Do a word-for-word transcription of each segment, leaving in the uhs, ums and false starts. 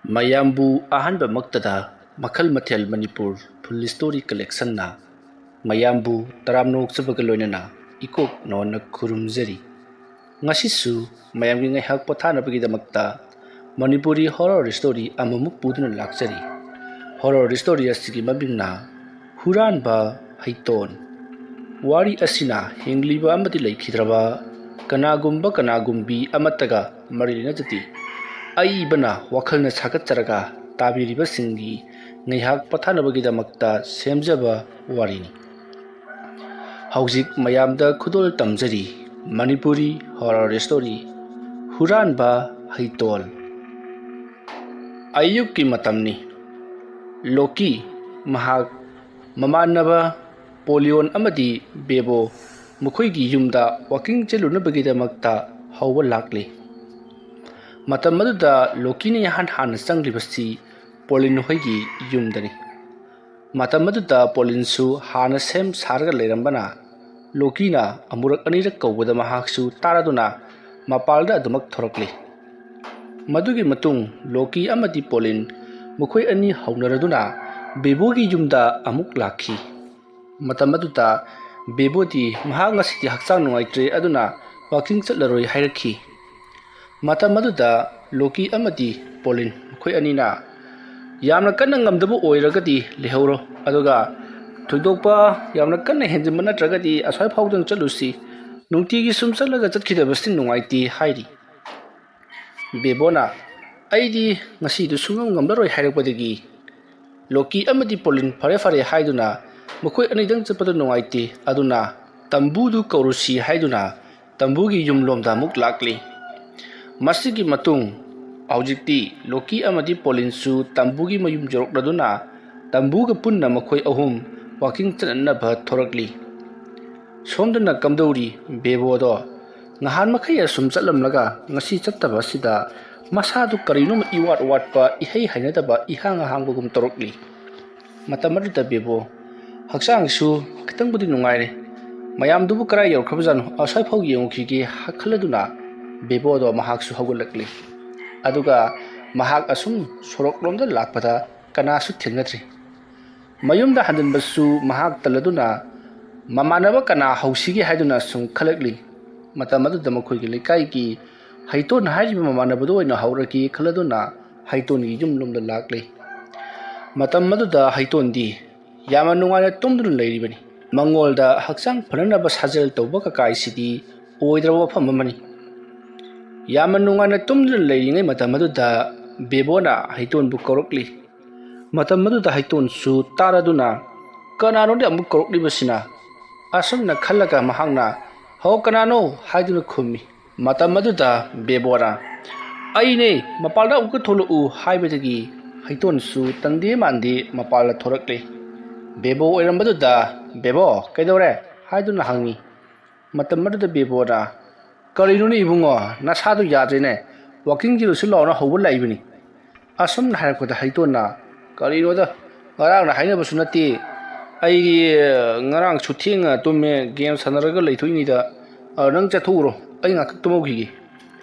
ꯃꯌꯥꯝꯕꯨ ꯑꯍꯥꯟꯕꯃꯛꯇꯗ ꯃꯈꯜ ꯃꯊꯦꯜ ꯃꯅꯤꯄꯨꯔ ꯐꯨꯜ ꯁ꯭ꯇꯣꯔꯤ ꯀꯂꯦꯛꯁꯟꯅ ꯃꯌꯥꯝꯕꯨ ꯇꯔꯥꯝꯅ ꯑꯣꯛꯆꯕꯒ ꯂꯣꯏꯅꯅ ꯏꯀꯣꯛ ꯅꯧꯍꯟꯅ ꯈꯨꯔꯨꯝꯖꯔꯤ꯫ ꯉꯁꯤꯁꯨ ꯃꯌꯥꯝꯒꯤ ꯉꯥꯏꯍꯥꯛ ꯄꯣꯊꯥꯅꯕꯒꯤꯗꯃꯛꯇ ꯃꯅꯤꯄꯨꯔꯤ ꯍꯣꯔꯔ ꯁ꯭ꯇꯣꯔꯤ ꯑꯃꯃꯨꯛ ꯄꯨꯗꯨꯅ ꯂꯥꯛꯆꯔꯤ꯫ ꯍꯣꯔꯔ ꯁ꯭ꯇꯣꯔꯤ ꯑꯁꯤꯒꯤ ꯃꯃꯤꯡꯅ ꯍꯨꯔꯥꯟꯕ ꯍꯩꯇꯣꯟ꯫ ꯋꯥꯔꯤ ꯑꯁꯤꯅ ꯍꯤꯡꯂꯤꯕ ꯑꯃꯗꯤ ꯂꯩꯈꯤꯗ꯭ꯔꯕ ꯀꯅꯥꯒꯨꯝꯕ ꯀꯅꯥꯒꯨꯝꯕꯤ ꯑꯃꯠꯇꯒ ꯃꯔꯤ ꯂꯩꯅꯖꯗꯦ꯫ ꯑꯏꯕꯅ ꯋꯥꯈꯜꯅ ꯁꯥꯒꯠꯆꯔꯒ ꯇꯥꯕꯤꯔꯤꯕꯁꯤꯡꯒꯤ ꯉꯥꯏꯍꯥꯛ ꯄꯣꯊꯥꯅꯕꯒꯤꯗꯃꯛꯇ ꯁꯦꯝꯖꯕ ꯋꯥꯔꯤꯅꯤ꯫ ꯍꯧꯖꯤꯛ ꯃꯌꯥꯝꯗ ꯈꯨꯗꯣꯜ ꯇꯝꯖꯔꯤ ꯃꯅꯤꯄꯨꯔꯤ ꯍꯣꯔꯔ ꯁ꯭ꯇꯣꯔꯤ ꯍꯨꯔꯥꯟꯕ ꯍꯩꯇꯣꯜ꯫ ꯑꯌꯨꯛꯀꯤ ꯃꯇꯝꯅꯤ꯫ ꯂꯣꯀꯤ, ꯃꯍꯥꯛ, ꯃꯃꯥꯟꯅꯕ ꯄꯣꯂꯤꯌꯣꯟ ꯑꯃꯗꯤ ꯕꯦꯕꯣ ꯃꯈꯣꯏꯒꯤ ꯌꯨꯝꯗ ꯋꯥꯀꯤꯡ ꯆꯠꯂꯨꯅꯕꯒꯤꯗꯃꯛꯇ ꯍꯧꯕ ꯂꯥꯛꯂꯤ꯫ ꯃꯇꯝ ꯑꯗꯨꯗ ꯂꯣꯀꯤꯅ ꯏꯍꯥꯟ ꯍꯥꯟꯅ ꯆꯪꯂꯤꯕꯁꯤ ꯄꯣꯂꯤꯟ ꯍꯣꯏꯒꯤ ꯌꯨꯝꯗꯅꯤ꯫ ꯃꯇꯝ ꯑꯗꯨꯗ ꯄꯣꯂꯤꯟꯁꯨ ꯍꯥꯟꯅ ꯁꯦꯝ ꯁꯥꯔꯒ ꯂꯩꯔꯝꯕꯅ ꯂꯣꯀꯤꯅ ꯑꯃꯨꯔꯛ ꯑꯅꯤꯔꯛ ꯀꯧꯕꯗ ꯃꯍꯥꯛꯁꯨ ꯇꯥꯔꯗꯨꯅ ꯃꯄꯥꯜꯗ ꯑꯗꯨꯃꯛ ꯊꯣꯔꯛꯂꯤ꯫ ꯃꯗꯨꯒꯤ ꯃꯇꯨꯡ ꯂꯣꯀꯤ ꯑꯃꯗꯤ ꯄꯣꯂꯤꯟ ꯃꯈꯣꯏ ꯑꯅꯤ ꯍꯧꯅꯔꯗꯨꯅ ꯕꯦꯕꯣꯒꯤ ꯌꯨꯝꯗ ꯑꯃꯨꯛ ꯂꯥꯛꯈꯤ꯫ ꯃꯇꯝ ꯑꯗꯨꯗ ꯕꯦꯕꯣꯗꯤ ꯃꯍꯥꯛ ꯉꯁꯤꯗꯤ ꯍꯛꯆꯥꯡ ꯅꯨꯡꯉꯥꯏꯇ꯭ꯔꯦ, ꯑꯗꯨꯅ ꯋꯥꯀꯤꯡ ꯆꯠꯂꯔꯣꯏ ꯍꯥꯏꯔꯛꯈꯤ꯫ ꯃꯇꯝ ꯑꯗꯨꯗ ꯂꯣꯀꯤ ꯑꯃꯗꯤ ꯄꯣꯂꯤꯟ ꯃꯈꯣꯏ ꯑꯅꯤꯅ, "ꯌꯥꯝꯅ ꯀꯟꯅ ꯉꯝꯗꯕ ꯑꯣꯏꯔꯒꯗꯤ ꯂꯩꯍꯧꯔꯣ, ꯑꯗꯨꯒ ꯊꯣꯏꯗꯣꯛꯄ ꯌꯥꯝꯅ ꯀꯟꯅ ꯍꯦꯟꯖꯤꯟꯕ ꯅꯠꯇ꯭ꯔꯒꯗꯤ ꯑꯁ꯭ꯋꯥꯏ ꯐꯥꯎꯗꯪ ꯆꯠꯂꯨꯁꯤ, ꯅꯨꯡꯇꯤꯒꯤ ꯁꯨꯝ ꯆꯠꯂꯒ ꯆꯠꯈꯤꯗꯕꯁꯤ ꯅꯨꯡꯉꯥꯏꯇꯦ" ꯍꯥꯏꯔꯤ꯫ ꯕꯦꯕꯣꯅ, "ꯑꯩꯗꯤ ꯉꯁꯤꯗꯨ ꯁꯨꯡꯉꯝ ꯉꯝꯂꯔꯣꯏ" ꯍꯥꯏꯔꯛꯄꯗꯒꯤ ꯂꯣꯀꯤ ꯑꯃꯗꯤ ꯄꯣꯂꯤꯟ ꯐꯔꯦ ꯐꯔꯦ ꯍꯥꯏꯗꯨꯅ ꯃꯈꯣꯏ ꯑꯅꯤꯗꯪ ꯆꯠꯄꯗ ꯅꯨꯡꯉꯥꯏꯇꯦ, ꯑꯗꯨꯅ ꯇꯝꯕꯨꯗꯨ ꯀꯧꯔꯨꯁꯤ ꯍꯥꯏꯗꯨꯅ ꯇꯝꯕꯨꯒꯤ ꯌꯨꯝꯂꯣꯝꯗ ꯑꯃꯨꯛ ꯂꯥꯛꯂꯤ꯫ ꯃꯁꯤꯒꯤ ꯃꯇꯨꯡ ꯍꯧꯖꯤꯛꯇꯤ ꯂꯣꯀꯤ ꯑꯃꯗꯤ ꯄꯣꯂꯤꯟꯁꯨ ꯇꯝꯕꯨꯒꯤ ꯃꯌꯨꯝ ꯌꯧꯔꯛꯂꯗꯨꯅ ꯇꯝꯕꯨꯒ ꯄꯨꯟꯅ ꯃꯈꯣꯏ ꯑꯍꯨꯝ ꯋꯥꯀꯤꯡ ꯆꯠꯅꯅꯕ ꯊꯣꯔꯛꯂꯤ꯫ ꯁꯣꯝꯗꯅ ꯀꯝꯗꯧꯔꯤ ꯕꯦꯕꯣꯗꯣ ꯉꯍꯥꯟ ꯃꯈꯩ ꯑꯁꯨꯝ ꯆꯠꯂꯝꯂꯒ ꯉꯁꯤ ꯆꯠꯇꯕ ꯑꯁꯤꯗ ꯃꯁꯥꯗꯨ ꯀꯔꯤꯅꯣꯝꯃ ꯏꯋꯥꯠ ꯋꯥꯠꯄ, ꯏꯍꯩ ꯍꯩꯅꯗꯕ, ꯏꯍꯥꯡ ꯍꯥꯡꯕꯒꯨꯝ ꯇꯧꯔꯛꯂꯤ꯫ ꯃꯇꯝ ꯑꯗꯨꯗ ꯕꯦꯕꯣ, "ꯍꯛꯆꯥꯡꯁꯨ ꯈꯤꯇꯪꯕꯨꯗꯤ ꯅꯨꯡꯉꯥꯏꯔꯦ, ꯃꯌꯥꯝꯗꯨꯕꯨ ꯀꯗꯥꯏ ꯌꯧꯔꯛꯈ꯭ꯔꯕꯖꯥꯠꯅꯣ, ꯑꯁ꯭ꯋꯥꯏ ꯐꯥꯎ ꯌꯦꯡꯉꯨꯈꯤꯒꯦ" ꯈꯜꯂꯗꯨꯅ ꯕꯦꯕꯣꯗꯣ ꯃꯍꯥꯛꯁꯨ ꯍꯧꯒꯠꯂꯛꯂꯤ꯫ ꯑꯗꯨꯒ ꯃꯍꯥꯛ ꯑꯁꯨꯝ ꯁꯣꯔꯣꯛꯂꯣꯝꯗ ꯂꯥꯛꯄꯗ ꯀꯅꯥꯁꯨ ꯊꯦꯡꯅꯗ꯭ꯔꯤ꯫ ꯃꯌꯨꯝꯗ ꯍꯟꯖꯤꯟꯕꯁꯨ ꯃꯍꯥꯛ ꯇꯜꯂꯗꯨꯅ ꯃꯃꯥꯟꯅꯕ ꯀꯅꯥ ꯍꯧꯁꯤꯒꯦ ꯍꯥꯏꯗꯨꯅ ꯁꯨꯝ ꯈꯜꯂꯛꯂꯤ꯫ ꯃꯇꯝ ꯑꯗꯨꯗ ꯃꯈꯣꯏꯒꯤ ꯂꯩꯀꯥꯏꯒꯤ ꯍꯩꯇꯣꯟ ꯍꯥꯏꯔꯤꯕ ꯃꯃꯥꯟꯅꯕꯗꯨ ꯑꯣꯏꯅ ꯍꯧꯔꯒꯦ ꯈꯜꯂꯗꯨꯅ ꯍꯩꯇꯣꯟꯒꯤ ꯌꯨꯝꯂꯣꯝꯗ ꯂꯥꯛꯂꯤ꯫ ꯃꯇꯝ ꯑꯗꯨꯗ ꯍꯩꯇꯣꯟꯗꯤ ꯌꯥꯝꯅ ꯅꯨꯡꯉꯥꯏꯅ ꯇꯨꯝꯗꯨꯅ ꯂꯩꯔꯤꯕꯅꯤ꯫ ꯃꯉꯣꯟꯗ ꯍꯛꯆꯥꯡ ꯐꯅꯅꯕ ꯁꯥꯖꯦꯜ ꯇꯧꯕ ꯀꯀꯥꯏꯁꯤꯗꯤ ꯑꯣꯏꯗ꯭ꯔꯕ ꯋꯥꯐꯝ ꯑꯃꯅꯤ꯫ ꯌꯥꯝꯅ ꯅꯨꯡꯉꯥꯏꯅ ꯇꯨꯝꯗꯨꯅ ꯂꯩꯔꯤꯉꯩ ꯃꯇꯝ ꯑꯗꯨꯗ ꯕꯦꯕꯣꯅ ꯍꯩꯇꯣꯟꯕꯨ ꯀꯧꯔꯛꯂꯤ꯫ ꯃꯇꯝ ꯑꯗꯨꯗ ꯍꯩꯇꯣꯟꯁꯨ ꯇꯥꯔꯗꯨꯅ, "ꯀꯅꯥꯅꯣꯅꯦ ꯑꯃꯨꯛ ꯀꯧꯔꯛꯂꯤꯕꯁꯤꯅ?" ꯑꯁꯨꯝꯅ ꯈꯜꯂꯒ ꯃꯍꯥꯛꯅ, "ꯍꯣ, ꯀꯅꯥꯅꯣ?" ꯍꯥꯏꯗꯨꯅ ꯈꯨꯝꯃꯤ꯫ ꯃꯇꯝ ꯑꯗꯨꯗ ꯕꯦꯕꯣꯅ, "ꯑꯩꯅꯦ, ꯃꯄꯥꯟꯗ ꯑꯃꯨꯛꯀ ꯊꯣꯛꯂꯛꯎ" ꯍꯥꯏꯕꯗꯒꯤ ꯍꯩꯇꯣꯟꯁꯨ ꯇꯟꯗꯦ ꯃꯥꯟꯗꯦ ꯃꯄꯥꯟꯗ ꯊꯣꯔꯛꯂꯦ꯫ ꯕꯦꯕꯣ ꯑꯣꯏꯔꯝꯕꯗꯨꯗ, "ꯕꯦꯕꯣ, ꯀꯩꯗꯧꯔꯦ?" ꯍꯥꯏꯗꯨꯅ ꯍꯪꯉꯤ꯫ ꯃꯇꯝ ꯑꯗꯨꯗ ꯕꯦꯕꯣꯅ, "ꯀꯔꯤꯅꯣꯅꯦ ꯏꯕꯨꯡꯉꯣ, ꯅꯁꯥꯗꯣ ꯌꯥꯗ꯭ꯔꯦꯅꯦ, ꯋꯥꯀꯤꯡ ꯆꯦꯜꯂꯨꯁꯤ ꯂꯥꯛꯑꯣꯅ ꯍꯧꯕ ꯂꯥꯛꯏꯕꯅꯤ"꯫ ꯑꯁꯨꯝꯅ ꯍꯥꯏꯔꯛꯄꯗ ꯍꯩꯇꯣꯟꯅ, "ꯀꯔꯤꯅꯣꯗ, ꯉꯔꯥꯡꯅ ꯍꯥꯏꯅꯕꯁꯨ ꯅꯠꯇꯦ, ꯑꯩꯗꯤ ꯉꯔꯥꯡꯁꯨ ꯊꯦꯡꯅ ꯇꯨꯝꯃꯦ, ꯒꯦꯝ ꯁꯥꯟꯅꯔꯒ ꯂꯩꯊꯣꯛꯏꯅꯤꯗ, ꯑ, ꯅꯪ ꯆꯠꯊꯣꯛꯎꯔꯣ, ꯑꯩ ꯉꯥꯏꯍꯥꯛ ꯇꯨꯝꯍꯧꯈꯤꯒꯦ"꯫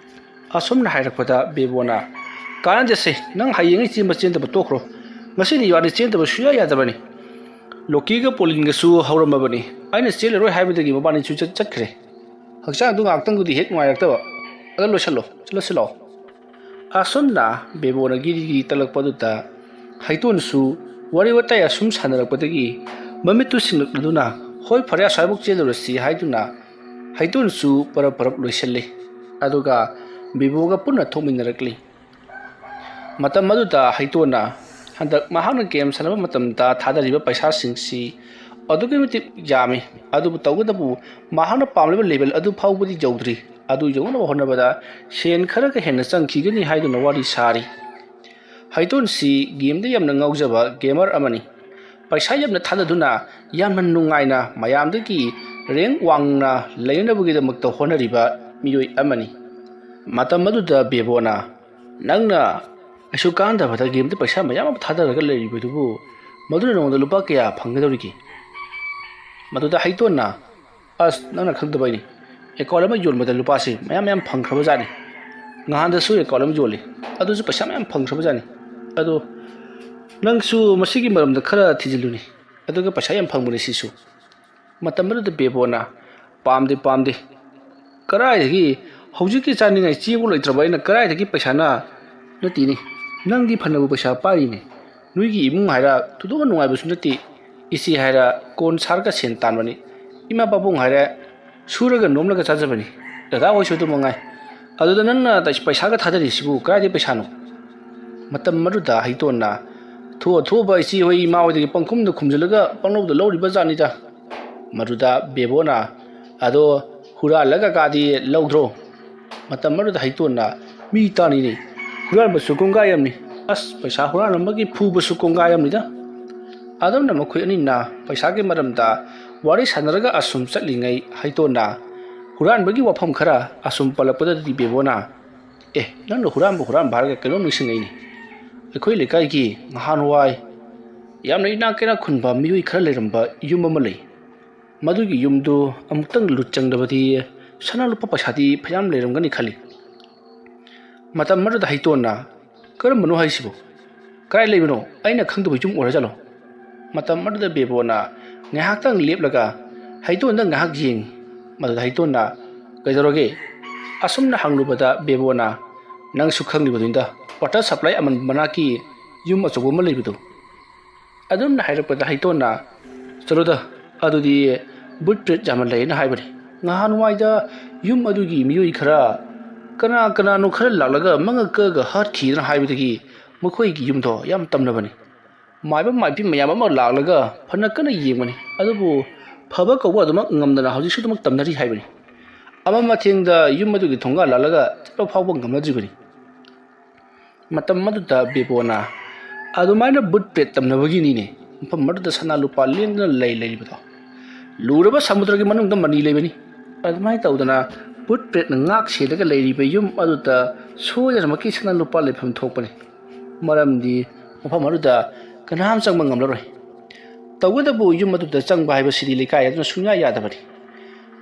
ꯑꯁꯨꯝꯅ ꯍꯥꯏꯔꯛꯄꯗ ꯕꯦꯕꯣꯅ, "ꯀꯥꯟꯅꯗꯦꯁꯦ, ꯅꯪ ꯍꯌꯦꯡꯉꯩ ꯆꯦꯟꯕ ꯆꯦꯟꯗꯕ ꯇꯣꯛꯈ꯭ꯔꯣ, ꯉꯁꯤꯗꯤ ꯏꯕꯥꯅꯤ ꯆꯦꯟꯗꯕ ꯁꯨꯡꯌꯥ ꯌꯥꯗꯕꯅꯤ꯫ ꯂꯣꯀꯤꯒ ꯄꯣꯂꯤꯟꯒꯁꯨ ꯍꯧꯔꯝꯃꯕꯅꯤ, ꯑꯩꯅ ꯆꯦꯜꯂꯔꯣꯏ ꯍꯥꯏꯕꯗꯒꯤ ꯃꯕꯥꯅꯤꯁꯨ ꯆꯠ-, ꯆꯠꯈ꯭ꯔꯦ꯫ ꯍꯛꯆꯥꯡꯗꯨ ꯉꯥꯏꯍꯥꯛꯇꯪꯗꯨꯗꯤ ꯍꯦꯛ ꯅꯨꯡꯉꯥꯏꯔꯛꯇꯕ, ꯑꯗ ꯂꯣꯏꯁꯜꯂꯣ, ꯆꯠꯂꯁꯤ ꯂꯥꯛꯑꯣ"꯫ ꯑꯁꯨꯝꯅ ꯕꯦꯕꯣꯅ ꯒꯤꯔꯤ ꯒꯤꯔꯤ ꯇꯛꯂꯛꯄꯗꯨꯗ ꯍꯩꯇꯣꯟꯁꯨ ꯋꯥꯔꯤ ꯋꯥꯇꯥꯏ ꯑꯁꯨꯝ ꯁꯥꯟꯅꯔꯛꯄꯗꯒꯤ ꯃꯃꯤꯠꯇꯨ ꯁꯤꯡꯂꯛꯂꯗꯨꯅ, "ꯍꯣꯏ ꯐꯔꯦ, ꯑꯁ꯭ꯋꯥꯏꯐꯥꯎ ꯆꯦꯜꯂꯨꯔꯁꯤ" ꯍꯥꯏꯗꯨꯅ ꯍꯩꯇꯣꯟꯁꯨ ꯄꯔꯞ ꯄꯔꯞ ꯂꯣꯏꯁꯤꯜꯂꯤ꯫ ꯑꯗꯨꯒ ꯕꯦꯕꯣꯒ ꯄꯨꯟꯅ ꯊꯣꯛꯃꯤꯟꯅꯔꯛꯂꯤ꯫ ꯃꯇꯝ ꯑꯗꯨꯗ ꯍꯩꯇꯣꯟꯅ ꯍꯟꯗꯛ ꯃꯍꯥꯛꯅ ꯒꯦꯝ ꯁꯥꯟꯅꯕ ꯃꯇꯝꯗ ꯊꯥꯗꯔꯤꯕ ꯄꯩꯁꯥꯁꯤꯡꯁꯤ ꯑꯗꯨꯛꯀꯤ ꯃꯇꯤꯛ ꯌꯥꯝꯃꯤ, ꯑꯗꯨꯕꯨ ꯇꯧꯕꯇꯕꯨ ꯃꯍꯥꯛꯅ ꯄꯥꯝꯂꯤꯕ ꯂꯦꯚꯦꯜ ꯑꯗꯨ ꯐꯥꯎꯕꯗꯤ ꯌꯧꯗ꯭ꯔꯤ꯫ ꯑꯗꯨ ꯌꯧꯅꯕ ꯍꯣꯠꯅꯕꯗ ꯁꯦꯟ ꯈꯔꯒ ꯍꯦꯟꯅ ꯆꯪꯈꯤꯒꯅꯤ ꯍꯥꯏꯗꯨꯅ ꯋꯥꯔꯤ ꯁꯥꯔꯤ꯫ ꯍꯩꯇꯣꯟꯁꯤ ꯒꯦꯝꯗ ꯌꯥꯝꯅ ꯉꯥꯎꯖꯕ ꯒꯦꯃꯔ ꯑꯃꯅꯤ꯫ ꯄꯩꯁꯥ ꯌꯥꯝꯅ ꯊꯥꯗꯗꯨꯅ ꯌꯥꯝꯅ ꯅꯨꯡꯉꯥꯏꯅ ꯃꯌꯥꯝꯗꯒꯤ ꯔꯦꯡ ꯋꯥꯡꯅ ꯂꯩꯅꯅꯕꯒꯤꯗꯃꯛꯇ ꯍꯣꯠꯅꯔꯤꯕ ꯃꯤꯑꯣꯏ ꯑꯃꯅꯤ꯫ ꯃꯇꯝ ꯑꯗꯨꯗ ꯕꯦꯕꯣꯅ, "ꯅꯪꯅ ꯀꯩꯁꯨ ꯀꯥꯟꯗꯕꯗ ꯒꯦꯝꯗ ꯄꯩꯁꯥ ꯃꯌꯥꯝ ꯑꯃ ꯊꯥꯗꯔꯒ ꯂꯩꯔꯤꯕꯗꯨꯕꯨ ꯃꯗꯨꯅ ꯅꯉꯣꯟꯗ ꯂꯨꯄꯥ ꯀꯌꯥ ꯐꯪꯒꯗꯧꯔꯤꯒꯦ?" ꯃꯗꯨꯗ ꯍꯩꯇꯣꯟꯅ, "ꯑꯁ, ꯅꯪꯅ ꯈꯪꯗꯕꯩꯅꯤ꯫ ꯑꯦꯀꯥꯎꯟ ꯑꯃ ꯌꯣꯟꯕꯗ ꯂꯨꯄꯥꯁꯤ ꯃꯌꯥꯝ ꯃꯌꯥꯝ ꯐꯪꯈ꯭ꯔꯕꯖꯥꯠꯅꯤ꯫ ꯉꯍꯥꯟꯗꯁꯨ ꯑꯦꯀꯥꯎꯟ ꯑꯃ ꯌꯣꯜꯂꯤ꯫ ꯑꯗꯨꯁꯨ ꯄꯩꯁꯥ ꯃꯌꯥꯝ ꯐꯪꯈ꯭ꯔꯕꯖꯥꯠꯅꯤ꯫ ꯑꯗꯣ ꯅꯪꯁꯨ ꯃꯁꯤꯒꯤ ꯃꯔꯝꯗ ꯈꯔ ꯊꯤꯖꯤꯜꯂꯨꯅꯦ, ꯑꯗꯨꯒ ꯄꯩꯁꯥ ꯌꯥꯝ ꯐꯪꯕꯅꯦ ꯁꯤꯁꯨ꯫ ꯃꯇꯝ ꯑꯗꯨꯗ ꯕꯦꯕꯣꯅ, "ꯄꯥꯝꯗꯦ, ꯄꯥꯝꯗꯦ꯫ ꯀꯗꯥꯏꯗꯒꯤ ꯍꯧꯖꯤꯛꯀꯤ ꯆꯥꯅꯤꯡꯉꯥꯏ ꯆꯦꯡꯐꯥꯎ ꯂꯩꯇ꯭ꯔꯕ ꯑꯩꯅ ꯀꯗꯥꯏꯗꯒꯤ ꯄꯩꯁꯥꯅ?" "ꯅꯠꯇꯦꯅꯦ, ꯅꯪꯗꯤ ꯐꯅꯕꯨ ꯄꯩꯁꯥ ꯄꯥꯏꯔꯤꯅꯦ꯫ ꯅꯣꯏꯒꯤ ꯏꯃꯨꯡ ꯍꯥꯏꯔ ꯊꯣꯏꯗꯣꯛꯅ ꯅꯨꯡꯉꯥꯏꯕꯁꯨ ꯅꯠꯇꯦ꯫ ꯏꯆꯦ ꯍꯥꯏꯔ ꯀꯣꯟ ꯁꯥꯔꯒ ꯁꯦꯟ ꯇꯥꯟꯕꯅꯤ꯫ ꯏꯃꯥ ꯄꯥꯕꯨꯡ ꯍꯥꯏꯔꯦ ꯁꯨꯔꯒ ꯅꯣꯝꯂꯒ ꯆꯥꯖꯕꯅꯤ꯫ ꯗꯗꯥ ꯍꯣꯏꯁꯨ ꯑꯗꯨ ꯃꯉꯥꯏ꯫ ꯑꯗꯨꯗ ꯅꯪꯅ ꯄꯩꯁꯥꯒ ꯊꯥꯗꯔꯤꯁꯤꯕꯨ ꯀꯗꯥꯏꯗꯒꯤ ꯄꯩꯁꯥꯅꯣ?" ꯃꯇꯝ ꯑꯗꯨꯗ ꯍꯩꯇꯣꯟꯅ, "ꯊꯣꯛꯑ ꯊꯣꯛꯑꯕ ꯏꯆꯦ ꯍꯣꯏ ꯏꯃꯥ ꯍꯣꯏꯗꯒꯤ ꯄꯪꯈꯨꯝꯗ ꯈꯨꯝꯖꯤꯜꯂꯒ ꯄꯪꯂꯧꯗ ꯂꯧꯔꯤꯕ ꯖꯥꯠꯅꯤꯗ꯫" ꯃꯗꯨꯗ ꯕꯦꯕꯣꯅ, "ꯑꯗꯣ ꯍꯨꯔꯥꯜꯂꯒ ꯀꯥꯗꯤ ꯂꯧꯗ꯭ꯔꯣ?" ꯃꯇꯝ ꯑꯗꯨꯗ ꯍꯩꯇꯣꯟꯅ, "ꯃꯤ ꯇꯥꯅꯤꯅꯦ, ꯍꯨꯔꯥꯟꯕꯁꯨ ꯀꯣꯡꯒꯥꯏ ꯑꯃꯅꯤ, ꯑꯁ, ꯄꯩꯁꯥ ꯍꯨꯔꯥꯟꯕꯒꯤ ꯐꯨꯕꯁꯨ ꯀꯣꯡꯒꯥꯏ ꯑꯃꯅꯤꯗ꯫" ꯑꯗꯨꯝꯅ ꯃꯈꯣꯏ ꯑꯅꯤꯅ ꯄꯩꯁꯥꯒꯤ ꯃꯔꯝꯗ ꯋꯥꯔꯤ ꯁꯥꯟꯅꯔꯒ ꯑꯁꯨꯝ ꯆꯠꯂꯤꯉꯩ ꯍꯩꯇꯣꯟꯅ ꯍꯨꯔꯥꯟꯕꯒꯤ ꯋꯥꯐꯝ ꯈꯔ ꯑꯁꯨꯝ ꯄꯜꯂꯛꯄꯗꯗꯤ ꯕꯦꯕꯣꯅ, "ꯑꯦ, ꯅꯪꯅ ꯍꯨꯔꯥꯟꯕ ꯍꯨꯔꯥꯟꯕ ꯍꯥꯏꯔꯒ ꯀꯩꯅꯣꯝ ꯅꯤꯡꯁꯤꯡꯉꯛꯏꯅꯦ꯫ ꯑꯩꯈꯣꯏ ꯂꯩꯀꯥꯏꯒꯤ ꯅꯍꯥꯟꯋꯥꯏ ꯌꯥꯝꯅ ꯏꯅꯥꯛ ꯀꯩꯔꯥꯛ ꯈꯨꯟꯕ ꯃꯤꯑꯣꯏ ꯈꯔ ꯂꯩꯔꯝꯕ ꯌꯨꯝ ꯑꯃ ꯂꯩ꯫ ꯃꯗꯨꯒꯤ ꯌꯨꯝꯗꯨ ꯑꯃꯨꯛꯇꯪ ꯂꯨꯠ ꯆꯪꯗꯕꯗꯤ ꯁꯅꯥ ꯂꯨꯄꯥ ꯄꯩꯁꯥꯗꯤ ꯐꯅꯌꯥꯝ ꯂꯩꯔꯝꯒꯅꯤ ꯈꯜꯂꯤ꯫" ꯃꯇꯝ ꯑꯗꯨꯗ ꯍꯩꯇꯣꯟꯅ, "ꯀꯔꯝꯕꯅꯣ ꯍꯥꯏꯁꯤꯕꯨ? ꯀꯗꯥꯏ ꯂꯩꯕꯅꯣ? ꯑꯩꯅ ꯈꯪꯗꯕ ꯌꯨꯝ ꯑꯣꯏꯔꯖꯥꯠꯂꯣ?" ꯃꯇꯝ ꯑꯗꯨꯗ ꯕꯦꯕꯣꯅ ꯉꯥꯏꯍꯥꯛꯇꯪ ꯂꯦꯞꯂꯒ ꯍꯩꯇꯣꯟꯗ ꯉꯥꯏꯍꯥꯛ ꯌꯦꯡꯉꯤ꯫ ꯃꯗꯨꯗ ꯍꯩꯇꯣꯟꯅ, "ꯀꯩꯗꯧꯔꯒꯦ?" ꯑꯁꯨꯝꯅ ꯍꯪꯂꯨꯕꯗ ꯕꯦꯕꯣꯅ, "ꯅꯪꯁꯨ ꯈꯪꯂꯤꯕꯗꯨꯅꯤꯗ, ꯋꯥꯇꯔ ꯁꯄ꯭ꯂꯥꯏ ꯑꯃꯟꯕ ꯃꯅꯥꯛꯀꯤ ꯌꯨꯝ ꯑꯆꯧꯕ ꯑꯃ ꯂꯩꯕꯗꯨ꯫" ꯑꯗꯨꯝꯅ ꯍꯥꯏꯔꯛꯄꯗ ꯍꯩꯇꯣꯟꯅ, "ꯆꯠꯂꯣꯗ, ꯑꯗꯨꯗꯤ ꯕꯨꯠ ꯄ꯭ꯔꯦꯠ ꯌꯥꯝꯅ ꯂꯩꯌꯦꯅ ꯍꯥꯏꯕꯅꯤ꯫ ꯉꯍꯥꯟꯋꯥꯏꯗ ꯌꯨꯝ ꯑꯗꯨꯒꯤ ꯃꯤꯑꯣꯏ ꯈꯔ, ꯀꯅꯥ ꯀꯅꯥꯅꯣ ꯈꯔ ꯂꯥꯛꯂꯒ ꯃꯉꯛ ꯀꯛꯑꯒ ꯍꯥꯠꯈꯤꯗꯅ ꯍꯥꯏꯕꯗꯒꯤ ꯃꯈꯣꯏꯒꯤ ꯌꯨꯝꯗꯣ ꯌꯥꯝ ꯇꯝꯅꯕꯅꯤ꯫ ꯃꯥꯏꯕ ꯃꯥꯏꯕꯤ ꯃꯌꯥꯝ ꯑꯃ ꯂꯥꯛꯂꯒ ꯐꯅ ꯀꯟꯅ ꯌꯦꯡꯕꯅꯤ, ꯑꯗꯨꯕꯨ ꯐꯕ ꯀꯧꯕ ꯑꯗꯨꯃꯛ ꯉꯝꯗꯅ ꯍꯧꯖꯤꯛꯁꯨ ꯑꯗꯨꯃꯛ ꯇꯝꯅꯔꯤ ꯍꯥꯏꯕꯅꯤ꯫ ꯑꯃ ꯃꯊꯦꯡꯗ ꯌꯨꯝ ꯑꯗꯨꯒꯤ ꯊꯣꯡꯒꯥꯜ ꯂꯥꯜꯂꯒ ꯆꯠꯄ ꯐꯥꯎꯕ ꯉꯝꯅꯗ꯭ꯔꯤꯕꯅꯤ꯫" ꯃꯇꯝ ꯑꯗꯨꯗ ꯕꯦꯕꯣꯅ, "ꯑꯗꯨꯃꯥꯏꯅ ꯕꯨꯠ ꯄ꯭ꯔꯦꯠ ꯇꯝꯅꯕꯒꯤꯅꯤꯅꯦ ꯃꯐꯝ ꯑꯗꯨꯗ ꯁꯅꯥ ꯂꯨꯄꯥ ꯂꯦꯡꯗꯅ ꯂꯩ ꯂꯩꯔꯤꯕꯗꯣ꯫ ꯂꯨꯔꯕ ꯁꯃꯨꯗ꯭ꯔꯒꯤ ꯃꯅꯨꯡꯗ ꯃꯅꯤ ꯂꯩꯕꯅꯤ꯫" ꯑꯗꯨꯃꯥꯏꯅ ꯇꯧꯗꯅ ꯕꯨꯠ ꯄ꯭ꯔꯦꯠꯅ ꯉꯥꯛ ꯁꯦꯜꯂꯒ ꯂꯩꯔꯤꯕ ꯌꯨꯝ ꯑꯗꯨꯗ ꯁꯣꯏꯗꯅꯃꯛꯀꯤ ꯁꯅꯥ ꯂꯨꯄꯥ ꯂꯩꯐꯝ ꯊꯣꯛꯄꯅꯤ꯫ ꯃꯔꯝꯗꯤ ꯃꯐꯝ ꯑꯗꯨꯗ ꯀꯅꯥꯝ ꯆꯪꯕ ꯉꯝꯂꯔꯣꯏ꯫ ꯇꯧꯕꯇꯕꯨ ꯌꯨꯝ ꯑꯗꯨꯗ ꯆꯪꯕ ꯍꯥꯏꯕꯁꯤꯗꯤ ꯂꯩꯀꯥꯏ ꯑꯗꯨꯅ ꯁꯨꯡꯌꯥ ꯌꯥꯗꯕꯅꯤ꯫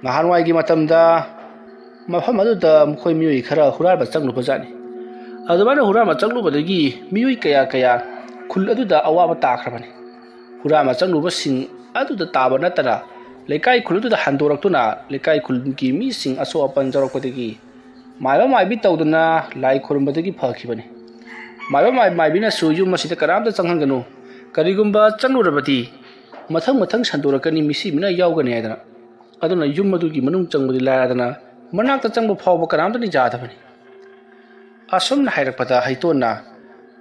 ꯅꯍꯥꯟꯋꯥꯏꯒꯤ ꯃꯇꯝꯗ ꯃꯐꯝ ꯑꯗꯨꯗ ꯃꯈꯣꯏ ꯃꯤꯑꯣꯏ ꯈꯔ ꯍꯨꯔꯥꯟꯕ ꯆꯪꯂꯨꯕꯖꯥꯠꯅꯤ꯫ ꯑꯗꯨꯃꯥꯏꯅ ꯍꯨꯔꯥꯟꯕ ꯆꯪꯂꯨꯕꯗꯒꯤ ꯃꯤꯑꯣꯏ ꯀꯌꯥ ꯀꯌꯥ ꯈꯨꯜ ꯑꯗꯨꯗ ꯑꯋꯥꯕ ꯇꯥꯈ꯭ꯔꯕꯅꯤ꯫ ꯍꯨꯔꯥꯟꯕ ꯆꯪꯂꯨꯕꯁꯤꯡ ꯑꯗꯨꯗ ꯇꯥꯕ ꯅꯠꯇꯅ ꯂꯩꯀꯥꯏ ꯈꯨꯜ ꯑꯗꯨꯗ ꯍꯟꯗꯣꯔꯛꯇꯨꯅ ꯂꯩꯀꯥꯏ ꯈꯨꯜꯒꯤ ꯃꯤꯁꯤꯡ ꯑꯁꯣꯛ ꯑꯄꯟ ꯌꯥꯎꯔꯛꯄꯗꯒꯤ ꯃꯥꯏꯕ ꯃꯥꯏꯕꯤ ꯇꯧꯗꯨꯅ ꯂꯥꯏ ꯈꯨꯔꯨꯝꯕꯗꯒꯤ ꯐꯈꯤꯕꯅꯤ꯫ ꯃꯥꯏꯕ ꯃꯥꯏ-, ꯃꯥꯏꯕꯤꯅꯁꯨ ꯌꯨꯝ ꯑꯁꯤꯗ ꯀꯅꯥꯝꯇ ꯆꯪꯍꯟꯒꯅꯨ, ꯀꯔꯤꯒꯨꯝꯕ ꯆꯪꯂꯨꯔꯕꯗꯤ ꯃꯊꯪ ꯃꯊꯪ ꯁꯟꯗꯣꯔꯛꯀꯅꯤ, ꯃꯤꯁꯤ ꯃꯤꯅ ꯌꯥꯎꯒꯅꯤ ꯍꯥꯏꯗꯅ꯫ ꯑꯗꯨꯅ ꯌꯨꯝ ꯑꯗꯨꯒꯤ ꯃꯅꯨꯡ ꯆꯪꯕꯗꯤ ꯂꯥꯏꯔꯗꯅ ꯃꯅꯥꯛꯇ ꯆꯪꯕ ꯐꯥꯎꯕ ꯀꯅꯥꯝꯇꯅ ꯌꯥꯗꯕꯅꯤ꯫ ꯑꯁꯨꯝꯅ ꯍꯥꯏꯔꯛꯄꯗ ꯍꯩꯇꯣꯟꯅ,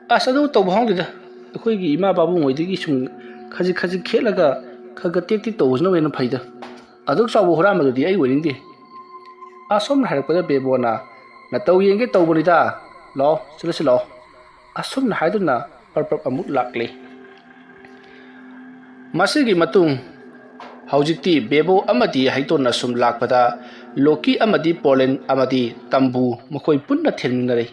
"ꯑꯁ, ꯑꯗꯨ ꯇꯧꯕ ꯍꯥꯎꯗꯦꯗ, ꯑꯩꯈꯣꯏꯒꯤ ꯏꯃꯥ ꯄꯥꯕꯨꯡ ꯍꯣꯏꯗꯒꯤ ꯁꯨꯝ ꯈꯖꯤꯛ ꯈꯖꯤꯛ ꯈꯦꯠꯂꯒ ꯈꯔ ꯈꯔ ꯇꯦꯛ ꯇꯦꯛ ꯇꯧꯕꯁꯤꯅ ꯍꯦꯟꯅ ꯐꯩꯗ꯫ ꯑꯗꯨꯛ ꯆꯥꯎꯕ ꯍꯨꯔꯥꯟꯕꯗꯨꯗꯤ ꯑꯩ ꯑꯣꯏꯅꯤꯡꯗꯦ"꯫ ꯑꯁꯨꯝꯅ ꯍꯥꯏꯔꯛꯄꯗ ꯕꯦꯕꯣꯅ, "ꯅꯇꯧ ꯌꯦꯡꯒꯦ ꯇꯧꯕꯅꯤꯗ, ꯂꯥꯛꯑꯣ, ꯆꯠꯂꯁꯤ ꯂꯥꯛꯑꯣ"꯫ ꯑꯁꯨꯝꯅ ꯍꯥꯏꯗꯨꯅ ꯄꯔꯞ ꯄꯔꯞ ꯑꯃꯨꯛ ꯂꯥꯛꯂꯦ꯫ ꯃꯁꯤꯒꯤ ꯃꯇꯨꯡ ꯍꯧꯖꯤꯛꯇꯤ ꯕꯦꯕꯣ ꯑꯃꯗꯤ ꯍꯩꯇꯣꯟꯅ ꯁꯨꯝ ꯂꯥꯛꯄꯗ ꯂꯣꯀꯤ ꯑꯃꯗꯤ ꯄꯣꯂꯤꯟ ꯑꯃꯗꯤ ꯇꯝꯕꯨ ꯃꯈꯣꯏ ꯄꯨꯟꯅ ꯊꯦꯡꯅꯔꯦ꯫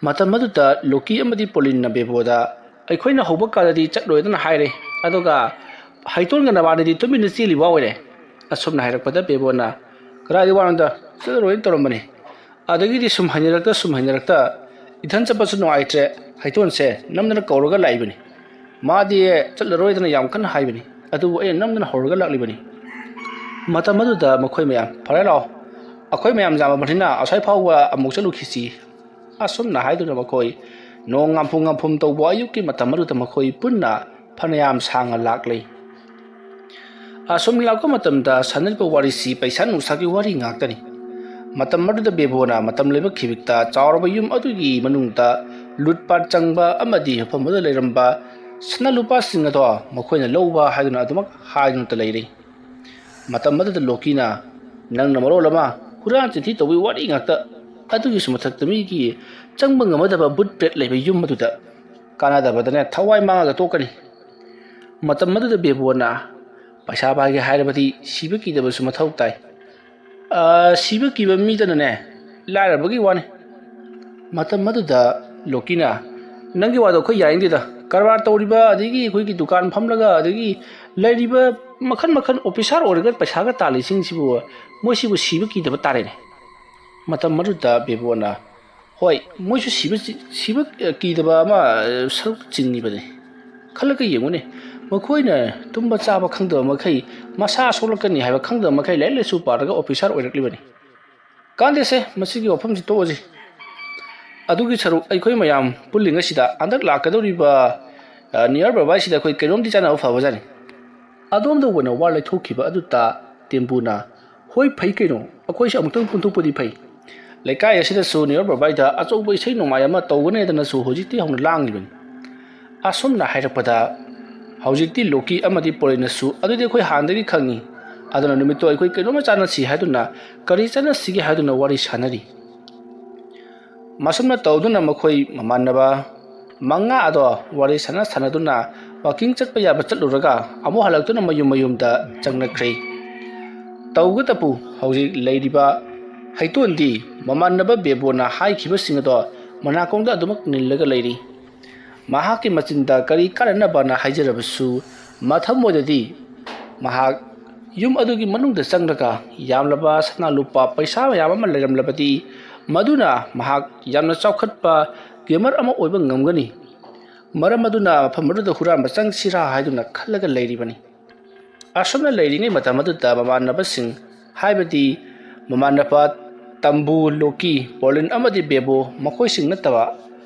ꯃꯇꯝ ꯑꯗꯨꯗ ꯂꯣꯀꯤ ꯑꯃꯗꯤ ꯄꯣꯂꯤꯟꯅ ꯕꯦꯕꯣꯗ, "ꯑꯩꯈꯣꯏꯅ ꯍꯧꯕ ꯀꯥꯟꯗꯗꯤ ꯆꯠꯂꯣꯏꯗꯅ ꯍꯥꯏꯔꯦ, ꯑꯗꯨꯒ ꯍꯩꯇꯣꯟꯒ ꯅꯕꯥꯅꯤꯗꯤ ꯇꯨꯃꯤꯟꯅ ꯆꯦꯜꯂꯤꯕ ꯑꯣꯏꯔꯦ"꯫ ꯑꯁꯨꯝꯅ ꯍꯥꯏꯔꯛꯄꯗ ꯕꯦꯕꯣꯅ, "ꯀꯗꯥꯏꯗ ꯋꯥꯅꯣꯗ, ꯆꯠꯂꯔꯣꯏꯅ ꯇꯧꯔꯝꯕꯅꯤ꯫ ꯑꯗꯒꯤꯗꯤ ꯁꯨꯝ ꯍꯩꯅꯔꯛꯇ ꯁꯨꯝ ꯍꯩꯅꯔꯛꯇ ꯏꯊꯟ ꯆꯠꯄꯁꯨ ꯅꯨꯡꯉꯥꯏꯇ꯭ꯔꯦ, ꯍꯩꯇꯣꯟꯁꯦ ꯅꯝꯗꯅ ꯀꯧꯔꯒ ꯂꯥꯛꯏꯕꯅꯤ꯫ ꯃꯥꯗꯤ ꯆꯠꯂꯔꯣꯏꯗꯅ ꯌꯥꯝ ꯀꯟꯅ ꯍꯥꯏꯕꯅꯤ, ꯑꯗꯨꯕꯨ ꯑꯩꯅ ꯅꯝꯗꯅ ꯍꯧꯔꯒ ꯂꯥꯛꯂꯤꯕꯅꯤ"꯫ ꯃꯇꯝ ꯑꯗꯨꯗ ꯃꯈꯣꯏ ꯃꯌꯥꯝ, "ꯐꯔꯦ ꯂꯥꯛꯑꯣ, ꯑꯩꯈꯣꯏ ꯃꯌꯥꯝ ꯌꯥꯝꯃꯕꯅꯤꯅ ꯑꯁ꯭ꯋꯥꯏ ꯐꯥꯎꯕ ꯑꯃꯨꯛ ꯆꯠꯂꯨꯈꯤꯁꯤ"꯫ ꯑꯁꯨꯝꯅ ꯍꯥꯏꯗꯨꯅ ꯃꯈꯣꯏ ꯅꯣꯡ ꯉꯥꯝꯐꯨ ꯉꯥꯝꯐꯨꯝ ꯇꯧꯕ ꯑꯌꯨꯛꯀꯤ ꯃꯇꯝ ꯑꯗꯨꯗ ꯃꯈꯣꯏ ꯄꯨꯟꯅ ꯐꯅꯌꯥꯝ ꯁꯥꯡꯅ ꯂꯥꯛꯂꯤ꯫ ꯑꯁꯨꯝ ꯂꯥꯛꯄ ꯃꯇꯝꯗ ꯁꯥꯟꯅꯔꯤꯕ ꯋꯥꯔꯤꯁꯤ ꯄꯩꯁꯥ ꯅꯨꯡꯁꯥꯒꯤ ꯋꯥꯔꯤ ꯉꯥꯛꯇꯅꯤ꯫ ꯃꯇꯝ ꯑꯗꯨꯗ ꯕꯦꯕꯣꯅ ꯃꯇꯝ ꯂꯩꯕ ꯈꯤꯕꯤꯛꯇ ꯆꯥꯎꯔꯕ ꯌꯨꯝ ꯑꯗꯨꯒꯤ ꯃꯅꯨꯡꯗ ꯂꯨꯠꯄꯥꯠ ꯆꯪꯕ ꯑꯃꯗꯤ ꯃꯐꯝ ꯑꯗꯨꯗ ꯂꯩꯔꯝꯕ ꯁꯅꯥ ꯂꯨꯄꯥꯁꯤꯡ ꯑꯗꯣ ꯃꯈꯣꯏꯅ ꯂꯧꯕ ꯍꯥꯏꯗꯨꯅ ꯑꯗꯨꯃꯛ ꯍꯥꯏꯗꯨꯅꯇ ꯂꯩꯔꯤ꯫ ꯃꯇꯝ ꯑꯗꯨꯗ ꯂꯣꯀꯤꯅ, "ꯅꯪꯅ ꯃꯔꯣꯜ ꯑꯃ ꯍꯨꯔꯥꯟ ꯆꯤꯟꯊꯤ ꯇꯧꯕꯒꯤ ꯋꯥꯔꯤ ꯉꯥꯛꯇ, ꯑꯗꯨꯒꯤꯁꯨ ꯃꯊꯛꯇ ꯃꯤꯒꯤ ꯆꯪꯕ ꯉꯝꯃꯗꯕ ꯕꯨꯠ ꯄ꯭ꯔꯦꯠ ꯂꯩꯕ ꯌꯨꯝ ꯑꯗꯨꯗ ꯀꯥꯟꯅꯗꯕꯗꯅꯦ ꯊꯋꯥꯏ ꯃꯥꯡꯉꯒ ꯇꯣꯛꯀꯅꯤ"꯫ ꯃꯇꯝ ꯑꯗꯨꯗ ꯕꯦꯕꯣꯅ, "ꯄꯩꯁꯥ ꯄꯥꯏꯒꯦ ꯍꯥꯏꯔꯕꯗꯤ ꯁꯤꯕ ꯀꯤꯗꯕꯁꯨ ꯃꯊꯧ ꯇꯥꯏ꯫ ꯑ, ꯁꯤꯕ ꯀꯤꯕ ꯃꯤꯗꯅꯅꯦ ꯂꯥꯏꯔꯕꯒꯤ ꯋꯥꯅꯤ"꯫ ꯃꯇꯝ ꯑꯗꯨꯗ ꯂꯣꯀꯤꯅ, "ꯅꯪꯒꯤ ꯋꯥꯗꯣ ꯑꯩꯈꯣꯏ ꯌꯥꯅꯤꯡꯗꯦꯗ꯫ ꯀꯔꯕꯥꯔ ꯇꯧꯔꯤꯕ, ꯑꯗꯒꯤ ꯑꯩꯈꯣꯏꯒꯤ ꯗꯨꯀꯥꯟ ꯐꯝꯂꯒ, ꯑꯗꯒꯤ ꯂꯩꯔꯤꯕ ꯃꯈꯜ ꯃꯈꯜ ꯑꯣꯐꯤꯁꯥꯔ ꯑꯣꯏꯔꯒ ꯄꯩꯁꯥꯒ ꯇꯥꯜꯂꯤꯁꯤꯡꯁꯤꯕꯨ, ꯃꯣꯏꯁꯤꯕꯨ ꯁꯤꯕ ꯀꯤꯗꯕ ꯇꯥꯔꯦꯅꯦ"꯫ ꯃꯇꯝ ꯑꯗꯨꯗ ꯕꯦꯕꯣꯅ, ꯍꯣꯏ, ꯃꯣꯏꯁꯨ ꯁꯤꯕ ꯆꯤ-, ꯁꯤꯕ, ꯑ, ꯀꯤꯗꯕ ꯑꯃ, ꯑ, ꯁꯔꯨꯛ ꯆꯤꯡꯉꯤꯕꯅꯤ꯫ ꯈꯜꯂꯒ ꯌꯦꯡꯉꯨꯅꯦ, ꯃꯈꯣꯏꯅ ꯇꯨꯝꯕ ꯆꯥꯕ ꯈꯪꯗꯕ ꯃꯈꯩ, ꯃꯁꯥ ꯁꯣꯛꯂꯛꯀꯅꯤ ꯍꯥꯏꯕ ꯈꯪꯗꯕ ꯃꯈꯩ ꯂꯥꯏꯔꯤꯛ ꯂꯥꯏꯁꯨ ꯄꯥꯔꯒ ꯑꯣꯐꯤꯁꯥꯔ ꯑꯣꯏꯔꯛꯂꯤꯕꯅꯤ꯫ ꯀꯥꯟꯗꯦꯁꯦ, ꯃꯁꯤꯒꯤ ꯋꯥꯐꯝꯁꯤ ꯇꯣꯛꯑꯁꯤ꯫ ꯑꯗꯨꯒꯤ ꯁꯔꯨꯛ ꯑꯩꯈꯣꯏ ꯃꯌꯥꯝ ꯄꯨꯜꯂꯤꯉꯩꯁꯤꯗ ꯍꯟꯗꯛ ꯂꯥꯛꯀꯗꯧꯔꯤꯕ, ꯑ, ꯅꯤꯌꯔ ꯕꯕꯥꯏꯁꯤꯗ ꯑꯩꯈꯣꯏ ꯀꯩꯅꯣꯝꯗꯤ ꯆꯥꯟꯅꯕ ꯐꯕꯖꯥꯠꯅꯤ꯫ ꯑꯗꯣꯝꯗ ꯑꯣꯏꯅ ꯋꯥ ꯂꯩꯊꯣꯛꯈꯤꯕ ꯑꯗꯨꯗ ꯇꯦꯝꯕꯨꯅ, "ꯍꯣꯏ, ꯐꯩ ꯀꯩꯅꯣ, ꯑꯩꯈꯣꯏꯁꯨ ꯑꯃꯨꯛꯇꯪ ꯄꯨꯟꯊꯣꯛꯄꯗꯤ ꯐꯩ꯫ ꯂꯩꯀꯥꯏ ꯑꯁꯤꯗꯁꯨ ꯅꯤꯌꯔ ꯕꯕꯥꯏꯗ ꯑꯆꯧꯕ ꯏꯁꯩ ꯅꯣꯡꯃꯥꯏ ꯑꯃ ꯇꯧꯒꯅꯤ ꯍꯥꯏꯗꯅꯁꯨ ꯍꯧꯖꯤꯛꯇꯤ ꯍꯧꯅ ꯂꯥꯡꯂꯤꯕꯅꯤ꯫" ꯑꯁꯨꯝꯅ ꯍꯥꯏꯔꯛꯄꯗ ꯍꯧꯖꯤꯛꯇꯤ ꯂꯣꯀꯤ ꯑꯃꯗꯤ ꯄꯣꯂꯤꯟꯅꯁꯨ, "ꯑꯗꯨꯗꯤ ꯑꯩꯈꯣꯏ ꯍꯥꯟꯅꯗꯒꯤ ꯈꯪꯉꯤ, ꯑꯗꯨꯅ ꯅꯨꯃꯤꯠꯇꯣ ꯑꯩꯈꯣꯏ ꯀꯩꯅꯣꯝꯃ ꯆꯥꯟꯅꯁꯤ ꯍꯥꯏꯗꯨꯅ, ꯀꯔꯤ ꯆꯥꯟꯅꯁꯤꯒꯦ ꯍꯥꯏꯗꯨꯅ ꯋꯥꯔꯤ ꯁꯥꯟꯅꯔꯤ꯫" ꯃꯁꯨꯝꯅ ꯇꯧꯗꯨꯅ ꯃꯈꯣꯏ ꯃꯃꯥꯟꯅꯕ ꯃꯉꯥ ꯑꯗꯣ ꯋꯥꯔꯤ ꯁꯥꯟꯅ ꯁꯥꯟꯅꯗꯨꯅ ꯋꯥꯀꯤꯡ ꯆꯠꯄ ꯌꯥꯕ ꯆꯠꯂꯨꯔꯒ ꯑꯃꯨꯛ ꯍꯜꯂꯛꯇꯨꯅ ꯃꯌꯨꯝ ꯃꯌꯨꯝꯗ ꯆꯪꯅꯈ꯭ꯔꯦ꯫ ꯇꯧꯕꯇꯕꯨ ꯍꯧꯖꯤꯛ ꯂꯩꯔꯤꯕ ꯍꯩꯇꯣꯟꯗꯤ ꯃꯃꯥꯟꯅꯕ ꯕꯦꯕꯣꯅ ꯍꯥꯏꯈꯤꯕꯁꯤꯡ ꯑꯗꯣ ꯃꯅꯥꯀꯣꯡꯗ ꯑꯗꯨꯃꯛ ꯅꯤꯜꯂꯒ ꯂꯩꯔꯤ꯫ ꯃꯍꯥꯛꯀꯤ ꯃꯆꯤꯟꯗ ꯀꯔꯤ ꯀꯥꯟꯅꯅꯕꯅ ꯍꯥꯏꯖꯔꯕꯁꯨ, ꯃꯊꯃꯣꯏꯗꯗꯤ ꯃꯍꯥꯛ ꯌꯨꯝ ꯑꯗꯨꯒꯤ ꯃꯅꯨꯡꯗ ꯆꯪꯂꯒ ꯌꯥꯝꯂꯕ ꯁꯅꯥ ꯂꯨꯄꯥ ꯄꯩꯁꯥ ꯃꯌꯥꯝ ꯑꯃ ꯂꯩꯔꯝꯂꯕꯗꯤ, ꯃꯗꯨꯅ ꯃꯍꯥꯛ ꯌꯥꯝꯅ ꯆꯥꯎꯈꯠꯄ ꯒꯦꯃꯔ ꯑꯃ ꯑꯣꯏꯕ ꯉꯝꯒꯅꯤ꯫ ꯃꯔꯝ ꯑꯗꯨꯅ ꯃꯐꯝ ꯑꯗꯨꯗ ꯍꯨꯔꯥꯟꯕ ꯆꯪꯁꯤꯔꯥ ꯍꯥꯏꯗꯨꯅ ꯈꯜꯂꯒ ꯂꯩꯔꯤꯕꯅꯤ꯫ ꯑꯁꯨꯝꯅ ꯂꯩꯔꯤꯉꯩ ꯃꯇꯝ ꯑꯗꯨꯗ ꯃꯃꯥꯟꯅꯕꯁꯤꯡ, ꯍꯥꯏꯕꯗꯤ ꯃꯃꯥꯟꯅꯕ ꯇꯝꯕꯨ, ꯂꯣꯀꯤ, ꯄꯣꯂꯤꯟ ꯑꯃꯗꯤ ꯕꯦꯕꯣ, ꯃꯈꯣꯏꯁꯤꯡ ꯅꯠꯇꯕ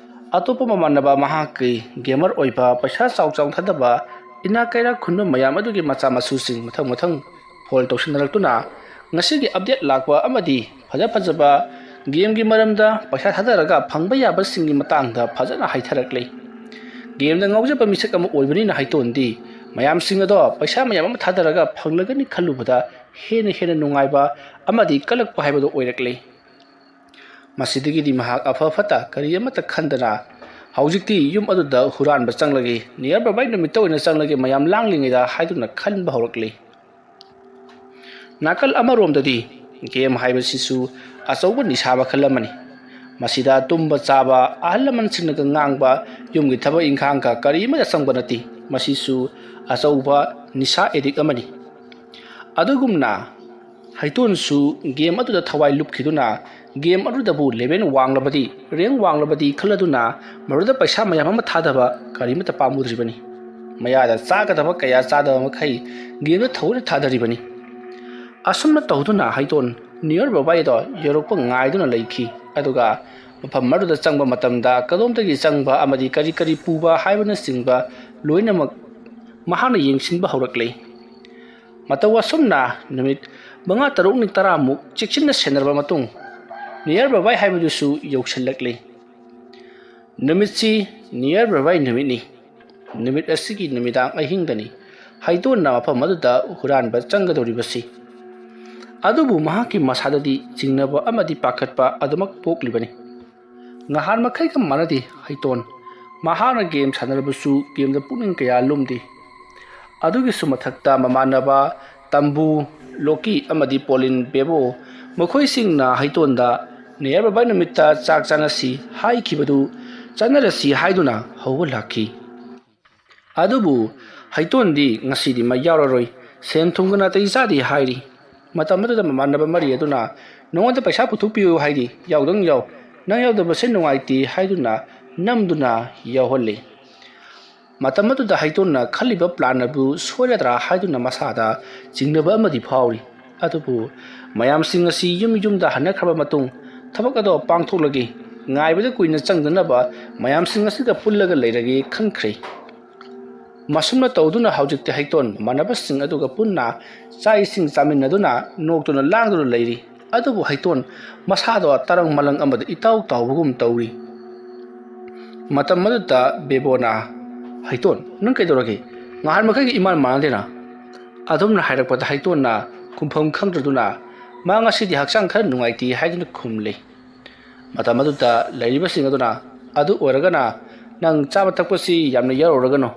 ꯑꯇꯣꯞꯄ ꯃꯃꯥꯟꯅꯕ ꯃꯍꯥꯛꯀꯤ ꯒꯦꯃꯔ ꯑꯣꯏꯕ, ꯄꯩꯁꯥ ꯆꯥꯎ ꯆꯥꯎꯅ ꯊꯥꯗꯕ, ꯏꯅꯥꯛ ꯀꯩꯔꯥꯛ ꯈꯨꯟꯕ ꯃꯌꯥꯝ ꯑꯗꯨꯒꯤ ꯃꯆꯥ ꯃꯁꯨꯁꯤꯡ ꯃꯊꯪ ꯃꯊꯪ ꯐꯣꯜ ꯇꯧꯁꯤꯟꯅꯔꯛꯇꯨꯅ ꯉꯁꯤꯒꯤ ꯑꯞꯗꯦꯠ ꯂꯥꯛꯄ ꯑꯃꯗꯤ ꯐꯖ ꯐꯖꯕ ꯒꯦꯝꯒꯤ ꯃꯔꯝꯗ ꯄꯩꯁꯥ ꯊꯥꯗꯔꯒ ꯐꯪꯕ ꯌꯥꯕꯁꯤꯡꯒꯤ ꯃꯇꯥꯡꯗ ꯐꯖꯅ ꯍꯥꯏꯊꯔꯛꯂꯤ꯫ ꯒꯦꯝꯗ ꯉꯥꯎꯖꯕ ꯃꯤꯁꯛ ꯑꯃ ꯑꯣꯏꯕꯅꯤꯅ ꯍꯩꯇꯣꯟꯗꯤ ꯃꯌꯥꯝꯁꯤꯡ ꯑꯗꯣ ꯄꯩꯁꯥ ꯃꯌꯥꯝ ꯑꯃ ꯊꯥꯗꯔꯒ ꯐꯪꯂꯒꯅꯤ ꯈꯜꯂꯨꯕꯗ ꯍꯦꯟꯅ ꯍꯦꯟꯅ ꯅꯨꯡꯉꯥꯏꯕ ꯑꯃꯗꯤ ꯀꯜꯂꯛꯄ ꯍꯥꯏꯕꯗꯨ ꯑꯣꯏꯔꯛꯂꯤ꯫ ꯃꯁꯤꯗꯒꯤꯗꯤ ꯃꯍꯥꯛ ꯑꯐ ꯐꯠꯇ ꯀꯔꯤ ꯑꯃꯠꯇ ꯈꯟꯗꯅ ꯍꯧꯖꯤꯛꯇꯤ ꯌꯨꯝ ꯑꯗꯨꯗ ꯍꯨꯔꯥꯟꯕ ꯆꯪꯂꯒꯦ, ꯅꯤꯌꯔ ꯕꯕꯥꯏ ꯅꯨꯃꯤꯠꯇ ꯑꯣꯏꯅ ꯆꯪꯂꯒꯦ ꯃꯌꯥꯝ ꯂꯥꯡꯂꯤꯉꯩꯗ ꯍꯥꯏꯗꯨꯅ ꯈꯟꯕ ꯍꯧꯔꯛꯂꯤ꯫ ꯅꯥꯀꯜ ꯑꯃꯔꯣꯝꯗꯗꯤ ꯒꯦꯝ ꯍꯥꯏꯕꯁꯤꯁꯨ ꯑꯆꯧꯕ ꯅꯤꯁꯥ ꯃꯈꯜ ꯑꯃꯅꯤ꯫ ꯃꯁꯤꯗ ꯇꯨꯝꯕ ꯆꯥꯕ, ꯑꯍꯜ ꯂꯃꯟꯁꯤꯡꯅꯒ ꯉꯥꯡꯕ, ꯌꯨꯝꯒꯤ ꯊꯕꯛ ꯏꯪꯈꯥꯡꯒ ꯀꯔꯤꯃꯠꯇ ꯆꯪꯕ ꯅꯠꯇꯦ꯫ ꯃꯁꯤꯁꯨ ꯑꯆꯧꯕ ꯅꯤꯁꯥ ꯑꯦꯗꯤꯛ ꯑꯃꯅꯤ꯫ ꯑꯗꯨꯒꯨꯝꯅ ꯍꯩꯇꯣꯟꯁꯨ ꯒꯦꯝ ꯑꯗꯨꯗ ꯊꯋꯥꯏ ꯂꯨꯞꯈꯤꯗꯨꯅ ꯒꯦꯝ ꯑꯗꯨꯗꯕꯨ ꯂꯦꯚꯦꯜ ꯋꯥꯡꯂꯕꯗꯤ, ꯔꯦꯡ ꯋꯥꯡꯂꯕꯗꯤ ꯈꯜꯂꯗꯨꯅ ꯃꯗꯨꯗ ꯄꯩꯁꯥ ꯃꯌꯥꯝ ꯑꯃ ꯊꯥꯗꯕ ꯀꯔꯤꯃꯠꯇ ꯄꯥꯝꯃꯨꯗ꯭ꯔꯤꯕꯅꯤ꯫ ꯃꯌꯥꯗ ꯆꯥꯒꯗꯕ ꯀꯌꯥ ꯆꯥꯗꯕ ꯃꯈꯩ ꯒꯦꯝꯗ ꯊꯑꯣꯏꯅ ꯊꯥꯗꯔꯤꯕꯅꯤ꯫ ꯑꯁꯨꯝꯅ ꯇꯧꯗꯨꯅ ꯍꯩꯇꯣꯟ ꯅꯤꯌꯔ ꯕꯕꯥꯏꯗꯣ ꯌꯧꯔꯛꯄ ꯉꯥꯏꯗꯨꯅ ꯂꯩꯈꯤ꯫ ꯑꯗꯨꯒ ꯃꯐꯝ ꯑꯗꯨꯗ ꯆꯪꯕ ꯃꯇꯝꯗ ꯀꯗꯣꯝꯗꯒꯤ ꯆꯪꯕ ꯑꯃꯗꯤ ꯀꯔꯤ ꯀꯔꯤ ꯄꯨꯕ ꯍꯥꯏꯕꯅꯆꯤꯡꯕ ꯂꯣꯏꯅꯃꯛ ꯃꯍꯥꯛꯅ ꯌꯦꯡꯁꯤꯟꯕ ꯍꯧꯔꯛꯂꯦ꯫ ꯃꯇꯧ ꯑꯁꯨꯝꯅ ꯅꯨꯃꯤꯠ ꯃꯉꯥ, ꯇꯔꯨꯛꯅꯤ, ꯇꯔꯥꯃꯨꯛ ꯆꯦꯛꯁꯤꯟꯅ ꯁꯦꯟꯅꯔꯕ ꯃꯇꯨꯡ, ꯅꯤꯌꯔ ꯕꯕꯥꯏ ꯍꯥꯏꯕꯗꯨꯁꯨ ꯌꯧꯁꯤꯜꯂꯛꯂꯦ꯫ ꯅꯨꯃꯤꯠꯁꯤ ꯅꯤꯌꯔ ꯕꯕꯥꯏ ꯅꯨꯃꯤꯠꯅꯤ꯫ ꯅꯨꯃꯤꯠ ꯑꯁꯤꯒꯤ ꯅꯨꯃꯤꯗꯥꯡ ꯑꯍꯤꯡꯗꯅꯤ ꯍꯩꯇꯣꯟꯅ ꯃꯐꯝ ꯑꯗꯨꯗ ꯍꯨꯔꯥꯟꯕ ꯆꯪꯒꯗꯧꯔꯤꯕꯁꯤ꯫ ꯑꯗꯨꯕꯨ ꯃꯍꯥꯛꯀꯤ ꯃꯁꯥꯗꯗꯤ ꯆꯤꯡꯅꯕ ꯑꯃꯗꯤ ꯄꯥꯈꯠꯄ ꯑꯗꯨꯃꯛ ꯄꯣꯛꯂꯤꯕꯅꯤ꯫ ꯉꯍꯥꯟ ꯃꯈꯩꯒ ꯃꯥꯟꯅꯗꯦ ꯍꯩꯇꯣꯟ꯫ ꯃꯍꯥꯛꯅ ꯒꯦꯝ ꯁꯥꯟꯅꯔꯕꯁꯨ ꯒꯦꯝꯗ ꯄꯨꯛꯅꯤꯡ ꯀꯌꯥ ꯂꯨꯝꯗꯦ꯫ ꯑꯗꯨꯒꯤꯁꯨ ꯃꯊꯛꯇ ꯃꯃꯥꯟꯅꯕ ꯇꯝꯕꯨ, ꯂꯣꯀꯤ ꯑꯃꯗꯤ ꯄꯣꯂꯤꯟ ꯕꯦꯕꯣ, ꯃꯈꯣꯏꯁꯤꯡꯅ ꯍꯩꯇꯣꯟꯗ ꯅꯤꯌꯔ ꯕꯕꯥꯏ ꯅꯨꯃꯤꯠꯇ ꯆꯥꯛ ꯆꯥꯅꯁꯤ ꯍꯥꯏꯈꯤꯕꯗꯨ ꯆꯠꯅꯔꯁꯤ ꯍꯥꯏꯗꯨꯅ ꯍꯧꯕ ꯂꯥꯛꯈꯤ꯫ ꯑꯗꯨꯕꯨ ꯍꯩꯇꯣꯟꯗꯤ ꯉꯁꯤꯗꯤ ꯃꯩ ꯌꯥꯎꯔꯔꯣꯏ, ꯁꯦꯟ ꯊꯨꯝꯒ ꯅꯥꯇꯩ ꯆꯥꯗꯦ ꯍꯥꯏꯔꯤ꯫ ꯃꯇꯝ ꯑꯗꯨꯗ ꯃꯃꯥꯟꯅꯕ ꯃꯔꯤ ꯑꯗꯨꯅ ꯅꯉꯣꯟꯗ ꯄꯩꯁꯥ ꯄꯨꯊꯣꯛꯄꯤꯌꯨ ꯍꯥꯏꯔꯤ, ꯌꯥꯎꯗꯪ ꯌꯥꯎ, ꯅꯪ ꯌꯥꯎꯗꯕꯁꯦ ꯅꯨꯡꯉꯥꯏꯇꯦ ꯍꯥꯏꯗꯨꯅ ꯅꯝꯗꯨꯅ ꯌꯥꯎꯍꯜꯂꯤ꯫ ꯃꯇꯝ ꯑꯗꯨꯗ ꯍꯩꯇꯣꯟꯅ ꯈꯜꯂꯤꯕ ꯄ꯭ꯂꯥꯟ ꯑꯗꯨ ꯁꯣꯏꯔꯗ꯭ꯔꯥ ꯍꯥꯏꯗꯨꯅ ꯃꯁꯥꯗ ꯆꯤꯡꯅꯕ ꯑꯃꯗꯤ ꯐꯥꯎꯔꯤ꯫ ꯑꯗꯨꯕꯨ ꯃꯌꯥꯝꯁꯤꯡ ꯑꯁꯤ ꯌꯨꯝ ꯌꯨꯝꯗ ꯍꯟꯅꯈ꯭ꯔꯕ ꯃꯇꯨꯡ ꯊꯕꯛ ꯑꯗꯣ ꯄꯥꯡꯊꯣꯛꯂꯒꯦ, ꯉꯥꯏꯕꯗ ꯀꯨꯏꯅ ꯆꯪꯗꯅꯕ ꯃꯌꯥꯝꯁꯤꯡ ꯑꯁꯤꯒ ꯄꯨꯜꯂꯒ ꯂꯩꯔꯒꯦ ꯈꯟꯈ꯭ꯔꯦ꯫ ꯃꯁꯨꯝꯅ ꯇꯧꯗꯨꯅ ꯍꯧꯖꯤꯛꯇꯤ ꯍꯩꯇꯣꯟ ꯃꯃꯥꯟꯅꯕꯁꯤꯡ ꯑꯗꯨꯒ ꯄꯨꯟꯅ ꯆꯥꯛ ꯏꯁꯤꯡ ꯆꯥꯃꯤꯟꯅꯗꯨꯅ ꯅꯣꯛꯇꯨꯅ ꯂꯥꯡꯗꯨꯅ ꯂꯩꯔꯤ꯫ ꯑꯗꯨꯕꯨ ꯍꯩꯇꯣꯟ ꯃꯁꯥꯗꯣ ꯇꯔꯪ ꯃꯂꯪ ꯑꯃꯗ ꯏꯇꯥꯎ ꯇꯥꯎꯕꯒꯨꯝ ꯇꯧꯔꯤ꯫ ꯃꯇꯝ ꯑꯗꯨꯗ ꯕꯦꯕꯣꯅ, "ꯍꯩꯇꯣꯟ, ꯅꯪ ꯀꯩꯗꯧꯔꯒꯦ? ꯉꯍꯥꯟ ꯃꯈꯩꯒ ꯏꯃꯥꯟ ꯃꯥꯟꯅꯗꯦꯅ?" ꯑꯗꯨꯝꯅ ꯍꯥꯏꯔꯛꯄꯗ ꯍꯩꯇꯣꯟꯅ ꯈꯨꯝꯐꯝ ꯈꯪꯗ꯭ꯔꯗꯨꯅ, "ꯃꯥ ꯉꯁꯤꯗꯤ ꯍꯛꯆꯥꯡ ꯈꯔ ꯅꯨꯡꯉꯥꯏꯇꯦ" ꯍꯥꯏꯗꯨꯅ ꯈꯨꯝꯂꯦ꯫ ꯃꯇꯝ ꯑꯗꯨꯗ ꯂꯩꯔꯤꯕꯁꯤꯡ ꯑꯗꯨꯅ, "ꯑꯗꯨ ꯑꯣꯏꯔꯒꯅ ꯅꯪ ꯆꯥꯕ ꯊꯛꯄꯁꯤ ꯌꯥꯝꯅ ꯌꯥꯎꯔꯨꯔꯒꯅꯨ꯫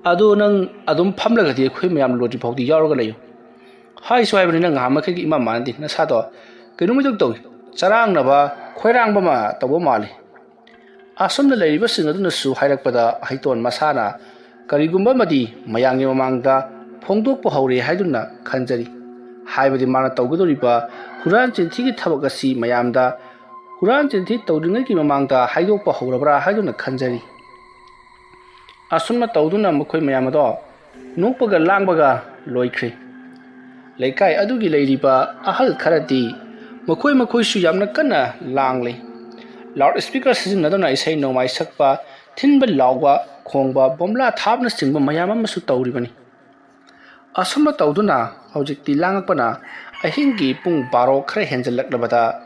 ꯑꯗꯨ ꯅꯪ ꯑꯗꯨꯝ ꯐꯝꯂꯒꯗꯤ ꯑꯩꯈꯣꯏ ꯃꯌꯥꯝ ꯂꯣꯏꯗ꯭ꯔꯤ ꯐꯥꯎꯗꯤ ꯌꯥꯎꯔꯒ ꯂꯩꯌꯨ꯫ ꯍꯥꯏꯁꯨ ꯍꯥꯏꯕꯅꯤ, ꯅꯪ ꯉꯍꯥꯟ ꯃꯈꯩꯒ ꯏꯃꯥꯟ ꯃꯥꯟꯅꯗꯦ, ꯅꯁꯥꯗꯣ ꯀꯩꯅꯣꯝ ꯏꯇꯧ ꯇꯧꯏ, ꯆꯔꯥꯡꯅꯕ, ꯈꯣꯏꯔꯥꯡꯕ ꯑꯃ ꯇꯧꯕ ꯃꯥꯜꯂꯤ"꯫ ꯑꯁꯨꯝꯅ ꯂꯩꯔꯤꯕꯁꯤꯡ ꯑꯗꯨꯅꯁꯨ ꯍꯥꯏꯔꯛꯄꯗ ꯍꯩꯇꯣꯟ ꯃꯁꯥꯅ ꯀꯔꯤꯒꯨꯝꯕ ꯑꯃꯗꯤ ꯃꯌꯥꯝꯒꯤ ꯃꯃꯥꯡꯗ ꯐꯣꯡꯗꯣꯛꯄ ꯍꯧꯔꯦ ꯍꯥꯏꯗꯨꯅ ꯈꯟꯖꯔꯤ꯫ ꯍꯥꯏꯕꯗꯤ ꯃꯥꯅ ꯇꯧꯒꯗꯧꯔꯤꯕ ꯍꯨꯔꯥꯟ ꯆꯤꯟꯊꯤꯒꯤ ꯊꯕꯛ ꯑꯁꯤ ꯃꯌꯥꯝꯗ ꯍꯨꯔꯥꯟ ꯆꯤꯟꯊꯤ ꯇꯧꯗ꯭ꯔꯤꯉꯩꯒꯤ ꯃꯃꯥꯡꯗ ꯍꯥꯏꯗꯣꯛꯄ ꯍꯧꯔꯕ꯭ꯔꯥ ꯍꯥꯏꯗꯨꯅ ꯈꯟꯖꯔꯤ꯫ ꯑꯁꯨꯝꯅ ꯇꯧꯗꯨꯅ ꯃꯈꯣꯏ ꯃꯌꯥꯝ ꯑꯗꯣ ꯅꯣꯛꯄꯒ ꯂꯥꯡꯕꯒ ꯂꯣꯏꯈ꯭ꯔꯦ꯫ ꯂꯩꯀꯥꯏ ꯑꯗꯨꯒꯤ ꯂꯩꯔꯤꯕ ꯑꯍꯜ ꯈꯔꯗꯤ ꯃꯈꯣꯏ ꯃꯈꯣꯏꯁꯨ ꯌꯥꯝꯅ ꯀꯟꯅ ꯂꯥꯡꯂꯤ꯫ ꯂꯥꯎꯠ ꯁ꯭ꯄꯤꯀꯔ ꯁꯤꯖꯤꯟꯅꯗꯨꯅ ꯏꯁꯩ ꯅꯣꯡꯃꯥꯏ ꯁꯛꯄ, ꯊꯤꯟꯕ ꯂꯥꯎꯕ, ꯈꯣꯡꯕ, ꯕꯣꯝꯂꯥ ꯊꯥꯕꯅꯆꯤꯡꯕ ꯃꯌꯥꯝ ꯑꯃꯁꯨ ꯇꯧꯔꯤꯕꯅꯤ꯫ ꯑꯁꯨꯝꯅ ꯇꯧꯗꯨꯅ ꯍꯧꯖꯤꯛꯇꯤ ꯂꯥꯡꯉꯛꯄꯅ ꯑꯍꯤꯡꯒꯤ ꯄꯨꯡ ꯕꯥꯔꯣ ꯈꯔ ꯍꯦꯟꯖꯜꯂꯛꯂꯕꯗ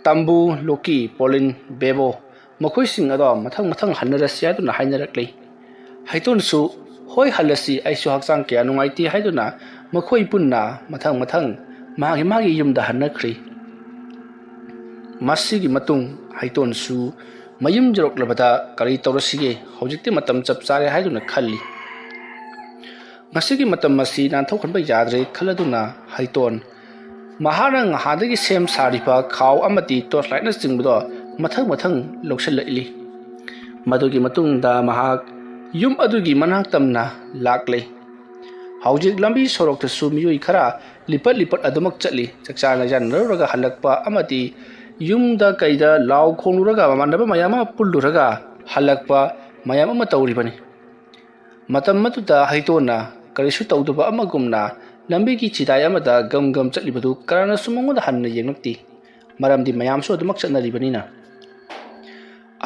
ꯇꯝꯕꯨ, ꯂꯣꯀꯤ, ꯄꯣꯂꯤꯟ, ꯕꯦꯕꯣ ꯃꯈꯣꯏꯁꯤꯡ ꯑꯗꯣ ꯃꯊꯪ ꯃꯊꯪ ꯍꯟꯅꯔꯁꯤ ꯍꯥꯏꯗꯨꯅ ꯍꯥꯏꯅꯔꯛꯂꯤ꯫ ꯍꯩꯇꯣꯟꯁꯨ "ꯍꯣꯏ, ꯍꯜꯂꯁꯤ, ꯑꯩꯁꯨ ꯍꯛꯆꯥꯡ ꯀꯌꯥ ꯅꯨꯡꯉꯥꯏꯇꯦ" ꯍꯥꯏꯗꯨꯅ ꯃꯈꯣꯏ ꯄꯨꯟꯅ ꯃꯊꯪ ꯃꯊꯪ ꯃꯥꯒꯤ ꯃꯥꯒꯤ ꯌꯨꯝꯗ ꯍꯟꯅꯈ꯭ꯔꯤ꯫ ꯃꯁꯤꯒꯤ ꯃꯇꯨꯡ ꯍꯩꯇꯣꯟꯁꯨ ꯃꯌꯨꯝ ꯌꯧꯔꯛꯂꯕꯗ ꯀꯔꯤ ꯇꯧꯔꯁꯤꯒꯦ, ꯍꯧꯖꯤꯛꯇꯤ ꯃꯇꯝ ꯆꯞ ꯆꯥꯔꯦ ꯍꯥꯏꯗꯨꯅ ꯈꯜꯂꯤ꯫ ꯃꯁꯤꯒꯤ ꯃꯇꯝ ꯑꯁꯤ ꯅꯥꯟꯊꯣꯛꯍꯟꯕ ꯌꯥꯗ꯭ꯔꯦ ꯈꯜꯂꯗꯨꯅ ꯍꯩꯇꯣꯟ ꯃꯍꯥꯛꯅ ꯉꯍꯥꯟꯗꯒꯤ ꯁꯦꯝ ꯁꯥꯔꯤꯕ ꯈꯥꯎ ꯑꯃꯗꯤ ꯇꯣꯔꯆ ꯂꯥꯏꯠꯅꯆꯤꯡꯕꯗꯣ ꯃꯊꯪ ꯃꯊꯪ ꯂꯧꯁꯤꯜꯂꯛꯂꯤ꯫ ꯃꯗꯨꯒꯤ ꯃꯇꯨꯡꯗ ꯃꯍꯥꯛ ꯌꯨꯝ ꯑꯗꯨꯒꯤ ꯃꯅꯥꯛ ꯇꯝꯅ ꯂꯥꯛꯂꯦ꯫ ꯍꯧꯖꯤꯛ ꯂꯝꯕꯤ ꯁꯣꯔꯣꯛꯇꯁꯨ ꯃꯤꯑꯣꯏ ꯈꯔ ꯂꯤꯄꯠ ꯂꯤꯄꯠ ꯑꯗꯨꯃꯛ ꯆꯠꯂꯤ꯫ ꯆꯥꯛꯆꯥ ꯅꯩꯖꯥꯅꯔꯨꯔꯒ ꯍꯜꯂꯛꯄ ꯑꯃꯗꯤ ꯌꯨꯝꯗ ꯀꯩꯗ ꯂꯥꯎ ꯈꯣꯡꯂꯨꯔꯒ ꯃꯃꯥꯟꯅꯕ ꯃꯌꯥꯝ ꯑꯃ ꯄꯨꯜꯂꯨꯔꯒ ꯍꯜꯂꯛꯄ ꯃꯌꯥꯝ ꯑꯃ ꯇꯧꯔꯤꯕꯅꯤ꯫ ꯃꯇꯝ ꯑꯗꯨꯗ ꯍꯩꯇꯣꯟꯅ ꯀꯔꯤꯁꯨ ꯇꯧꯗꯕ ꯑꯃꯒꯨꯝꯅ ꯂꯝꯕꯤꯒꯤ ꯆꯤꯗꯥꯏ ꯑꯃꯗ ꯒꯝ ꯒꯝ ꯆꯠꯂꯤꯕꯗꯨ ꯀꯅꯥꯅꯁꯨ ꯃꯉꯣꯟꯗ ꯍꯟꯅ ꯌꯦꯡꯂꯛꯇꯦ꯫ ꯃꯔꯝꯗꯤ ꯃꯌꯥꯝꯁꯨ ꯑꯗꯨꯃꯛ ꯆꯠꯅꯔꯤꯕꯅꯤꯅ꯫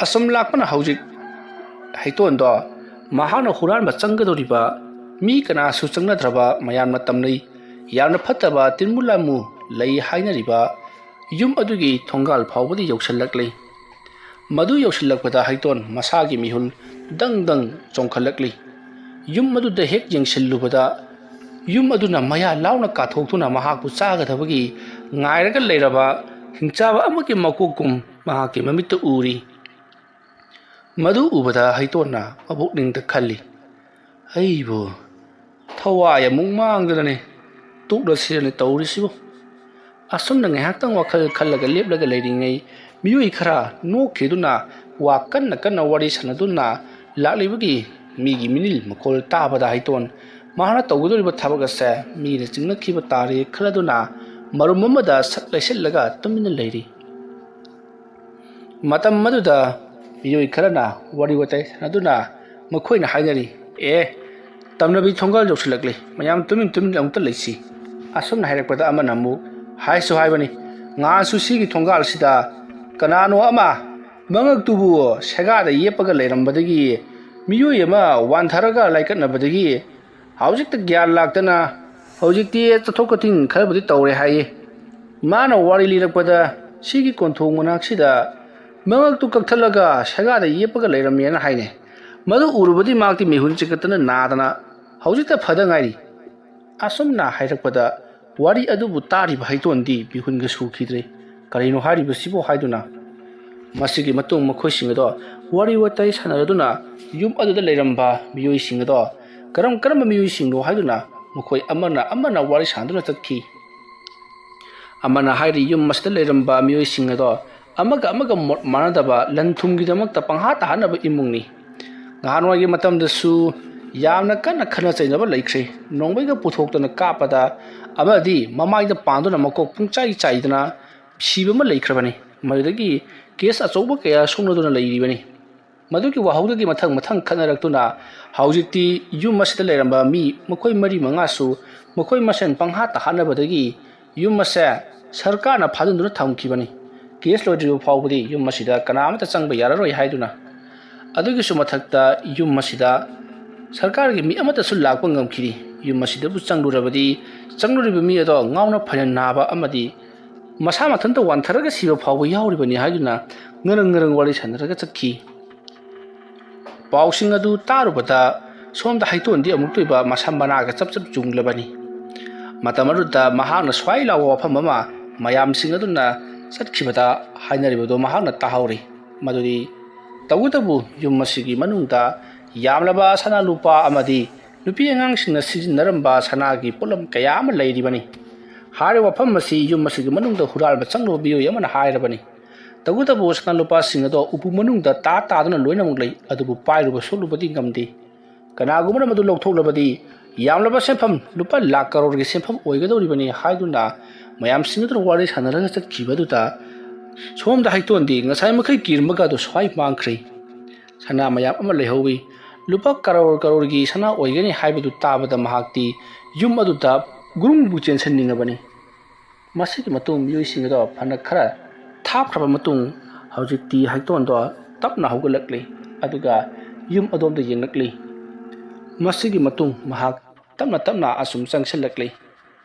ꯑꯁꯨꯝ ꯂꯥꯛꯄꯅ ꯍꯧꯖꯤꯛ ꯍꯩꯇꯣꯟꯗꯣ ꯃꯍꯥꯛꯅ ꯍꯨꯔꯥꯟꯕ ꯆꯪꯒꯗꯧꯔꯤꯕ ꯃꯤ ꯀꯅꯥꯁꯨ ꯆꯪꯅꯗ꯭ꯔꯕ, ꯃꯌꯥꯝꯅ ꯇꯝꯅꯩ ꯌꯥꯝꯅ ꯐꯠꯇꯕ ꯇꯤꯟꯃꯨ ꯂꯥꯃꯨ ꯂꯩ ꯍꯥꯏꯅꯔꯤꯕ ꯌꯨꯝ ꯑꯗꯨꯒꯤ ꯊꯣꯡꯒꯥꯜ ꯐꯥꯎꯕꯗꯤ ꯌꯧꯁꯤꯜꯂꯛꯂꯦ꯫ ꯃꯗꯨ ꯌꯧꯁꯤꯜꯂꯛꯄꯗ ꯍꯩꯇꯣꯟ ꯃꯁꯥꯒꯤ ꯃꯤꯍꯨꯜ ꯗꯪ ꯗꯪ ꯆꯣꯡꯈꯠꯂꯛꯂꯤ꯫ ꯌꯨꯝ ꯑꯗꯨꯗ ꯍꯦꯛ ꯌꯦꯡꯁꯤꯜꯂꯨꯕꯗ ꯌꯨꯝ ꯑꯗꯨꯅ ꯃꯌꯥ ꯂꯥꯎꯅ ꯀꯥꯊꯣꯛꯇꯨꯅ ꯃꯍꯥꯛꯄꯨ ꯆꯥꯒꯗꯕꯒꯤ ꯉꯥꯏꯔꯒ ꯂꯩꯔꯕ ꯍꯤꯡꯆꯥꯕ ꯑꯃꯒꯤ ꯃꯀꯣꯛꯀꯨꯝ ꯃꯍꯥꯛꯀꯤ ꯃꯃꯤꯠꯇ ꯎꯔꯤ꯫ ꯃꯗꯨ ꯎꯕꯗ ꯍꯩꯇꯣꯟꯅ ꯃꯄꯨꯛꯅꯤꯡꯗ ꯈꯜꯂꯤ, "ꯑꯩꯕꯨ ꯊꯋꯥꯏ ꯑꯃꯨꯛ ꯃꯥꯡꯗꯅꯅꯦ ꯇꯣꯛꯂꯁꯤꯔꯅꯦ ꯇꯧꯔꯤꯁꯤꯕꯨ?" ꯑꯁꯨꯝꯅ ꯉꯥꯏꯍꯥꯛꯇꯪ ꯋꯥꯈꯜ ꯈꯜꯂꯒ ꯂꯦꯞꯂꯒ ꯂꯩꯔꯤꯉꯩ ꯃꯤꯑꯣꯏ ꯈꯔ ꯅꯣꯛꯈꯤꯗꯨꯅ ꯋꯥ ꯀꯟꯅ ꯀꯟꯅ ꯋꯥꯔꯤ ꯁꯥꯟꯅꯗꯨꯅ ꯂꯥꯛꯂꯤꯕꯒꯤ ꯃꯤꯒꯤ ꯃꯤꯅꯤꯜ ꯃꯈꯣꯜ ꯇꯥꯕꯗ ꯍꯩꯇꯣꯟ ꯃꯍꯥꯛꯅ ꯇꯧꯒꯗꯧꯔꯤꯕ ꯊꯕꯛ ꯑꯁꯦ ꯃꯤꯅ ꯆꯤꯡꯅꯈꯤꯕ ꯇꯥꯔꯦ ꯈꯜꯂꯗꯨꯅ ꯃꯔꯨꯝ ꯑꯃꯗ ꯁꯛ ꯂꯩꯁꯤꯜꯂꯒ ꯇꯨꯃꯤꯟꯅ ꯂꯩꯔꯤ꯫ ꯃꯇꯝ ꯑꯗꯨꯗ ꯃꯤꯑꯣꯏ ꯈꯔꯅ ꯋꯥꯔꯤ ꯋꯥꯇꯥꯏ ꯁꯥꯟꯅꯗꯨꯅ ꯃꯈꯣꯏꯅ ꯍꯥꯏꯅꯔꯤ, "ꯑꯦ, ꯇꯝꯅꯕꯤ ꯊꯣꯡꯒꯥꯜ ꯌꯧꯁꯤꯜꯂꯛꯂꯦ, ꯃꯌꯥꯝ ꯇꯨꯃꯤꯟ ꯇꯨꯃꯤꯟ ꯑꯃꯨꯛꯇ ꯂꯩꯁꯤ"꯫ ꯑꯁꯨꯝꯅ ꯍꯥꯏꯔꯛꯄꯗ ꯑꯃꯅ ꯑꯃꯨꯛ ꯍꯥꯏꯁꯨ ꯍꯥꯏꯕꯅꯤ, "ꯉꯍꯥꯟꯁꯨ ꯁꯤꯒꯤ ꯊꯣꯡꯒꯥꯜꯁꯤꯗ ꯀꯅꯥꯅꯣ ꯑꯃ ꯃꯉꯛꯇꯨꯕꯨ ꯁꯦꯒꯥꯗ ꯌꯦꯞꯄꯒ ꯂꯩꯔꯝꯕꯗꯒꯤ ꯃꯤꯑꯣꯏ ꯑꯃ ꯋꯥꯟꯊꯔꯒ ꯂꯥꯏꯀꯠꯅꯕꯗꯒꯤ ꯍꯧꯖꯤꯛꯇ ꯒ꯭ꯌꯥꯟ ꯂꯥꯛꯇꯅ ꯍꯧꯖꯤꯛꯇꯤ ꯆꯠꯊꯣꯛ ꯆꯠꯁꯤꯟ ꯈꯔꯕꯨꯗꯤ ꯇꯧꯔꯦ ꯍꯥꯏꯌꯦ꯫ ꯃꯥꯅ ꯋꯥꯔꯤ ꯂꯤꯔꯛꯄꯗ ꯁꯤꯒꯤ ꯀꯣꯟꯊꯣꯡ ꯃꯅꯥꯛꯁꯤꯗ ꯃꯉꯛꯇꯨ ꯀꯛꯊꯠꯂꯒ ꯁꯦꯒꯥꯗ ꯌꯦꯞꯄꯒ ꯂꯩꯔꯝꯃꯦꯅ ꯍꯥꯏꯅꯦ꯫ ꯃꯗꯨ ꯎꯔꯨꯕꯗꯤ ꯃꯍꯥꯛꯇꯤ ꯃꯤꯍꯨꯟ ꯆꯤꯡꯈꯠꯇꯅ ꯅꯥꯗꯅ ꯍꯧꯖꯤꯛꯇ ꯐꯗ ꯉꯥꯏꯔꯤ"꯫ ꯑꯁꯨꯝꯅ ꯍꯥꯏꯔꯛꯄꯗ ꯋꯥꯔꯤ ꯑꯗꯨꯕꯨ ꯇꯥꯔꯤꯕ ꯍꯩꯇꯣꯟꯗꯤ ꯃꯤꯍꯨꯟꯒ ꯁꯨꯈꯤꯗ꯭ꯔꯦ꯫ "ꯀꯔꯤꯅꯣ ꯍꯥꯏꯔꯤꯕꯁꯤꯕꯨ?" ꯍꯥꯏꯗꯨꯅ ꯃꯁꯤꯒꯤ ꯃꯇꯨꯡ ꯃꯈꯣꯏꯁꯤꯡ ꯑꯗꯣ ꯋꯥꯔꯤ ꯋꯥꯇꯥꯏ ꯁꯥꯟꯅꯔꯗꯨꯅ ꯌꯨꯝ ꯑꯗꯨꯗ ꯂꯩꯔꯝꯕ ꯃꯤꯑꯣꯏꯁꯤꯡ ꯑꯗꯣ ꯀꯔꯝ ꯀꯔꯝꯕ ꯃꯤꯑꯣꯏꯁꯤꯡꯅꯣ ꯍꯥꯏꯗꯨꯅ ꯃꯈꯣꯏ ꯑꯃꯅ ꯑꯃꯅ ꯋꯥꯔꯤ ꯁꯥꯟꯅꯗꯨꯅ ꯆꯠꯈꯤ꯫ ꯑꯃꯅ ꯍꯥꯏꯔꯤ, ꯌꯨꯝ ꯑꯁꯤꯗ ꯂꯩꯔꯝꯕ ꯃꯤꯑꯣꯏꯁꯤꯡ ꯑꯗꯣ ꯑꯃꯒ ꯑꯃꯒ ꯃꯣꯠ ꯃꯥꯟꯅꯗꯕ ꯂꯟ ꯊꯨꯝꯒꯤꯗꯃꯛꯇ ꯄꯪꯍꯥ ꯇꯥꯍꯟꯅꯕ ꯏꯃꯨꯡꯅꯤ꯫ ꯅꯍꯥꯟꯋꯥꯏꯒꯤ ꯃꯇꯝꯗꯁꯨ ꯌꯥꯝꯅ ꯀꯟꯅ ꯈꯠꯅ ꯆꯩꯅꯕ ꯂꯩꯈ꯭ꯔꯦ꯫ ꯅꯣꯡꯃꯩꯒ ꯄꯨꯊꯣꯛꯇꯅ ꯀꯥꯞꯄꯗ ꯑꯃꯗꯤ ꯃꯃꯥꯏꯗ ꯄꯥꯟꯗꯨꯅ ꯃꯀꯣꯛ ꯄꯨꯡꯆꯥꯏ ꯆꯥꯏꯗꯅ ꯁꯤꯕ ꯑꯃ ꯂꯩꯈ꯭ꯔꯕꯅꯤ꯫ ꯃꯗꯨꯗꯒꯤ ꯀꯦꯁ ꯑꯆꯧꯕ ꯀꯌꯥ ꯁꯣꯛꯅꯗꯨꯅ ꯂꯩꯔꯤꯕꯅꯤ꯫ ꯃꯗꯨꯒꯤ ꯋꯥꯍꯧꯗꯒꯤ ꯃꯊꯪ ꯃꯊꯪ ꯈꯠꯅꯔꯛꯇꯨꯅ ꯍꯧꯖꯤꯛꯇꯤ ꯌꯨꯝ ꯑꯁꯤꯗ ꯂꯩꯔꯝꯕ ꯃꯤ ꯃꯈꯣꯏ ꯃꯔꯤ ꯃꯉꯥꯁꯨ ꯃꯈꯣꯏ ꯃꯁꯦꯟ ꯄꯪꯍꯥꯠꯇ ꯍꯥꯠꯅꯕꯗꯒꯤ ꯌꯨꯝ ꯑꯁꯦ ꯁꯔꯀꯥꯔꯅ ꯐꯥꯖꯤꯟꯗꯨꯅ ꯊꯝꯈꯤꯕꯅꯤ꯫ ꯀꯦꯁ ꯂꯣꯏꯗ꯭ꯔꯤꯕ ꯐꯥꯎꯕꯗꯤ ꯌꯨꯝ ꯑꯁꯤꯗ ꯀꯅꯥ ꯑꯃꯠꯇ ꯆꯪꯕ ꯌꯥꯔꯔꯣꯏ ꯍꯥꯏꯗꯨꯅ꯫ ꯑꯗꯨꯒꯤꯁꯨ ꯃꯊꯛꯇ ꯌꯨꯝ ꯑꯁꯤꯗ ꯁꯔꯀꯥꯔꯒꯤ ꯃꯤ ꯑꯃꯠꯇꯁꯨ ꯂꯥꯛꯄ ꯉꯝꯈꯤꯗꯦ꯫ ꯌꯨꯝ ꯑꯁꯤꯗꯕꯨ ꯆꯪꯂꯨꯔꯕꯗꯤ ꯆꯪꯂꯨꯔꯤꯕ ꯃꯤ ꯑꯗꯣ ꯉꯥꯎꯅ ꯐꯩꯅ ꯅꯥꯕ ꯑꯃꯗꯤ ꯃꯁꯥ ꯃꯊꯟꯇ ꯋꯥꯟꯊꯔꯒ ꯁꯤꯕ ꯐꯥꯎꯕ ꯌꯥꯎꯔꯤꯕꯅꯤ ꯍꯥꯏꯗꯨꯅ ꯉꯔꯪ ꯉꯔꯪ ꯋꯥꯔꯤ ꯁꯥꯟꯅꯔꯒ ꯆꯠꯈꯤ꯫ ꯄꯥꯎꯁꯤꯡ ꯑꯗꯨ ꯇꯥꯔꯨꯕꯗ ꯁꯣꯝꯗ ꯍꯩꯇꯣꯟꯗꯤ ꯑꯃꯨꯛꯇ ꯑꯣꯏꯕ ꯃꯁꯝ ꯃꯅꯥꯒ ꯆꯞ ꯆꯞ ꯌꯨꯡꯂꯕꯅꯤ꯫ ꯃꯇꯝ ꯑꯗꯨꯗ ꯃꯍꯥꯛꯅ ꯁ꯭ꯋꯥꯏ ꯂꯥꯎꯕ ꯋꯥꯐꯝ ꯑꯃ ꯃꯌꯥꯝꯁꯤꯡ ꯑꯗꯨꯅ ꯆꯠꯈꯤꯕꯗ ꯍꯥꯏꯅꯔꯤꯕꯗꯨ ꯃꯍꯥꯛꯅ ꯇꯥꯍꯧꯔꯤ꯫ ꯃꯗꯨꯗꯤ, "ꯇꯧꯕꯇꯕꯨ ꯌꯨꯝ ꯑꯁꯤꯒꯤ ꯃꯅꯨꯡꯗ ꯌꯥꯝꯂꯕ ꯁꯅꯥ ꯂꯨꯄꯥ ꯑꯃꯗꯤ ꯅꯨꯄꯤ ꯑꯉꯥꯡꯁꯤꯡꯅ ꯁꯤꯖꯤꯟꯅꯔꯝꯕ ꯁꯅꯥꯒꯤ ꯄꯣꯠꯂꯝ ꯀꯌꯥ ꯑꯃ ꯂꯩꯔꯤꯕꯅꯤ꯫ ꯍꯥꯏꯔꯤꯕ ꯋꯥꯐꯝ ꯑꯁꯤ ꯌꯨꯝ ꯑꯁꯤꯒꯤ ꯃꯅꯨꯡꯗ ꯍꯨꯔꯥꯟꯕ ꯆꯪꯂꯨꯕ ꯃꯤꯑꯣꯏ ꯑꯃꯅ ꯍꯥꯏꯔꯕꯅꯤ꯫ ꯇꯧꯕꯇꯕꯨ ꯁꯅꯥ ꯂꯨꯄꯥꯁꯤꯡ ꯑꯗꯣ ꯎꯄꯨ ꯃꯅꯨꯡꯗ ꯇꯥ ꯇꯥꯗꯨꯅ ꯂꯣꯏꯅꯃꯛ ꯂꯩ, ꯑꯗꯨꯕꯨ ꯄꯥꯏꯔꯨꯕ ꯁꯣꯛꯂꯨꯕꯗꯤ ꯉꯝꯗꯦ꯫ ꯀꯅꯥꯒꯨꯝꯕꯅ ꯃꯗꯨ ꯂꯧꯊꯣꯛꯂꯕꯗꯤ ꯌꯥꯝꯂꯕ ꯁꯦꯟꯐꯝ, ꯂꯨꯄꯥ ꯂꯥꯈ ꯀꯔꯣꯔꯒꯤ ꯁꯦꯟꯐꯝ ꯑꯣꯏꯒꯗꯧꯔꯤꯕꯅꯤ ꯍꯥꯏꯗꯨꯅ ꯃꯌꯥꯝꯁꯤꯡ ꯑꯗꯨꯅ ꯋꯥꯔꯤ ꯁꯥꯟꯅꯔꯒ ꯆꯠꯈꯤꯕ ꯑꯗꯨꯗ ꯁꯣꯝꯗ ꯍꯩꯇꯣꯟꯗꯤ ꯉꯁꯥꯏ ꯃꯈꯩ ꯀꯤꯔꯝꯕꯒꯗꯣ ꯁ꯭ꯋꯥꯏ ꯃꯥꯡꯈ꯭ꯔꯦ꯫ ꯁꯅꯥ ꯃꯌꯥꯝ ꯑꯃ ꯂꯩꯍꯧꯋꯤ꯫ ꯂꯨꯄꯥ ꯀꯔꯣꯔ ꯀꯔꯣꯔꯒꯤ ꯁꯅꯥ ꯑꯣꯏꯒꯅꯤ ꯍꯥꯏꯕꯗꯨ ꯇꯥꯕꯗ ꯃꯍꯥꯛꯇꯤ ꯌꯨꯝ ꯑꯗꯨꯗ ꯒꯨꯔꯨꯡꯕꯨ ꯆꯦꯟꯁꯤꯟꯅꯤꯡꯉꯕꯅꯤ꯫ ꯃꯁꯤꯒꯤ ꯃꯇꯨꯡ ꯃꯤꯑꯣꯏꯁꯤꯡ ꯑꯗꯣ ꯐꯅ ꯈꯔ ꯊꯥꯞꯈ꯭ꯔꯕ ꯃꯇꯨꯡ ꯍꯧꯖꯤꯛꯇꯤ ꯍꯩꯇꯣꯟꯗꯣ ꯇꯞꯅ ꯍꯧꯒꯠꯂꯛꯂꯤ, ꯑꯗꯨꯒ ꯌꯨꯝ ꯑꯗꯣꯝꯗ ꯌꯦꯡꯂꯛꯂꯤ꯫ ꯃꯁꯤꯒꯤ ꯃꯇꯨꯡ ꯃꯍꯥꯛ ꯇꯞꯅ ꯇꯞꯅ ꯑꯁꯨꯝ ꯆꯪꯁꯤꯜꯂꯛꯂꯤ꯫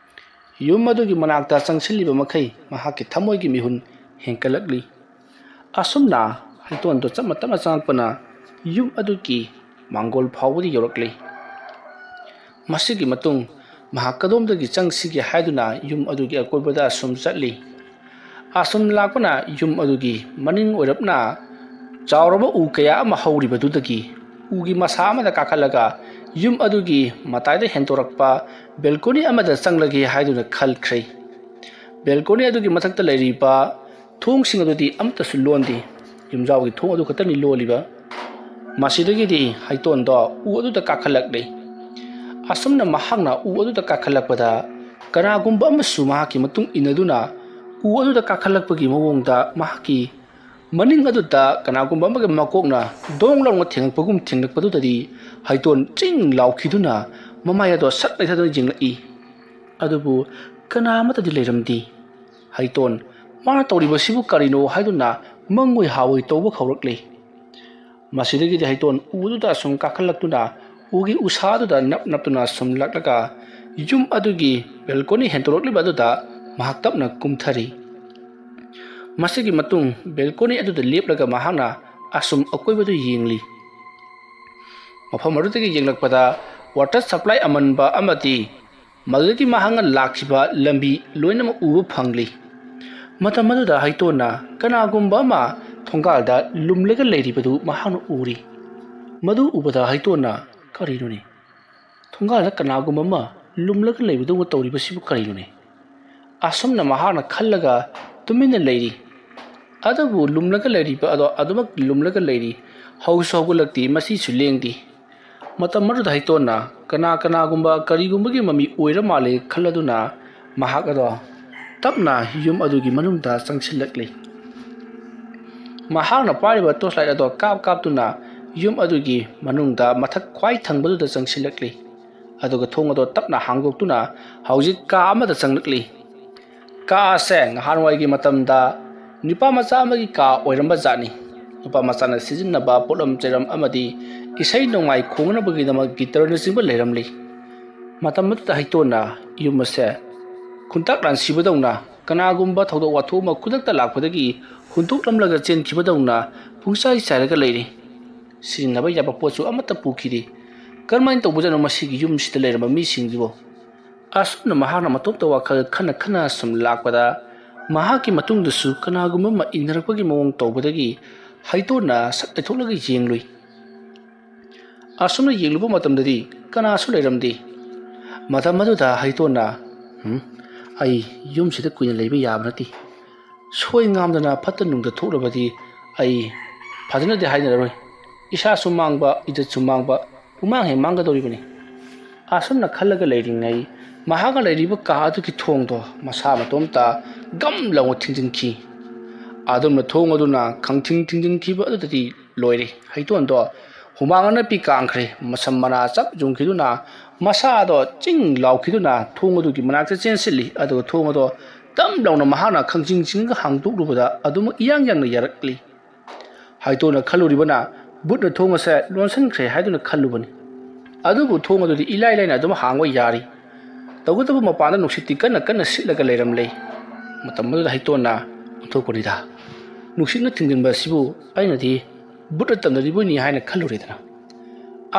ꯌꯨꯝ ꯑꯗꯨꯒꯤ ꯃꯅꯥꯛꯇ ꯆꯪꯁꯤꯜꯂꯤꯕ ꯃꯈꯩ ꯃꯍꯥꯛꯀꯤ ꯊꯃꯣꯏꯒꯤ ꯃꯤꯍꯨꯟ ꯍꯦꯟꯀꯠꯂꯛꯂꯤ꯫ ꯑꯁꯨꯝꯅ ꯍꯩꯇꯣꯟꯗꯣ ꯇꯞꯅ ꯇꯞꯅ ꯆꯪꯂꯛꯄꯅ ꯌꯨꯝ ꯑꯗꯨꯒꯤ ꯃꯥꯡꯒꯣꯜ ꯐꯥꯎꯕꯗ ꯌꯧꯔꯛꯂꯤ꯫ ꯃꯁꯤꯒꯤ ꯃꯇꯨꯡ ꯃꯍꯥꯛ ꯀꯗꯣꯝꯗꯒꯤ ꯆꯪꯁꯤꯒꯦ ꯍꯥꯏꯗꯨꯅ ꯌꯨꯝ ꯑꯗꯨꯒꯤ ꯑꯀꯣꯏꯕꯗ ꯑꯁꯨꯝ ꯆꯠꯂꯤ꯫ ꯑꯁꯨꯝ ꯂꯥꯛꯄꯅ ꯌꯨꯝ ꯑꯗꯨꯒꯤ ꯃꯅꯤꯡ ꯑꯣꯏꯔꯞꯅ ꯆꯥꯎꯔꯕ ꯎ ꯀꯌꯥ ꯑꯃ ꯍꯧꯔꯤꯕꯗꯨꯗꯒꯤ ꯎꯒꯤ ꯃꯁꯥ ꯑꯃꯗ ꯀꯥꯈꯠꯂꯒ ꯌꯨꯝ ꯑꯗꯨꯒꯤ ꯃꯇꯥꯏꯗ ꯍꯦꯟꯗꯣꯔꯛꯄ ꯕꯦꯜꯀꯣꯅꯤ ꯑꯃꯗ ꯆꯪꯂꯒꯦ ꯍꯥꯏꯗꯨꯅ ꯈꯜꯈ꯭ꯔꯦ꯫ ꯕꯦꯜꯀꯣꯅꯤ ꯑꯗꯨꯒꯤ ꯃꯊꯛꯇ ꯂꯩꯔꯤꯕ ꯊꯣꯡꯁꯤꯡ ꯑꯗꯨꯗꯤ ꯑꯃꯠꯇꯁꯨ ꯂꯣꯟꯗꯦ꯫ ꯌꯨꯝꯖꯥꯎꯒꯤ ꯊꯣꯡ ꯑꯗꯨ ꯈꯛꯇꯅꯤ ꯂꯣꯜꯂꯤꯕ꯫ ꯃꯁꯤꯗꯒꯤꯗꯤ ꯍꯩꯇꯣꯟꯗꯣ ꯎ ꯑꯗꯨꯗ ꯀꯥꯈꯠꯂꯛꯂꯦ꯫ ꯑꯁꯨꯝꯅ ꯃꯍꯥꯛꯅ ꯎ ꯑꯗꯨꯗ ꯀꯥꯈꯠꯂꯛꯄꯗ ꯀꯅꯥꯒꯨꯝꯕ ꯑꯃꯁꯨ ꯃꯍꯥꯛꯀꯤ ꯃꯇꯨꯡ ꯏꯟꯅꯗꯨꯅ ꯎ ꯑꯗꯨꯗ ꯀꯥꯈꯠꯂꯛꯄꯒꯤ ꯃꯑꯣꯡꯗ ꯃꯍꯥꯛꯀꯤ ꯃꯅꯤꯡ ꯑꯗꯨꯗ ꯀꯅꯥꯒꯨꯝꯕ ꯑꯃꯒꯤ ꯃꯀꯣꯛꯅ ꯗꯣꯡ ꯂꯥꯎꯅ ꯊꯦꯡꯂꯛꯄꯒꯨꯝ ꯊꯦꯡꯂꯛꯄꯗꯨꯗꯗꯤ ꯍꯩꯇꯣꯟ ꯆꯤꯡ ꯂꯥꯎꯈꯤꯗꯨꯅ ꯃꯃꯥꯏ ꯑꯗꯣ ꯁꯠ ꯂꯩꯊꯗꯨꯅ ꯌꯦꯡꯂꯛꯏ꯫ ꯑꯗꯨꯕꯨ ꯀꯅꯥ ꯑꯃꯠꯇꯗꯤ ꯂꯩꯔꯝꯗꯦ꯫ ꯍꯩꯇꯣꯟ ꯃꯥꯅ ꯇꯧꯔꯤꯕꯁꯤꯕꯨ ꯀꯔꯤꯅꯣ ꯍꯥꯏꯗꯨꯅ ꯃꯪꯑꯣꯏ ꯍꯥꯑꯣꯏ ꯇꯧꯕ ꯍꯧꯔꯛꯂꯦ꯫ ꯃꯁꯤꯗꯒꯤꯗꯤ ꯍꯩꯇꯣꯟ ꯎ ꯑꯗꯨꯗ ꯁꯨꯝ ꯀꯥꯈꯠꯂꯛꯇꯨꯅ ꯎꯒꯤ ꯎꯁꯥ ꯑꯗꯨꯗ ꯅꯞ ꯅꯞꯇꯨꯅ ꯁꯨꯝ ꯂꯥꯛꯂꯒ ꯌꯨꯝ ꯑꯗꯨꯒꯤ ꯕꯦꯜꯀꯣꯅꯤ ꯍꯦꯟꯗꯣꯔꯛꯂꯤꯕ ꯑꯗꯨꯗ ꯃꯍꯥꯛ ꯇꯞꯅ ꯀꯨꯝꯊꯔꯤ꯫ ꯃꯁꯤꯒꯤ ꯃꯇꯨꯡ ꯕꯦꯜꯀꯣꯅꯤ ꯑꯗꯨꯗ ꯂꯦꯞꯂꯒ ꯃꯍꯥꯛꯅ ꯑꯁꯨꯝ ꯑꯀꯣꯏꯕꯗꯨ ꯌꯦꯡꯂꯤ꯫ ꯃꯐꯝ ꯑꯗꯨꯗꯒꯤ ꯌꯦꯡꯂꯛꯄꯗ ꯋꯥꯇꯔ ꯁꯄ꯭ꯂꯥꯏ ꯑꯃꯟꯕ ꯑꯃꯗꯤ ꯃꯗꯨꯗꯒꯤ ꯃꯍꯥꯛꯅ ꯂꯥꯛꯈꯤꯕ ꯂꯝꯕꯤ ꯂꯣꯏꯅꯃꯛ ꯎꯕ ꯐꯪꯂꯤ꯫ ꯃꯇꯝ ꯑꯗꯨꯗ ꯍꯩꯇꯣꯟꯅ ꯀꯅꯥꯒꯨꯝꯕ ꯑꯃ ꯊꯣꯡꯒꯥꯜꯗ ꯂꯨꯝꯂꯒ ꯂꯩꯔꯤꯕꯗꯨ ꯃꯍꯥꯛꯅ ꯎꯔꯤ꯫ ꯃꯗꯨ ꯎꯕꯗ ꯍꯩꯇꯣꯟꯅ, "ꯀꯔꯤꯅꯣꯅꯦ? ꯊꯣꯡꯒꯥꯜꯗ ꯀꯅꯥꯒꯨꯝꯕ ꯑꯃ ꯂꯨꯝꯂꯒ ꯂꯩꯕꯗꯧꯅ ꯇꯧꯔꯤꯕꯁꯤꯕꯨ ꯀꯔꯤꯅꯣꯅꯦ?" ꯑꯁꯨꯝꯅ ꯃꯍꯥꯛꯅ ꯈꯜꯂꯒ ꯇꯨꯃꯤꯟꯅ ꯂꯩꯔꯤ꯫ ꯑꯗꯨꯕꯨ ꯂꯨꯝꯂꯒ ꯂꯩꯔꯤꯕ ꯑꯗꯣ ꯑꯗꯨꯃꯛ ꯂꯨꯝꯂꯒ ꯂꯩꯔꯤ꯫ ꯍꯧꯁꯨ ꯍꯧꯒꯠꯂꯛꯇꯦ, ꯃꯁꯤꯁꯨ ꯂꯦꯡꯗꯦ꯫ ꯃꯇꯝ ꯑꯗꯨꯗ ꯍꯩꯇꯣꯟꯅ ꯀꯅꯥ ꯀꯅꯥꯒꯨꯝꯕ ꯀꯔꯤꯒꯨꯝꯕꯒꯤ ꯃꯃꯤ ꯑꯣꯏꯔ ꯃꯥꯜꯂꯦ ꯈꯜꯂꯗꯨꯅ ꯃꯍꯥꯛ ꯑꯗꯣ ꯇꯞꯅ ꯌꯨꯝ ꯑꯗꯨꯒꯤ ꯃꯅꯨꯡꯗ ꯆꯪꯁꯤꯜꯂꯛꯂꯤ꯫ ꯃꯍꯥꯛꯅ ꯄꯥꯏꯔꯤꯕ torch light ꯑꯗꯣ ꯀꯥꯞ ꯀꯥꯞꯇꯨꯅ ꯌꯨꯝ ꯑꯗꯨꯒꯤ ꯃꯅꯨꯡꯗ ꯃꯊꯛ ꯈ꯭ꯋꯥꯏ ꯊꯪꯕꯗꯨꯗ ꯆꯪꯁꯤꯜꯂꯛꯂꯤ꯫ ꯑꯗꯨꯒ ꯊꯣꯡ ꯑꯗꯣ ꯇꯞꯅ ꯍꯥꯡꯗꯣꯛꯇꯨꯅ ꯍꯧꯖꯤꯛ ꯀꯥ ꯑꯃꯗ ꯆꯪꯂꯛꯂꯤ꯫ ꯀꯥ ꯑꯁꯦ ꯅꯍꯥꯟꯋꯥꯏꯒꯤ ꯃꯇꯝꯗ ꯅꯨꯄꯥ ꯃꯆꯥ ꯑꯃꯒꯤ ꯀꯥ ꯑꯣꯏꯔꯝꯕ ꯖꯥꯠꯅꯤ꯫ ꯅꯨꯄꯥ ꯃꯆꯥꯅ ꯁꯤꯖꯤꯟꯅꯕ ꯄꯣꯠꯂꯝ ꯆꯩꯔꯝ ꯑꯃꯗꯤ ꯏꯁꯩ ꯅꯣꯡꯃꯥꯏ ꯈꯣꯡꯅꯕꯒꯤꯗꯃꯛ guitarꯅꯆꯤꯡꯕ ꯂꯩꯔꯝꯂꯤ꯫ ꯃꯇꯝ ꯑꯗꯨꯗ ꯍꯩꯇꯣꯟꯅ ꯌꯨꯝ ꯑꯁꯦ ꯈꯨꯟꯇꯥꯛ ꯂꯥꯟꯁꯤꯕꯗꯧꯅ ꯀꯅꯥꯒꯨꯝꯕ ꯊꯧꯗꯣꯛ ꯋꯥꯊꯣꯛ ꯑꯃ ꯈꯨꯗꯛꯇ ꯂꯥꯛꯄꯗꯒꯤ ꯍꯨꯟꯗꯣꯛꯂꯝꯂꯒ ꯆꯦꯟꯈꯤꯕꯗꯧꯅ ꯄꯨꯡꯆꯥꯏ ꯆꯥꯏꯔꯒ ꯂꯩꯔꯤ꯫ ꯁꯤꯖꯤꯟꯅꯕ ꯌꯥꯕ ꯄꯣꯠꯁꯨ ꯑꯃꯠꯇ ꯄꯨꯈꯤꯗꯦ꯫ ꯀꯔꯝꯍꯥꯏꯅ ꯇꯧꯕꯖꯥꯠꯅꯣ ꯃꯁꯤꯒꯤ ꯌꯨꯝꯁꯤꯗ ꯂꯩꯔꯝꯕ ꯃꯤꯁꯤꯡꯁꯤꯕꯨ? ꯑꯁꯨꯝꯅ ꯃꯍꯥꯛꯅ ꯃꯇꯣꯝꯇ ꯋꯥꯈꯜ ꯈꯟꯅ ꯈꯟꯅ ꯁꯨꯝ ꯂꯥꯛꯄꯗ ꯃꯍꯥꯛꯀꯤ ꯃꯇꯨꯡꯗꯁꯨ ꯀꯅꯥꯒꯨꯝꯕ ꯑꯃ ꯏꯟꯅꯔꯛꯄꯒꯤ ꯃꯑꯣꯡ ꯇꯧꯕꯗꯒꯤ ꯍꯩꯇꯣꯟꯅ ꯁꯠ ꯂꯩꯊꯣꯛꯂꯒ ꯌꯦꯡꯂꯨꯏ꯫ ꯑꯁꯨꯝꯅ ꯌꯦꯡꯂꯨꯕ ꯃꯇꯝꯗꯗꯤ ꯀꯅꯥꯁꯨ ꯂꯩꯔꯝꯗꯦ꯫ ꯃꯇꯝ ꯑꯗꯨꯗ ꯍꯩꯇꯣꯟꯅ, "ꯍꯨꯝ, ꯑꯩ ꯌꯨꯝꯁꯤꯗ ꯀꯨꯏꯅ ꯂꯩꯕ ꯌꯥꯕ ꯅꯠꯇꯦ꯫ ꯁꯣꯏ ꯉꯥꯝꯗꯅ ꯐꯠꯇ ꯅꯨꯡꯗ ꯊꯣꯛꯂꯕꯗꯤ ꯑꯩ ꯐꯖꯅꯗꯤ ꯍꯥꯏꯅꯔꯔꯣꯏ꯫ ꯏꯁꯥꯁꯨ ꯃꯥꯡꯕ, ꯏꯖꯠꯁꯨ ꯃꯥꯡꯕ, ꯄꯨꯃꯥꯡ ꯍꯦꯛ ꯃꯥꯡꯒꯗꯧꯔꯤꯕꯅꯤ꯫" ꯑꯁꯨꯝꯅ ꯈꯜꯂꯒ ꯂꯩꯔꯤꯉꯩ ꯃꯍꯥꯛꯅ ꯂꯩꯔꯤꯕ ꯀꯥ ꯑꯗꯨꯒꯤ ꯊꯣꯡꯗꯣ ꯃꯁꯥ ꯃꯇꯣꯝꯇ ꯒꯝ ꯂꯥꯎꯅ ꯊꯤꯡꯖꯤꯟꯈꯤ꯫ ꯑꯗꯨꯝꯅ ꯊꯣꯡ ꯑꯗꯨꯅ ꯈꯪꯊꯤꯡ ꯊꯤꯡꯖꯤꯟꯈꯤꯕ ꯑꯗꯨꯗꯗꯤ ꯂꯣꯏꯔꯦ꯫ ꯍꯩꯇꯣꯟꯗꯣ ꯍꯨꯃꯥꯡ ꯑꯅꯞꯄꯤ ꯀꯥꯡꯈ꯭ꯔꯦ꯫ ꯃꯁꯝ ꯃꯅꯥ ꯆꯞ ꯌꯨꯡꯈꯤꯗꯨꯅ ꯃꯁꯥꯗꯣ ꯆꯤꯡ ꯂꯥꯎꯈꯤꯗꯨꯅ ꯊꯣꯡ ꯑꯗꯨꯒꯤ ꯃꯅꯥꯛꯇ ꯆꯦꯟꯁꯤꯜꯂꯤ꯫ ꯑꯗꯨꯒ ꯊꯣꯡ ꯑꯗꯣ ꯇꯝ ꯂꯥꯎꯅ ꯃꯍꯥꯛꯅ ꯈꯪꯆꯤꯡ ꯆꯤꯡꯉꯒ ꯍꯥꯡꯗꯣꯛꯂꯨꯕꯗ ꯑꯗꯨꯃꯛ ꯏꯌꯥꯡ ꯌꯥꯡꯅ ꯌꯥꯔꯛꯂꯤ꯫ ꯍꯩꯇꯣꯟꯅ ꯈꯜꯂꯨꯔꯤꯕꯅ ꯕꯨꯠꯅ ꯊꯣꯡ ꯑꯁꯦ ꯂꯣꯟꯁꯤꯟꯈ꯭ꯔꯦ ꯍꯥꯏꯗꯨꯅ ꯈꯜꯂꯨꯕꯅꯤ꯫ ꯑꯗꯨꯕꯨ ꯊꯣꯡ ꯑꯗꯨꯗꯤ ꯏꯂꯥꯏ ꯂꯥꯏꯅ ꯑꯗꯨꯝ ꯍꯥꯡꯕ ꯌꯥꯔꯤ꯫ ꯇꯧꯕꯇꯕꯨ ꯃꯄꯥꯟꯗ ꯅꯨꯡꯁꯤꯠꯇꯤ ꯀꯟꯅ ꯀꯟꯅ ꯁꯤꯠꯂꯒ ꯂꯩꯔꯝꯂꯦ꯫ ꯃꯇꯝ ꯑꯗꯨꯗ ꯍꯩꯇꯣꯟꯅ ꯑꯣꯟꯊꯣꯛꯄꯅꯤꯗ, ꯅꯨꯡꯁꯤꯠꯅ ꯊꯤꯡꯖꯤꯟꯕ ꯑꯁꯤꯕꯨ ꯑꯩꯅꯗꯤ ꯕꯨꯠꯅ ꯇꯝꯅꯔꯤꯕꯣꯏꯅꯤ ꯍꯥꯏꯅ ꯈꯜꯂꯨꯔꯦꯗꯅ꯫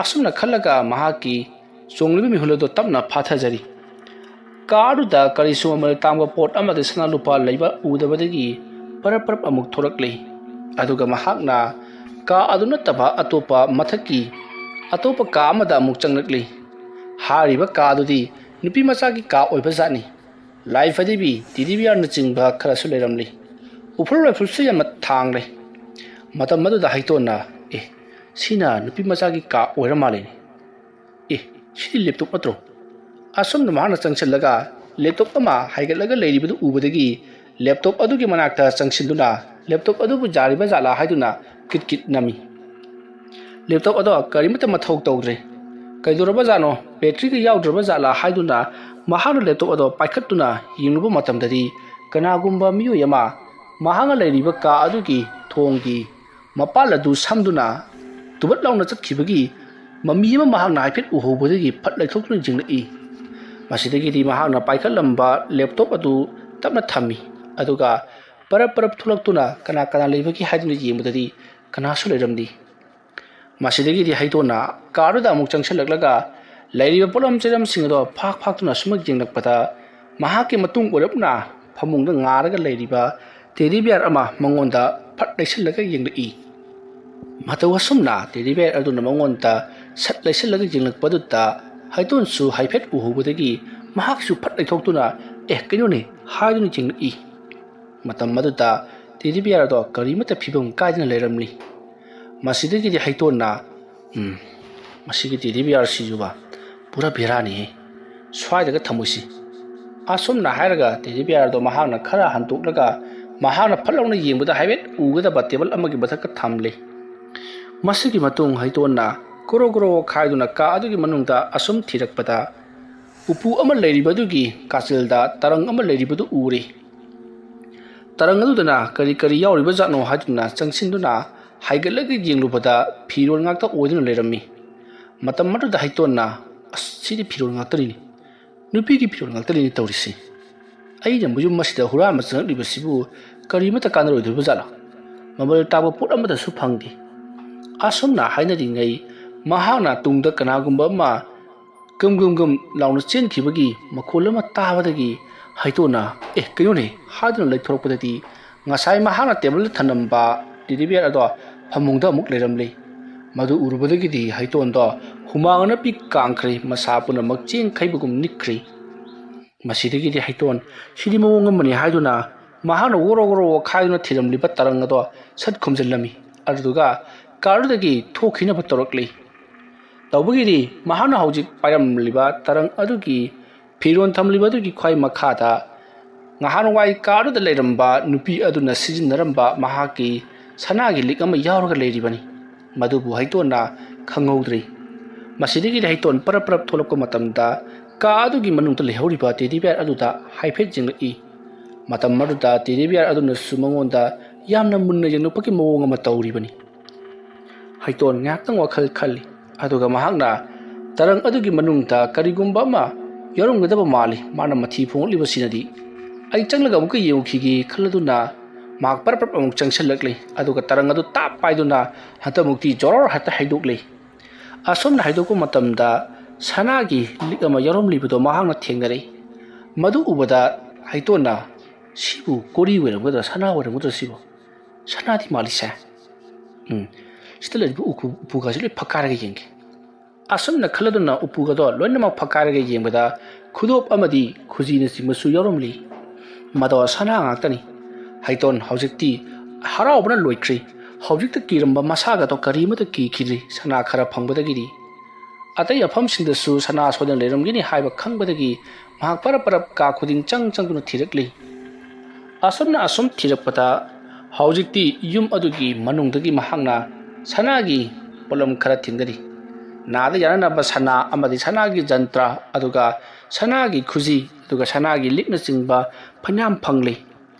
ꯑꯁꯨꯝꯅ ꯈꯜꯂꯒ ꯃꯍꯥꯛꯀꯤ ꯆꯣꯡꯂꯤꯕ ꯃꯤꯍꯨꯜ ꯑꯗꯨ ꯇꯞꯅ ꯐꯥꯊꯖꯔꯤ꯫ ꯀꯥ ꯑꯗꯨꯗ ꯀꯔꯤꯁꯨ ꯃꯃꯜ ꯇꯥꯡꯕ ꯄꯣꯠ ꯑꯃꯗꯤ ꯁꯅꯥ ꯂꯨꯄꯥ ꯂꯩꯕ ꯎꯗꯕꯗꯒꯤ ꯄꯔꯞ ꯄꯔꯞ ꯑꯃꯨꯛ ꯊꯣꯔꯛꯂꯤ꯫ ꯑꯗꯨꯒ ꯃꯍꯥꯛꯅ ꯀꯥ ꯑꯗꯨ ꯅꯠꯇꯕ ꯑꯇꯣꯞꯄ ꯃꯊꯛꯀꯤ ꯑꯇꯣꯞꯄ ꯀꯥ ꯑꯃꯗ ꯑꯃꯨꯛ ꯆꯪꯂꯛꯂꯤ꯫ ꯍꯥꯏꯔꯤꯕ ꯀꯥ ꯑꯗꯨꯗꯤ ꯅꯨꯄꯤ ꯃꯆꯥꯒꯤ ꯀꯥ ꯑꯣꯏꯕ ꯖꯥꯠꯅꯤ꯫ ꯂꯥꯏ ꯐꯗꯤꯕꯤ, ꯇꯤꯗꯤ ꯕꯤꯌꯥꯔꯅꯆꯤꯡꯕ ꯈꯔꯁꯨ ꯂꯩꯔꯝꯂꯤ꯫ ꯎꯐꯨꯜ ꯋꯥꯏꯐꯨꯜꯁꯨ ꯌꯥꯝꯅ ꯊꯥꯡꯂꯦ꯫ ꯃꯇꯝ ꯑꯗꯨꯗ ꯍꯩꯇꯣꯟꯅ, "ꯑꯦ, ꯁꯤꯅ ꯅꯨꯄꯤ ꯃꯆꯥꯒꯤ ꯀꯥ ꯑꯣꯏꯔ ꯃꯥꯜꯂꯦꯅꯦ꯫ "ꯑꯦ, ꯁꯤꯗꯤ ꯂꯦꯞꯇꯣꯞ ꯅꯠꯇ꯭ꯔꯣ?" ꯑꯁꯨꯝꯅ ꯃꯍꯥꯛꯅ ꯆꯪꯁꯤꯜꯂꯒ ꯂꯦꯞꯇꯣꯞ ꯑꯃ ꯍꯥꯏꯒꯠꯂꯒ ꯂꯩꯔꯤꯕꯗꯨ ꯎꯕꯗꯒꯤ ꯂꯦꯞꯇꯣꯞ ꯑꯗꯨꯒꯤ ꯃꯅꯥꯛꯇ ꯆꯪꯁꯤꯟꯗꯨꯅ ꯂꯦꯞꯇꯣꯞ ꯑꯗꯨꯕꯨ ꯌꯥꯔꯤꯕ ꯖꯥꯠꯂꯥ ꯍꯥꯏꯗꯨꯅ ꯀꯤꯠ ꯀꯤꯠ ꯅꯝꯃꯤ꯫ ꯂꯦꯞꯇꯣꯞ ꯑꯗꯣ ꯀꯔꯤꯃꯠꯇ ꯃꯊꯧ ꯇꯧꯗ꯭ꯔꯦ꯫ "ꯀꯩꯗꯧꯔꯕꯖꯥꯠꯅꯣ? ꯕꯦꯇ꯭ꯔꯤꯒ ꯌꯥꯎꯗ꯭ꯔꯕ ꯖꯥꯠꯂꯥ?" ꯍꯥꯏꯗꯨꯅ ꯃꯍꯥꯛꯅ ꯂꯦꯞꯇꯣꯞ ꯑꯗꯣ ꯄꯥꯏꯈꯠꯇꯨꯅ ꯌꯦꯡꯂꯨꯕ ꯃꯇꯝꯗꯗꯤ ꯀꯅꯥꯒꯨꯝꯕ ꯃꯤꯑꯣꯏ ꯑꯃ ꯃꯍꯥꯛꯅ ꯂꯩꯔꯤꯕ ꯀꯥ ꯑꯗꯨꯒꯤ ꯊꯣꯡꯒꯤ ꯃꯄꯥꯜ ꯑꯗꯨ ꯁꯝꯗꯨꯅ ꯇꯨꯕꯠ ꯂꯥꯎꯅ ꯆꯠꯈꯤꯕꯒꯤ ꯃꯃꯤ ꯑꯃ ꯃꯍꯥꯛꯅ ꯍꯥꯏꯐꯦꯠ ꯎꯍꯧꯕꯗꯒꯤ ꯐꯠ ꯂꯩꯊꯣꯛꯇꯨꯅ ꯌꯦꯡꯂꯛꯏ꯫ ꯃꯁꯤꯗꯒꯤꯗꯤ ꯃꯍꯥꯛꯅ ꯄꯥꯏꯈꯠꯂꯝꯕ ꯂꯦꯞꯇꯣꯞ ꯑꯗꯨ ꯇꯞꯅ ꯊꯝꯃꯤ꯫ ꯑꯗꯨꯒ ꯄꯔꯞ ꯄꯔꯞ ꯊꯣꯛꯂꯛꯇꯨꯅ ꯀꯅꯥ ꯀꯅꯥ ꯂꯩꯕꯒꯦ ꯍꯥꯏꯗꯨꯅ ꯌꯦꯡꯕꯗꯗꯤ ꯀꯅꯥꯁꯨ ꯂꯩꯔꯝꯗꯦ꯫ ꯃꯁꯤꯗꯒꯤꯗꯤ ꯍꯩꯇꯣꯟꯅ ꯀꯥꯗꯨꯗ ꯑꯃꯨꯛ ꯆꯪꯁꯤꯜꯂꯛꯂꯒ ꯂꯩꯔꯤꯕ ꯄꯣꯠꯂꯝ ꯆꯩꯂꯝꯁꯤꯡ ꯑꯗꯣ ꯐꯥꯛ ꯐꯥꯛꯇꯨꯅ ꯁꯨꯝꯃꯛ ꯌꯦꯡꯂꯛꯄꯗ ꯃꯍꯥꯛꯀꯤ ꯃꯇꯨꯡ ꯑꯣꯏꯔꯞꯅ ꯐꯃꯨꯡꯗ ꯉꯥꯔꯒ ꯂꯩꯔꯤꯕ ꯇꯦꯗꯤ ꯕꯤꯌꯥꯔ ꯑꯃ ꯃꯉꯣꯟꯗ ꯐꯠ ꯂꯩꯁꯤꯜꯂꯒ ꯌꯦꯡꯂꯛꯏ꯫ ꯃꯇꯧ ꯑꯁꯨꯝꯅ ꯇꯦꯗꯤ ꯕꯤꯌꯥꯔ ꯑꯗꯨꯅ ꯃꯉꯣꯟꯗ ꯁꯠ ꯂꯩꯁꯤꯜꯂꯒ ꯌꯦꯡꯂꯛꯄꯗꯨꯗ ꯍꯩꯇꯣꯟꯁꯨ ꯍꯥꯏꯐꯦꯠ ꯎꯍꯧꯕꯗꯒꯤ ꯃꯍꯥꯛꯁꯨ ꯐꯠ ꯂꯩꯊꯣꯛꯇꯨꯅ "ꯑꯦ, ꯀꯩꯅꯣꯅꯦ?" ꯍꯥꯏꯗꯨꯅ ꯌꯦꯡꯂꯛꯏ꯫ ꯃꯇꯝ ꯑꯗꯨꯗ ꯇꯦꯗꯤ ꯕꯤꯌꯥꯔ ꯑꯗꯣ ꯀꯔꯤꯃꯠꯇ ꯐꯤꯕꯝ ꯀꯥꯏꯗꯅ ꯂꯩꯔꯝꯂꯤ꯫ ꯃꯁꯤꯗꯒꯤꯗꯤ ꯍꯩꯇꯣꯟꯅ, "ꯎꯝ, ꯃꯁꯤꯒꯤ ꯇꯦꯗꯤ ꯕꯤꯌꯥꯔꯁꯤꯁꯨꯕ ꯄꯨꯔꯥ ꯕꯦꯔꯥꯅꯤꯍꯦ꯫ ꯁ꯭ꯋꯥꯏꯗꯒ ꯊꯝꯃꯣꯏꯁꯤ"꯫ ꯑꯁꯨꯝꯅ ꯍꯥꯏꯔꯒ ꯇꯦꯗꯤ ꯕꯤꯌꯥꯔꯗꯣ ꯃꯍꯥꯛꯅ ꯈꯔ ꯍꯟꯇꯣꯛꯂꯒ ꯃꯍꯥꯛꯅ ꯐꯠ ꯂꯥꯎꯅ ꯌꯦꯡꯕꯗ ꯍꯥꯏꯐꯦꯠ ꯎꯒꯗꯕ ꯇꯦꯕꯜ ꯑꯃꯒꯤ ꯃꯊꯛꯇ ꯊꯝꯂꯤ꯫ ꯃꯁꯤꯒꯤ ꯃꯇꯨꯡ ꯍꯩꯇꯣꯟꯅ ꯒꯣꯔꯣ ꯒꯣꯔꯣ ꯑꯣꯛꯈꯥꯏꯗꯨꯅ ꯀꯥ ꯑꯗꯨꯒꯤ ꯃꯅꯨꯡꯗ ꯑꯁꯨꯝ ꯊꯤꯔꯛꯄꯗ ꯎꯄꯨ ꯑꯃ ꯂꯩꯔꯤꯕꯗꯨꯒꯤ ꯀꯥꯆꯤꯜꯗ ꯇꯔꯪ ꯑꯃ ꯂꯩꯔꯤꯕꯗꯨ ꯎꯔꯦ꯫ ꯇꯔꯪ ꯑꯗꯨꯗꯅ ꯀꯔꯤ ꯀꯔꯤ ꯌꯥꯎꯔꯤꯕꯖꯥꯠꯅꯣ ꯍꯥꯏꯗꯨꯅ ꯆꯪꯁꯤꯟꯗꯨꯅ ꯍꯥꯏꯒꯠꯂꯒ ꯌꯦꯡꯂꯨꯕꯗ ꯐꯤꯔꯣꯜ ꯉꯥꯛꯇ ꯑꯣꯏꯗꯨꯅ ꯂꯩꯔꯝꯃꯤ꯫ ꯃꯇꯝ ꯑꯗꯨꯗ ꯍꯩꯇꯣꯟꯅ, "ꯑꯁ, ꯁꯤꯗꯤ ꯐꯤꯔꯣꯜ ꯉꯥꯛꯇꯅꯤꯅꯦ꯫ ꯅꯨꯄꯤꯒꯤ ꯐꯤꯔꯣꯜ ꯉꯥꯛꯇꯅꯤꯅꯦ ꯇꯧꯔꯤꯁꯤ꯫ ꯑꯩꯅ ꯃꯌꯨꯝ ꯑꯁꯤꯗ ꯍꯨꯔꯥꯟꯕ ꯆꯪꯂꯛꯂꯤꯕꯁꯤꯕꯨ ꯀꯔꯤꯃꯠꯇ ꯀꯥꯟꯅꯔꯣꯏꯗꯧꯔꯤꯕꯖꯥꯠꯂꯣ? ꯃꯃꯜ ꯇꯥꯕ ꯄꯣꯠ ꯑꯃꯠꯇꯁꯨ ꯐꯪꯗꯦ"꯫ ꯑꯁꯨꯝꯅ ꯍꯥꯏꯅꯔꯤꯉꯩ ꯃꯍꯥꯛꯅ ꯇꯨꯡꯗ ꯀꯅꯥꯒꯨꯝꯕ ꯑꯃ ꯒꯝ ꯒꯝ ꯒꯝ ꯂꯥꯎꯅ ꯆꯦꯟꯈꯤꯕꯒꯤ ꯃꯈꯣꯜ ꯑꯃ ꯇꯥꯕꯗꯒꯤ ꯍꯩꯇꯣꯟꯅ, "ꯑꯦ, ꯀꯩꯅꯣꯅꯦ?" ꯍꯥꯏꯗꯨꯅ ꯂꯩꯊꯣꯔꯛꯄꯗꯗꯤ ꯉꯁꯥꯏ ꯃꯍꯥꯛꯅ ꯇꯦꯕꯜꯗ ꯊꯝꯂꯝꯕ ꯇꯦꯗꯤ ꯕꯤꯌꯥꯔ ꯑꯗꯣ ꯐꯃꯨꯡꯗ ꯑꯃꯨꯛ ꯂꯩꯔꯝꯂꯦ꯫ ꯃꯗꯨ ꯎꯔꯨꯕꯗꯒꯤꯗꯤ ꯍꯩꯇꯣꯟꯗꯣ ꯍꯨꯃꯥꯡ ꯑꯅꯞꯄꯤ ꯀꯥꯡꯈ꯭ꯔꯦ, ꯃꯁꯥ ꯄꯨꯝꯅꯃꯛ ꯆꯦꯡ ꯈꯩꯕꯒꯨꯝ ꯅꯤꯛꯈ꯭ꯔꯦ꯫ ꯃꯁꯤꯗꯒꯤꯗꯤ ꯍꯩꯇꯣꯟ, "ꯁꯤꯗꯤ ꯃꯑꯣꯡ ꯑꯃꯅꯤ" ꯍꯥꯏꯗꯨꯅ ꯃꯍꯥꯛꯅ ꯋꯣꯔꯣ ꯋꯣꯔꯣ ꯋꯥꯈꯥꯏꯗꯨꯅ ꯊꯤꯔꯝꯂꯤꯕ ꯇꯔꯪ ꯑꯗꯣ ꯁꯠ ꯈꯨꯝꯖꯤꯜꯂꯝꯃꯤ꯫ ꯑꯗꯨꯗꯨꯒ ꯀꯥꯔꯗꯨꯗꯒꯤ ꯊꯣꯛꯈꯤꯅꯕ ꯇꯧꯔꯛꯂꯤ꯫ ꯇꯧꯕꯒꯤꯗꯤ ꯃꯍꯥꯛꯅ ꯍꯧꯖꯤꯛ ꯄꯥꯏꯔꯝꯂꯤꯕ ꯇꯔꯪ ꯑꯗꯨꯒꯤ ꯐꯤꯔꯣꯜ ꯊꯝꯂꯤꯕ ꯑꯗꯨꯒꯤ ꯈ꯭ꯋꯥꯏ ꯃꯈꯥꯗ ꯉꯍꯥꯟꯋꯥꯏ ꯀꯥ ꯑꯗꯨꯗ ꯂꯩꯔꯝꯕ ꯅꯨꯄꯤ ꯑꯗꯨꯅ ꯁꯤꯖꯤꯟꯅꯔꯝꯕ ꯃꯍꯥꯛꯀꯤ ꯁꯅꯥꯒꯤ ꯂꯤꯛ ꯑꯃ ꯌꯥꯎꯔꯒ ꯂꯩꯔꯤꯕꯅꯤ꯫ ꯃꯗꯨꯕꯨ ꯍꯩꯇꯣꯟꯅ ꯈꯪꯍꯧꯗ꯭ꯔꯤ꯫ ꯃꯁꯤꯗꯒꯤꯗꯤ ꯍꯩꯇꯣꯟ ꯄꯔꯞ ꯄꯔꯞ ꯊꯣꯛꯂꯛꯄ ꯃꯇꯝꯗ ꯀꯥ ꯑꯗꯨꯒꯤ ꯃꯅꯨꯡꯗ ꯂꯩꯍꯧꯔꯤꯕ ꯇꯦꯗꯤ ꯕꯤꯌꯥꯔ ꯑꯗꯨꯗ ꯍꯥꯏꯐꯦꯠ ꯌꯦꯡꯂꯛꯏ꯫ ꯃꯇꯝ ꯑꯗꯨꯗ ꯇꯦꯗꯤ ꯕꯤꯌꯥꯔ ꯑꯗꯨꯅꯁꯨ ꯃꯉꯣꯟꯗ ꯌꯥꯝꯅ ꯃꯨꯟꯅ ꯌꯦꯡꯂꯛꯄꯒꯤ ꯃꯑꯣꯡ ꯑꯃ ꯇꯧꯔꯤꯕꯅꯤ꯫ ꯍꯩꯇꯣꯟ ꯉꯥꯏꯍꯥꯛꯇꯪ ꯋꯥꯈꯜ ꯈꯜꯂꯤ꯫ ꯑꯗꯨꯒ ꯃꯍꯥꯛꯅ ꯇꯔꯪ ꯑꯗꯨꯒꯤ ꯃꯅꯨꯡꯗ ꯀꯔꯤꯒꯨꯝꯕ ꯑꯃ ꯌꯥꯎꯔꯝꯒꯗꯕ ꯃꯥꯜꯂꯤ꯫ ꯃꯥꯅ ꯃꯊꯤ ꯐꯣꯡꯂꯛꯂꯤꯕꯁꯤꯅꯗꯤ ꯑꯩ ꯆꯪꯂꯒ ꯑꯃꯨꯛꯀ ꯌꯦꯡꯉꯨꯈꯤꯒꯦ ꯈꯜꯂꯗꯨꯅ ꯃꯍꯥꯛ ꯄꯔꯞ ꯄꯔꯞ ꯑꯃꯨꯛ ꯆꯪꯁꯤꯜꯂꯛꯂꯤ꯫ ꯑꯗꯨꯒ ꯇꯔꯪ ꯑꯗꯨ ꯇꯥꯞ ꯄꯥꯏꯗꯨꯅ ꯍꯟꯇꯃꯨꯛꯇꯤ ꯖꯣꯔꯣꯔ ꯍꯦꯛꯇ ꯍꯩꯗꯣꯛꯂꯤ꯫ ꯑꯁꯨꯝꯅ ꯍꯩꯗꯣꯛꯄ ꯃꯇꯝꯗ ꯁꯅꯥꯒꯤ ꯂꯤꯛ ꯑꯃ ꯌꯥꯎꯔꯝꯂꯤꯕꯗꯣ ꯃꯍꯥꯛꯅ ꯊꯦꯡꯅꯔꯛꯏ꯫ ꯃꯗꯨ ꯎꯕꯗ ꯍꯩꯇꯣꯟꯅ, "ꯁꯤꯕꯨ ꯀꯣꯔꯤ ꯑꯣꯏꯔꯝꯒꯗ꯭ꯔꯥ, ꯁꯅꯥ ꯑꯣꯏꯔꯝꯒꯗ꯭ꯔꯥ ꯁꯤꯕꯨ? ꯁꯅꯥꯗꯤ ꯃꯥꯜꯂꯤꯁꯦ꯫ ꯎꯝ, ꯁꯤꯗ ꯂꯩꯔꯤꯕ ꯎꯄꯨ, ꯎꯄꯨꯒꯥꯁꯤ ꯂꯣꯏ ꯐꯛꯀꯥꯏꯔꯒ ꯌꯦꯡꯒꯦ"꯫ ꯑꯁꯨꯝꯅ ꯈꯜꯂꯗꯨꯅ ꯎꯄꯨꯒꯗꯣ ꯂꯣꯏꯅꯃꯛ ꯐꯛꯀꯥꯏꯔꯒ ꯌꯦꯡꯕꯗ ꯈꯨꯗꯣꯞ ꯑꯃꯗꯤ ꯈꯨꯖꯤꯅꯆꯤꯡꯕꯁꯨ ꯌꯥꯎꯔꯝꯂꯤ꯫ ꯃꯗꯣ ꯁꯅꯥ ꯉꯥꯛꯇꯅꯤ꯫ ꯍꯩꯇꯣꯟ ꯍꯧꯖꯤꯛꯇꯤ ꯍꯔꯥꯎꯕꯅ ꯂꯣꯏꯈ꯭ꯔꯦ꯫ ꯍꯧꯖꯤꯛꯇ ꯀꯤꯔꯝꯕ ꯃꯁꯥꯒꯗꯣ ꯀꯔꯤꯃꯠꯇ ꯀꯤꯈꯤꯗ꯭ꯔꯤ, ꯁꯅꯥ ꯈꯔ ꯐꯪꯕꯗꯒꯤꯗꯤ꯫ ꯑꯇꯩ ꯃꯐꯝꯁꯤꯡꯗꯁꯨ ꯁꯅꯥ ꯁꯣꯏꯗꯅ ꯂꯩꯔꯝꯒꯅꯤ ꯍꯥꯏꯕ ꯈꯪꯕꯗꯒꯤ ꯃꯍꯥꯛ ꯄꯔꯞ ꯄꯔꯞ ꯀꯥ ꯈꯨꯗꯤꯡ ꯆꯪ ꯆꯪꯗꯨꯅ ꯊꯤꯔꯛꯂꯤ꯫ ꯑꯁꯨꯝꯅ ꯑꯁꯨꯝ ꯊꯤꯔꯛꯄꯗ ꯍꯧꯖꯤꯛꯇꯤ ꯌꯨꯝ ꯑꯗꯨꯒꯤ ꯃꯅꯨꯡꯗꯒꯤ ꯃꯍꯥꯛꯅ ꯁꯅꯥꯒꯤ ꯄꯣꯠꯂꯝ ꯈꯔ ꯊꯤꯟꯒꯅꯤ꯫ ꯅꯥꯗ ꯌꯥꯅꯅꯕ ꯁꯅꯥ ꯑꯃꯗꯤ ꯁꯅꯥꯒꯤ ꯖꯟꯇ꯭ꯔ, ꯑꯗꯨꯒ ꯁꯅꯥꯒꯤ ꯈꯨꯖꯤ, ꯑꯗꯨꯒ ꯁꯅꯥꯒꯤ ꯂꯤꯛꯅꯆꯤꯡꯕ ꯐꯅꯌꯥꯝ ꯐꯪꯂꯤ꯫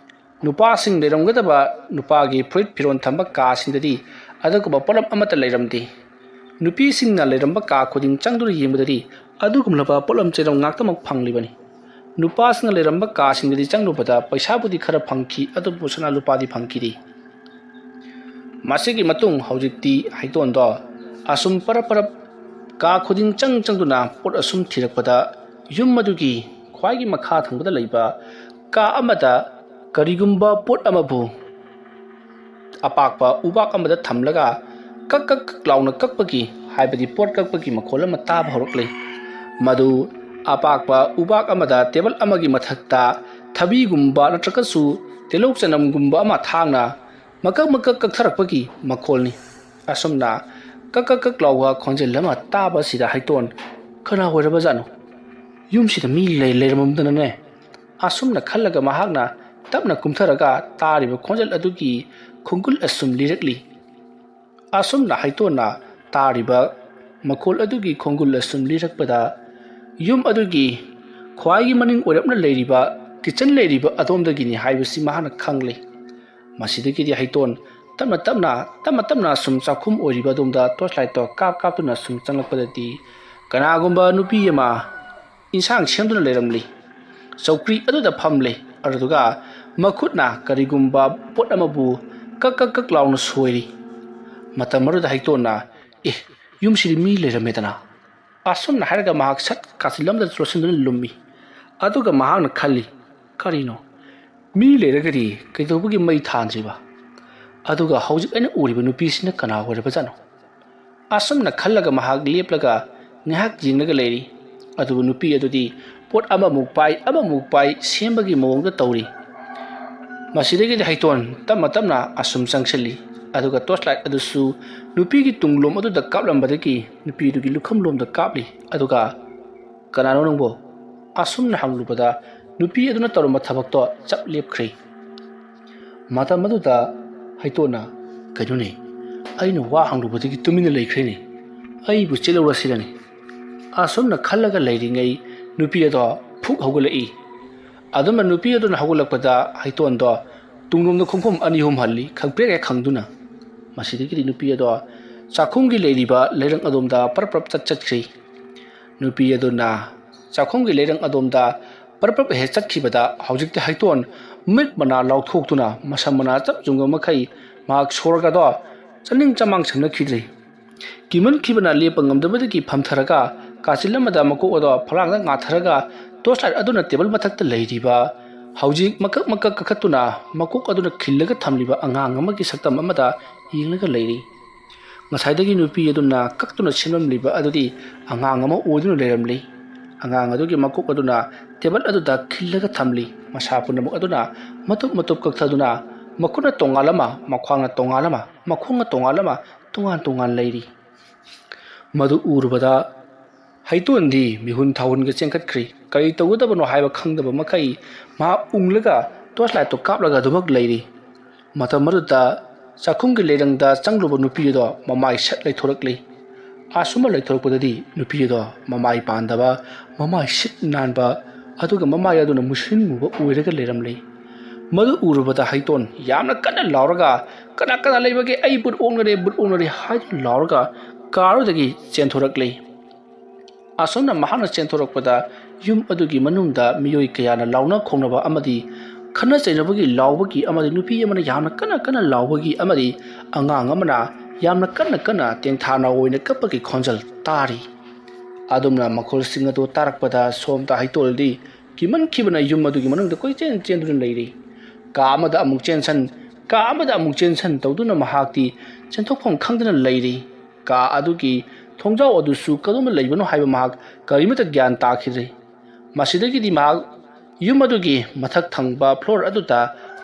ꯅꯨꯄꯥꯁꯤꯡ ꯂꯩꯔꯝꯒꯗꯕ ꯅꯨꯄꯥꯒꯤ ꯐꯨꯔꯤꯠ ꯐꯤꯔꯣꯜ ꯊꯝꯕ ꯀꯥꯁꯤꯡꯗꯗꯤ ꯑꯗꯨꯒꯨꯝꯕ ꯄꯣꯠꯂꯝ ꯑꯃꯠꯇ ꯂꯩꯔꯝꯗꯦ꯫ ꯅꯨꯄꯤꯁꯤꯡꯅ ꯂꯩꯔꯝꯕ ꯀꯥ ꯈꯨꯗꯤꯡ ꯆꯪꯗꯨꯅ ꯌꯦꯡꯕꯗꯗꯤ ꯑꯗꯨꯒꯨꯝꯂꯕ ꯄꯣꯠꯂꯝ ꯆꯩꯂꯝ ꯉꯥꯛꯇꯃꯛ ꯐꯪꯂꯤꯕꯅꯤ꯫ ꯅꯨꯄꯥꯁꯤꯡꯅ ꯂꯩꯔꯝꯕ ꯀꯥꯁꯤꯡꯗꯗꯤ ꯆꯪꯂꯨꯕꯗ ꯄꯩꯁꯥꯕꯨꯗꯤ ꯈꯔ ꯐꯪꯈꯤ, ꯑꯗꯨꯕꯨ ꯁꯅꯥ ꯂꯨꯄꯥꯗꯤ ꯐꯪꯈꯤꯗꯦ꯫ ꯃꯁꯤꯒꯤ ꯃꯇꯨꯡ ꯍꯧꯖꯤꯛꯇꯤ ꯍꯩꯇꯣꯟꯗꯣ ꯑꯁꯨꯝ ꯄꯔꯞ ꯄꯔꯞ ꯀꯥ ꯈꯨꯗꯤꯡ ꯆꯪ ꯆꯪꯗꯨꯅ ꯄꯣꯠ ꯑꯁꯨꯝ ꯊꯤꯔꯛꯄꯗ ꯌꯨꯝ ꯑꯗꯨꯒꯤ ꯈ꯭ꯋꯥꯏꯒꯤ ꯃꯈꯥ ꯊꯪꯕꯗ ꯂꯩꯕ ꯀꯥ ꯑꯃꯗ ꯀꯔꯤꯒꯨꯝꯕ ꯄꯣꯠ ꯑꯃꯕꯨ ꯑꯄꯥꯛꯄ ꯎꯕꯥꯛ ꯑꯃꯗ ꯊꯝꯂꯒ ꯀꯛ ꯀꯛ ꯀꯛ ꯂꯥꯎꯅ ꯀꯛꯄꯒꯤ, ꯍꯥꯏꯕꯗꯤ ꯄꯣꯠ ꯀꯛꯄꯒꯤ ꯃꯈꯣꯜ ꯑꯃ ꯇꯥꯕ ꯍꯧꯔꯛꯂꯦ꯫ ꯃꯗꯨ ꯑꯄꯥꯛꯄ ꯎꯕꯥꯛ ꯑꯃꯗ ꯇꯦꯕꯜ ꯑꯃꯒꯤ ꯃꯊꯛꯇ ꯊꯕꯤꯒꯨꯝꯕ ꯅꯠꯇ꯭ꯔꯒꯁꯨ ꯇꯤꯜꯍꯧ ꯆꯅꯝꯒꯨꯝꯕ ꯑꯃ ꯊꯥꯡꯅ ꯃꯀꯛ ꯃꯀꯛ ꯀꯛꯊꯔꯛꯄꯒꯤ ꯃꯈꯣꯜꯅꯤ꯫ ꯑꯁꯨꯝꯅ ꯀꯛ ꯀꯛ ꯀꯛ ꯂꯥꯎꯕ ꯈꯣꯟꯖꯦꯜ ꯑꯃ ꯇꯥꯕꯁꯤꯗ ꯍꯩꯇꯣꯟ, "ꯀꯅꯥ ꯑꯣꯏꯔꯕꯖꯥꯠꯅꯣ? ꯌꯨꯝꯁꯤꯗ ꯃꯤ ꯂꯩ ꯂꯩꯔꯝꯃꯝꯗꯅꯅꯦ?" ꯑꯁꯨꯝꯅ ꯈꯜꯂꯒ ꯃꯍꯥꯛꯅ ꯇꯞꯅ ꯀꯨꯝꯊꯔꯒ ꯇꯥꯔꯤꯕ ꯈꯣꯟꯖꯦꯜ ꯑꯗꯨꯒꯤ ꯈꯣꯡꯒꯨꯜ ꯑꯁꯨꯝ ꯂꯤꯔꯛꯂꯤ꯫ ꯑꯁꯨꯝꯅ ꯍꯩꯇꯣꯟꯅ ꯇꯥꯔꯤꯕ ꯃꯈꯣꯜ ꯑꯗꯨꯒꯤ ꯈꯣꯡꯒꯨꯜ ꯑꯁꯨꯝ ꯂꯤꯔꯛꯄꯗ, ꯌꯨꯝ ꯑꯗꯨꯒꯤ ꯈ꯭ꯋꯥꯏꯒꯤ ꯃꯅꯤꯡ ꯑꯣꯏꯔꯞꯅ ꯂꯩꯔꯤꯕ ꯀꯤꯆꯟ ꯂꯩꯔꯤꯕ ꯑꯗꯣꯝꯗꯒꯤꯅꯤ ꯍꯥꯏꯕꯁꯤ ꯃꯍꯥꯛꯅ ꯈꯪꯂꯦ꯫ ꯃꯁꯤꯗꯒꯤꯗꯤ ꯍꯩꯇꯣꯟ ꯇꯞꯅ ꯇꯞꯅ, ꯇꯞꯅ ꯇꯞꯅ ꯁꯨꯝ ꯆꯥꯛꯈꯨꯝ ꯑꯣꯏꯔꯤꯕ ꯑꯗꯣꯝꯗ ꯇꯣꯔꯆ ꯂꯥꯏꯠꯇꯣ ꯀꯥꯞ ꯀꯥꯞꯇꯨꯅ ꯁꯨꯝ ꯆꯪꯂꯛꯄꯗꯗꯤ, ꯀꯅꯥꯒꯨꯝꯕ ꯅꯨꯄꯤ ꯑꯃ ꯏꯟꯁꯥꯡ ꯁꯦꯝꯗꯨꯅ ꯂꯩꯔꯝꯂꯤ꯫ ꯆꯧꯀ꯭ꯔꯤ ꯑꯗꯨꯗ ꯐꯝꯂꯤ, ꯑꯗꯨꯗꯨꯒ ꯃꯈꯨꯠꯅ ꯀꯔꯤꯒꯨꯝꯕ ꯄꯣꯠ ꯑꯃꯕꯨ ꯀꯛ ꯀꯛ ꯀꯛ ꯂꯥꯎꯅ ꯁꯣꯏꯔꯤ꯫ ꯃꯇꯝ ꯑꯗꯨꯗ ꯍꯩꯇꯣꯟꯅ, "ꯑꯦ, ꯌꯨꯝꯁꯤꯗꯤ ꯃꯤ ꯂꯩꯔꯝꯃꯦꯗꯅ?" ꯑꯁꯨꯝꯅ ꯍꯥꯏꯔꯒ ꯃꯍꯥꯛ ꯁꯠ ꯀꯥꯆꯤꯜ ꯑꯃꯗ ꯆꯣꯠꯁꯤꯟꯗꯨꯅ ꯂꯨꯝꯃꯤ꯫ ꯑꯗꯨꯒ ꯃꯍꯥꯛꯅ ꯈꯜꯂꯤ, "ꯀꯔꯤꯅꯣ? ꯃꯤ ꯂꯩꯔꯒꯗꯤ ꯀꯩꯗꯧꯕꯒꯤ ꯃꯩ ꯊꯥꯟꯗ꯭ꯔꯤꯕ? ꯑꯗꯨꯒ ꯍꯧꯖꯤꯛ ꯑꯩꯅ ꯎꯔꯤꯕ ꯅꯨꯄꯤꯁꯤꯅ ꯀꯅꯥ ꯑꯣꯏꯔꯕꯖꯥꯠꯅꯣ?" ꯑꯁꯨꯝꯅ ꯈꯜꯂꯒ ꯃꯍꯥꯛ ꯂꯦꯞꯂꯒ ꯉꯥꯏꯍꯥꯛ ꯌꯦꯡꯂꯒ ꯂꯩꯔꯤ꯫ ꯑꯗꯨꯕꯨ ꯅꯨꯄꯤ ꯑꯗꯨꯗꯤ ꯄꯣꯠ ꯑꯃꯃꯨꯛ ꯄꯥꯏ, ꯑꯃꯃꯨꯛ ꯄꯥꯏ, ꯁꯦꯝꯕꯒꯤ ꯃꯑꯣꯡꯗ ꯇꯧꯔꯤ꯫ ꯃꯁꯤꯗꯒꯤꯗꯤ ꯍꯩꯇꯣꯟ ꯇꯞꯅ ꯇꯞꯅ ꯑꯁꯨꯝ ꯆꯪꯁꯤꯜꯂꯤ꯫ ꯑꯗꯨꯒ ꯇꯣꯔꯆ ꯂꯥꯏꯠ ꯑꯗꯨꯁꯨ ꯅꯨꯄꯤꯒꯤ ꯇꯨꯡꯂꯣꯝ ꯑꯗꯨꯗ ꯀꯥꯞꯂꯝꯕꯗꯒꯤ ꯅꯨꯄꯤꯗꯨꯒꯤ ꯂꯨꯈꯝꯂꯣꯝꯗ ꯀꯥꯞꯂꯤ꯫ ꯑꯗꯨꯒ, "ꯀꯅꯥꯅꯣ ꯅꯪꯕꯣ?" ꯑꯁꯨꯝꯅ ꯍꯪꯂꯨꯕꯗ ꯅꯨꯄꯤ ꯑꯗꯨꯅ ꯇꯧꯔꯝꯕ ꯊꯕꯛꯇꯣ ꯆꯞ ꯂꯦꯞꯈ꯭ꯔꯦ꯫ ꯃꯇꯝ ꯑꯗꯨꯗ ꯍꯩꯇꯣꯟꯅ, "ꯀꯩꯅꯣꯅꯦ, ꯑꯩꯅ ꯋꯥ ꯍꯪꯂꯨꯕꯗꯒꯤ ꯇꯨꯃꯤꯟꯅ ꯂꯩꯈ꯭ꯔꯦꯅꯦ꯫ ꯑꯩꯕꯨ ꯆꯦꯜꯍꯧꯔꯁꯤꯔꯅꯦ?" ꯑꯁꯨꯝꯅ ꯈꯜꯂꯒ ꯂꯩꯔꯤꯉꯩ ꯅꯨꯄꯤ ꯑꯗꯣ ꯐꯨꯛ ꯍꯧꯒꯠꯂꯛꯏ꯫ ꯑꯗꯨꯝꯅ ꯅꯨꯄꯤ ꯑꯗꯨꯅ ꯍꯧꯒꯠꯂꯛꯄꯗ ꯍꯩꯇꯣꯟꯗꯣ ꯇꯨꯡꯂꯣꯝꯗ ꯈꯣꯡꯐꯝ ꯑꯅꯤ ꯑꯍꯨꯝ ꯍꯜꯂꯤ, ꯈꯪꯄ꯭ꯔꯦꯛ ꯍꯦꯛ ꯈꯪꯗꯨꯅ꯫ ꯃꯁꯤꯗꯒꯤꯗꯤ ꯅꯨꯄꯤ ꯑꯗꯣ ꯆꯥꯛꯈꯨꯝꯒꯤ ꯂꯩꯔꯤꯕ ꯂꯩꯔꯪ ꯑꯗꯣꯝꯗ ꯄꯔꯞ ꯄꯔꯞ ꯆꯠ ꯆꯠꯈ꯭ꯔꯤ꯫ ꯅꯨꯄꯤ ꯑꯗꯨꯅ ꯆꯥꯛꯈꯨꯝꯒꯤ ꯂꯩꯔꯪ ꯑꯗꯣꯝꯗ ꯄꯔꯞ ꯄꯔꯞ ꯍꯦꯛ ꯆꯠꯈꯤꯕꯗ, ꯍꯧꯖꯤꯛꯇꯤ ꯍꯩꯇꯣꯟ ꯃꯤꯠ ꯃꯅꯥ ꯂꯥꯎꯊꯣꯛꯇꯨꯅ, ꯃꯁꯝ ꯃꯅꯥ ꯆꯞ ꯌꯨꯡꯕ ꯃꯈꯩ ꯃꯍꯥꯛ ꯁꯣꯔꯒꯗꯣ ꯆꯅꯤꯡ ꯆꯃꯥꯡ ꯁꯝꯅꯈꯤꯗ꯭ꯔꯤ꯫ ꯀꯤꯃꯟꯈꯤꯕꯅ ꯂꯦꯞꯄ ꯉꯝꯗꯕꯗꯒꯤ ꯐꯝꯊꯔꯒ, ꯀꯥꯆꯤꯜ ꯑꯃꯗ ꯃꯀꯣꯛ ꯑꯗꯣ ꯐꯛꯂꯥꯡꯗ ꯉꯥꯊꯔꯒ, ꯇꯣꯔꯆ ꯂꯥꯏꯠ ꯑꯗꯨꯅ ꯇꯦꯕꯜ ꯃꯊꯛꯇ ꯂꯩꯔꯤꯕ ꯍꯧꯖꯤꯛ ꯃꯀꯛ ꯃꯀꯛ ꯀꯥꯈꯠꯇꯨꯅ ꯃꯀꯣꯛ ꯑꯗꯨꯅ ꯈꯤꯜꯂꯒ ꯊꯝꯂꯤꯕ ꯑꯉꯥꯡ ꯑꯃꯒꯤ ꯁꯛꯇꯝ ꯑꯃꯗ ꯌꯦꯡꯂꯒ ꯂꯩꯔꯤ꯫ ꯉꯁꯥꯏꯗꯒꯤ ꯅꯨꯄꯤ ꯑꯗꯨꯅ ꯀꯛꯇꯨꯅ ꯁꯦꯝꯂꯝꯂꯤꯕ ꯑꯗꯨꯗꯤ ꯑꯉꯥꯡ ꯑꯃ ꯑꯣꯏꯗꯨꯅ ꯂꯩꯔꯝꯂꯤ꯫ ꯑꯉꯥꯡ ꯑꯗꯨꯒꯤ ꯃꯀꯣꯛ ꯑꯗꯨꯅ ꯇꯦꯕꯜ ꯑꯗꯨꯗ ꯈꯤꯜꯂꯒ ꯊꯝꯂꯤ꯫ ꯃꯁꯥ ꯄꯨꯝꯅꯃꯛ ꯑꯗꯨꯅ ꯃꯇꯨꯞ ꯃꯇꯨꯞ ꯀꯛꯊꯗꯨꯅ, ꯃꯈꯨꯠꯅ ꯇꯣꯉꯥꯟ ꯑꯃ, ꯃꯈ꯭ꯋꯥꯡꯅ ꯇꯣꯉꯥꯟ ꯑꯃ, ꯃꯈꯣꯡꯅ ꯇꯣꯉꯥꯟ ꯑꯃ, ꯇꯣꯉꯥꯟ ꯇꯣꯉꯥꯟ ꯂꯩꯔꯤ꯫ ꯃꯗꯨ ꯎꯔꯨꯕꯗ ꯍꯩꯇꯣꯟꯗꯤ ꯃꯤꯍꯨꯟ ꯊꯥꯍꯨꯟꯒ ꯆꯦꯟꯈꯠꯈ꯭ꯔꯤ꯫ ꯀꯔꯤ ꯇꯧꯒꯗꯕꯅꯣ ꯍꯥꯏꯕ ꯈꯪꯗꯕ ꯃꯈꯩ ꯃꯍꯥꯛ ꯎꯪꯂꯒ ꯇꯣꯔꯆ ꯂꯥꯏꯠꯇꯣ ꯀꯥꯞꯂꯒ ꯑꯗꯨꯃꯛ ꯂꯩꯔꯤ꯫ ꯃꯇꯝ ꯑꯗꯨꯗ ꯆꯥꯛꯈꯨꯝꯒꯤ ꯂꯩꯔꯪꯗ ꯆꯪꯂꯨꯕ ꯅꯨꯄꯤ ꯑꯗꯣ ꯃꯃꯥꯏ ꯁꯠ ꯂꯩꯊꯣꯔꯛꯂꯤ꯫ ꯑꯁꯨꯝꯅ ꯂꯩꯊꯣꯔꯛꯄꯗꯗꯤ ꯅꯨꯄꯤ ꯑꯗꯣ ꯃꯃꯥꯏ ꯄꯥꯟꯗꯕ, ꯃꯃꯥꯏ ꯁꯤꯠ ꯅꯥꯟꯕ, ꯑꯗꯨꯒ ꯃꯃꯥꯏ ꯑꯗꯨꯅ ꯃꯨꯁꯤꯟ ꯃꯨꯕ ꯑꯣꯏꯔꯒ ꯂꯩꯔꯝꯂꯤ꯫ ꯃꯗꯨ ꯎꯔꯨꯕꯗ ꯍꯩꯇꯣꯟ ꯌꯥꯝꯅ ꯀꯟꯅ ꯂꯥꯎꯔꯒ, "ꯀꯅꯥ ꯀꯅꯥ ꯂꯩꯕꯒꯦ? ꯑꯩ ꯕꯨꯠ ꯑꯣꯛꯅꯔꯦ, ꯕꯨꯠ ꯑꯣꯛꯅꯔꯦ" ꯍꯥꯏꯗꯨꯅ ꯂꯥꯎꯔꯒ ꯀꯥꯔꯗꯨꯗꯒꯤ ꯆꯦꯟꯊꯣꯔꯛꯂꯤ꯫ ꯑꯁꯨꯝꯅ ꯃꯍꯥꯛꯅ ꯆꯦꯟꯊꯣꯔꯛꯄꯗ ꯌꯨꯝ ꯑꯗꯨꯒꯤ ꯃꯅꯨꯡꯗ ꯃꯤꯑꯣꯏ ꯀꯌꯥꯅ ꯂꯥꯎꯅ ꯈꯣꯡꯅꯕ ꯑꯃꯗꯤ ꯈꯠꯅ ꯆꯩꯅꯕꯒꯤ ꯂꯥꯎꯕꯒꯤ ꯑꯃꯗꯤ ꯅꯨꯄꯤ ꯑꯃꯅ ꯌꯥꯝꯅ ꯀꯟꯅ ꯀꯟꯅ ꯂꯥꯎꯕꯒꯤ ꯑꯃꯗꯤ ꯑꯉꯥꯡ ꯑꯃꯅ ꯌꯥꯝꯅ ꯀꯟꯅ ꯀꯟꯅ ꯇꯦꯡꯊꯥꯅ ꯑꯣꯏꯅ ꯀꯞꯄꯒꯤ ꯈꯣꯟꯖꯦꯜ ꯇꯥꯔꯤ꯫ ꯑꯗꯨꯝꯅ ꯃꯈꯣꯜꯁꯤꯡ ꯑꯗꯨ ꯇꯥꯔꯛꯄꯗ ꯁꯣꯝꯗ ꯍꯩꯇꯣꯜꯗꯤ ꯀꯤꯃꯟꯈꯤꯕꯅ ꯌꯨꯝ ꯑꯗꯨꯒꯤ ꯃꯅꯨꯡꯗ ꯀꯣꯏꯆꯦꯟ ꯆꯦꯟꯗꯨꯅ ꯂꯩꯔꯤ꯫ ꯀꯥ ꯑꯃꯗ ꯑꯃꯨꯛ ꯆꯦꯟꯁꯟ, ꯀꯥ ꯑꯃꯗ ꯑꯃꯨꯛ ꯆꯦꯟꯁꯟ ꯇꯧꯗꯨꯅ ꯃꯍꯥꯛꯇꯤ ꯆꯦꯟꯊꯣꯛꯐꯝ ꯈꯪꯗꯅ ꯂꯩꯔꯤ꯫ ꯀꯥ ꯑꯗꯨꯒꯤ ꯊꯣꯡꯖꯥꯎ ꯑꯗꯨꯁꯨ ꯀꯗꯣꯝꯗ ꯂꯩꯕꯅꯣ ꯍꯥꯏꯕ ꯃꯍꯥꯛ ꯀꯔꯤꯃꯠꯇ ꯒ꯭ꯌꯥꯟ ꯇꯥꯈꯤꯗ꯭ꯔꯦ꯫ ꯃꯁꯤꯗꯒꯤꯗꯤ ꯃꯍꯥꯛ ꯌꯨꯝ ꯑꯗꯨꯒꯤ ꯃꯊꯛ ꯊꯪꯕ ꯐ꯭ꯂꯣꯔ ꯑꯗꯨꯗ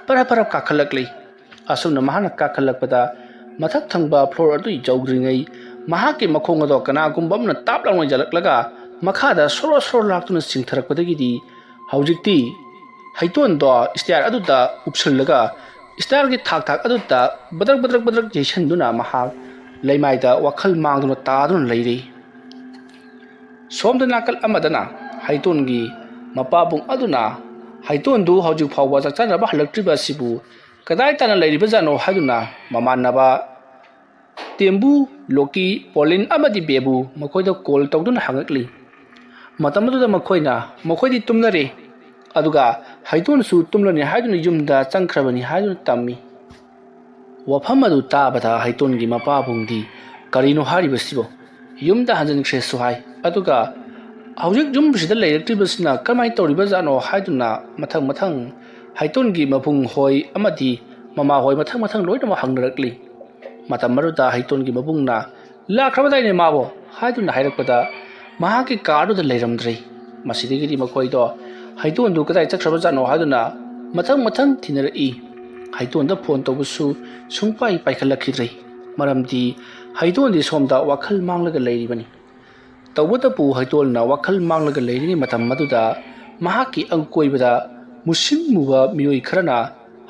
ꯄꯔꯞ ꯄꯔꯞ ꯀꯥꯈꯠꯂꯛꯂꯤ꯫ ꯑꯁꯨꯝꯅ ꯃꯍꯥꯛꯅ ꯀꯥꯈꯠꯂꯛꯄꯗ ꯃꯊꯛ ꯊꯪꯕ ꯐ꯭ꯂꯣꯔ ꯑꯗꯨ ꯌꯧꯗ꯭ꯔꯤꯉꯩ ꯃꯍꯥꯛꯀꯤ ꯃꯈꯣꯡ ꯑꯗꯣ ꯀꯅꯥꯒꯨꯝꯕ ꯑꯃꯅ ꯇꯥꯞ ꯂꯥꯎꯅ ꯌꯥꯜꯂꯛꯂꯒ ꯃꯈꯥꯗ ꯁꯣꯔꯣ ꯁꯣꯔꯣ ꯂꯥꯛꯇꯨꯅ ꯆꯤꯡꯊꯔꯛꯄꯗꯒꯤꯗꯤ ꯍꯧꯖꯤꯛꯇꯤ ꯍꯩꯇꯣꯟꯗꯣ ꯁ꯭ꯇꯦꯌꯔ ꯑꯗꯨꯗ ꯎꯞꯁꯤꯜꯂꯒ ꯁ꯭ꯇꯦꯌꯔꯒꯤ ꯊꯥꯛ ꯊꯥꯛ ꯑꯗꯨꯗ ꯕꯗ꯭ꯔꯛ ꯕꯗ꯭ꯔꯛ ꯕꯗ꯭ꯔꯛ ꯌꯩꯁꯟꯗꯨꯅ ꯃꯍꯥꯛ ꯂꯩꯃꯥꯏꯗ ꯋꯥꯈꯜ ꯃꯥꯡꯗꯨꯅ ꯇꯥꯗꯨꯅ ꯂꯩꯔꯤ꯫ ꯁꯣꯝꯗ ꯅꯥꯀꯜ ꯑꯃꯗꯅ ꯍꯩꯇꯣꯟꯒꯤ ꯃꯄꯥꯕꯨꯡ ꯑꯗꯨꯅ ꯍꯩꯇꯣꯟꯗꯨ ꯍꯧꯖꯤꯛ ꯐꯥꯎꯕ ꯆꯥꯛ ꯆꯥꯅꯕ ꯍꯜꯂꯛꯇ꯭ꯔꯤꯕ ꯑꯁꯤꯕꯨ ꯀꯗꯥꯏ ꯇꯥꯅ ꯂꯩꯔꯤꯕꯖꯥꯠꯅꯣ ꯍꯥꯏꯗꯨꯅ ꯃꯃꯥꯟꯅꯕ ꯇꯦꯝꯕꯨ, ꯂꯣꯀꯤ, ꯄꯣꯂꯤꯟ ꯑꯃꯗꯤ ꯕꯦꯕꯨ ꯃꯈꯣꯏꯗ ꯀꯣꯜ ꯇꯧꯗꯨꯅ ꯍꯪꯉꯛꯂꯤ꯫ ꯃꯇꯝ ꯑꯗꯨꯗ ꯃꯈꯣꯏꯅ ꯃꯈꯣꯏꯗꯤ ꯇꯨꯝꯅꯔꯦ, ꯑꯗꯨꯒ ꯍꯩꯇꯣꯟꯁꯨ ꯇꯨꯝꯂꯅꯤ ꯍꯥꯏꯗꯨꯅ ꯌꯨꯝꯗ ꯆꯪꯈ꯭ꯔꯕꯅꯤ ꯍꯥꯏꯗꯨꯅ ꯇꯝꯃꯤ꯫ ꯋꯥꯐꯝ ꯑꯗꯨ ꯇꯥꯕꯗ ꯍꯩꯇꯣꯟꯒꯤ ꯃꯄꯥꯕꯨꯡꯗꯤ "ꯀꯔꯤꯅꯣ ꯍꯥꯏꯔꯤꯕꯁꯤꯕꯣ? ꯌꯨꯝꯗ ꯍꯟꯖꯤꯟꯈ꯭ꯔꯦꯁꯨ ꯍꯥꯏ, ꯑꯗꯨꯒ ꯍꯧꯖꯤꯛ ꯌꯨꯝꯁꯤꯗ ꯂꯩꯔꯛꯇ꯭ꯔꯤꯕꯁꯤꯅ ꯀꯔꯝꯍꯥꯏꯅ ꯇꯧꯔꯤꯕꯖꯥꯠꯅꯣ?" ꯍꯥꯏꯗꯨꯅ ꯃꯊꯪ ꯃꯊꯪ ꯍꯩꯇꯣꯟꯒꯤ ꯃꯕꯨꯡ ꯍꯣꯏ ꯑꯃꯗꯤ ꯃꯃꯥ ꯍꯣꯏ ꯃꯊꯪ ꯃꯊꯪ ꯂꯣꯏꯅꯃꯛ ꯍꯪꯅꯔꯛꯂꯤ꯫ ꯃꯇꯝ ꯑꯗꯨꯗ ꯍꯩꯇꯣꯟꯒꯤ ꯃꯕꯨꯡꯅ "ꯂꯥꯛꯈ꯭ꯔꯕꯗꯥꯏꯅꯦ ꯃꯥꯕꯣ?" ꯍꯥꯏꯗꯨꯅ ꯍꯥꯏꯔꯛꯄꯗ ꯃꯍꯥꯛꯀꯤ ꯀꯥꯔꯗꯨꯗ ꯂꯩꯔꯝꯗ꯭ꯔꯦ꯫ ꯃꯁꯤꯗꯒꯤꯗꯤ ꯃꯈꯣꯏꯗꯣ ꯍꯩꯇꯣꯟꯗꯨ ꯀꯗꯥꯏ ꯆꯠꯈ꯭ꯔꯕꯖꯥꯠꯅꯣ ꯍꯥꯏꯗꯨꯅ ꯃꯊꯪ ꯃꯊꯪ ꯊꯤꯅꯔꯛꯏ꯫ ꯍꯩꯇꯣꯟꯗ ꯐꯣꯟ ꯇꯧꯕꯁꯨ ꯁꯨꯡꯄꯥꯏ ꯄꯥꯏꯈꯠꯂꯛꯈꯤꯗ꯭ꯔꯦ꯫ ꯃꯔꯝꯗꯤ ꯍꯩꯇꯣꯟꯗꯤ ꯁꯣꯝꯗ ꯋꯥꯈꯜ ꯃꯥꯡꯂꯒ ꯂꯩꯔꯤꯕꯅꯤ꯫ ꯇꯧꯕꯇꯕꯨ ꯍꯩꯇꯣꯟꯅ ꯋꯥꯈꯜ ꯃꯥꯡꯂꯒ ꯂꯩꯔꯤꯉꯩ ꯃꯇꯝ ꯑꯗꯨꯗ ꯃꯍꯥꯛꯀꯤ ꯑꯀꯣꯏꯕꯗ ꯃꯨꯁꯤꯟ ꯃꯨꯕ ꯃꯤꯑꯣꯏ ꯈꯔꯅ,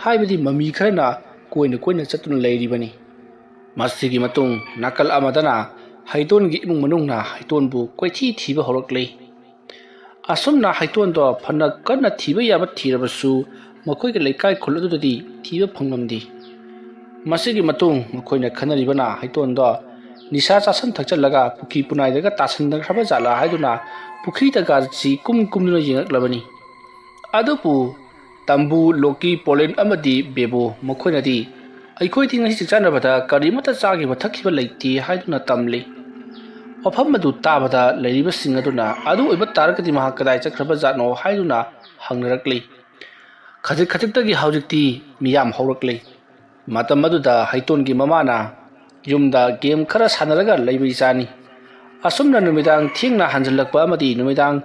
ꯍꯥꯏꯕꯗꯤ ꯃꯃꯤ ꯈꯔꯅ ꯀꯣꯏꯅ ꯀꯣꯏꯅ ꯆꯠꯇꯨꯅ ꯂꯩꯔꯤꯕꯅꯤ꯫ ꯃꯁꯤꯒꯤ ꯃꯇꯨꯡ ꯅꯥꯀꯜ ꯑꯃꯗꯅ ꯍꯩꯇꯣꯟꯒꯤ ꯏꯃꯨꯡ ꯃꯅꯨꯡꯅ ꯍꯩꯇꯣꯟꯕꯨ ꯀꯣꯏꯊꯤ ꯊꯤꯕ ꯍꯧꯔꯛꯂꯤ꯫ ꯑꯁꯨꯝꯅ ꯍꯩꯇꯣꯟꯗꯣ ꯐꯅ ꯀꯟꯅ ꯊꯤꯕ ꯌꯥꯕ ꯊꯤꯔꯕꯁꯨ ꯃꯈꯣꯏꯒꯤ ꯂꯩꯀꯥꯏ ꯈꯨꯜ ꯑꯗꯨꯗꯗꯤ ꯊꯤꯕ ꯐꯪꯂꯝꯗꯦ꯫ ꯃꯁꯤꯒꯤ ꯃꯇꯨꯡ ꯃꯈꯣꯏꯅ ꯈꯟꯅꯔꯤꯕꯅ ꯍꯩꯇꯣꯟꯗꯣ ꯅꯤꯁꯥ ꯆꯥꯁꯟ ꯊꯛꯆꯜꯂꯒ ꯄꯨꯈ꯭ꯔꯤ ꯄꯨꯅꯥꯏꯗꯒ ꯇꯥꯁꯟꯈ꯭ꯔꯕ ꯖꯥꯠꯂꯥ ꯍꯥꯏꯗꯨꯅ ꯄꯨꯈ꯭ꯔꯤꯗꯒꯁꯤ ꯀꯨꯝ ꯀꯨꯝꯗꯨꯅ ꯌꯦꯡꯉꯛꯂꯕꯅꯤ꯫ ꯑꯗꯨꯕꯨ ꯇꯝꯕꯨ, ꯂꯣꯀꯤ, ꯄꯣꯂꯤꯟ ꯑꯃꯗꯤ ꯕꯦꯕꯨ ꯃꯈꯣꯏꯅꯗꯤ "ꯑꯩꯈꯣꯏꯗꯤ ꯉꯁꯤ ꯆꯥꯛ ꯆꯥꯅꯕꯗ ꯀꯔꯤꯃꯠꯇ ꯆꯥꯈꯤꯕ ꯊꯛꯈꯤꯕ ꯂꯩꯇꯦ" ꯍꯥꯏꯗꯨꯅ ꯇꯝꯂꯤ꯫ ꯋꯥꯐꯝ ꯑꯗꯨ ꯇꯥꯕꯗ ꯂꯩꯔꯤꯕꯁꯤꯡ ꯑꯗꯨꯅ "ꯑꯗꯨ ꯑꯣꯏꯕ ꯇꯥꯔꯒꯗꯤ ꯃꯍꯥꯛ ꯀꯗꯥꯏ ꯆꯠꯈ꯭ꯔꯕ ꯖꯥꯠꯅꯣ?" ꯍꯥꯏꯗꯨꯅ ꯍꯪꯅꯔꯛꯂꯤ꯫ ꯈꯖꯤꯛ ꯈꯖꯤꯛꯇꯒꯤ ꯍꯧꯖꯤꯛꯇꯤ ꯃꯤꯌꯥꯝ ꯍꯧꯔꯛꯂꯤ꯫ ꯃꯇꯝ ꯑꯗꯨꯗ ꯍꯩꯇꯣꯟꯒꯤ ꯃꯃꯥꯅ ꯌꯨꯝꯗ ꯒꯦꯝ ꯈꯔ ꯁꯥꯟꯅꯔꯒ ꯂꯩꯕ ꯏꯆꯥꯅꯤ꯫ ꯑꯁꯨꯝꯅ ꯅꯨꯃꯤꯗꯥꯡ ꯊꯦꯡꯅ ꯍꯟꯖꯤꯜꯂꯛꯄ ꯑꯃꯗꯤ ꯅꯨꯃꯤꯗꯥꯡ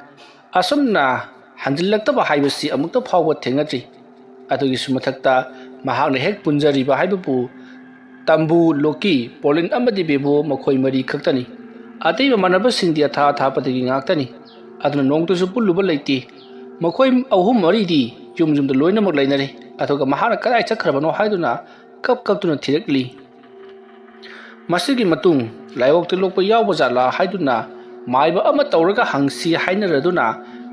ꯑꯁꯨꯝꯅ ꯍꯟꯖꯤꯜꯂꯛꯇꯕ ꯍꯥꯏꯕꯁꯤ ꯑꯃꯨꯛꯇ ꯐꯥꯎꯕ ꯊꯦꯡꯅꯗ꯭ꯔꯤ꯫ ꯑꯗꯨꯒꯤꯁꯨ ꯃꯊꯛꯇ ꯃꯍꯥꯛꯅ ꯍꯦꯛ ꯄꯨꯟꯖꯔꯤꯕ ꯍꯥꯏꯕꯕꯨ ꯇꯝꯕꯨ, ꯂꯣꯀꯤ, ꯄꯣꯂꯤꯟ ꯑꯃꯗꯤ ꯕꯦꯕꯨ ꯃꯈꯣꯏ ꯃꯔꯤ ꯈꯛꯇꯅꯤ꯫ ꯑꯇꯩ ꯃꯃꯥꯟꯅꯕꯁꯤꯡꯗꯤ ꯑꯊꯥ ꯑꯊꯥꯞꯄꯗꯒꯤ ꯉꯥꯛꯇꯅꯤ꯫ ꯑꯗꯨꯅ ꯅꯣꯡꯃꯇꯁꯨ ꯄꯨꯜꯂꯨꯕ ꯂꯩꯇꯦ꯫ ꯃꯈꯣꯏ ꯑꯍꯨꯝ ꯃꯔꯤꯗꯤ ꯌꯨꯝ ꯌꯨꯝꯗ ꯂꯣꯏꯅꯃꯛ ꯂꯩꯅꯔꯦ꯫ ꯑꯗꯨꯒ ꯃꯍꯥꯛꯅ ꯀꯗꯥꯏ ꯆꯠꯈ꯭ꯔꯕꯅꯣ ꯍꯥꯏꯗꯨꯅ ꯀꯞ ꯀꯞꯇꯨꯅ ꯊꯤꯔꯛꯂꯤ꯫ ꯃꯁꯤꯒꯤ ꯃꯇꯨꯡ ꯂꯥꯏꯑꯣꯛ ꯇꯤꯜꯂꯣꯛꯄ ꯌꯥꯎꯕ ꯖꯥꯠꯂꯥ ꯍꯥꯏꯗꯨꯅ ꯃꯥꯏꯕ ꯑꯃ ꯇꯧꯔꯒ ꯍꯪꯁꯤ ꯍꯥꯏꯅꯔꯗꯨꯅ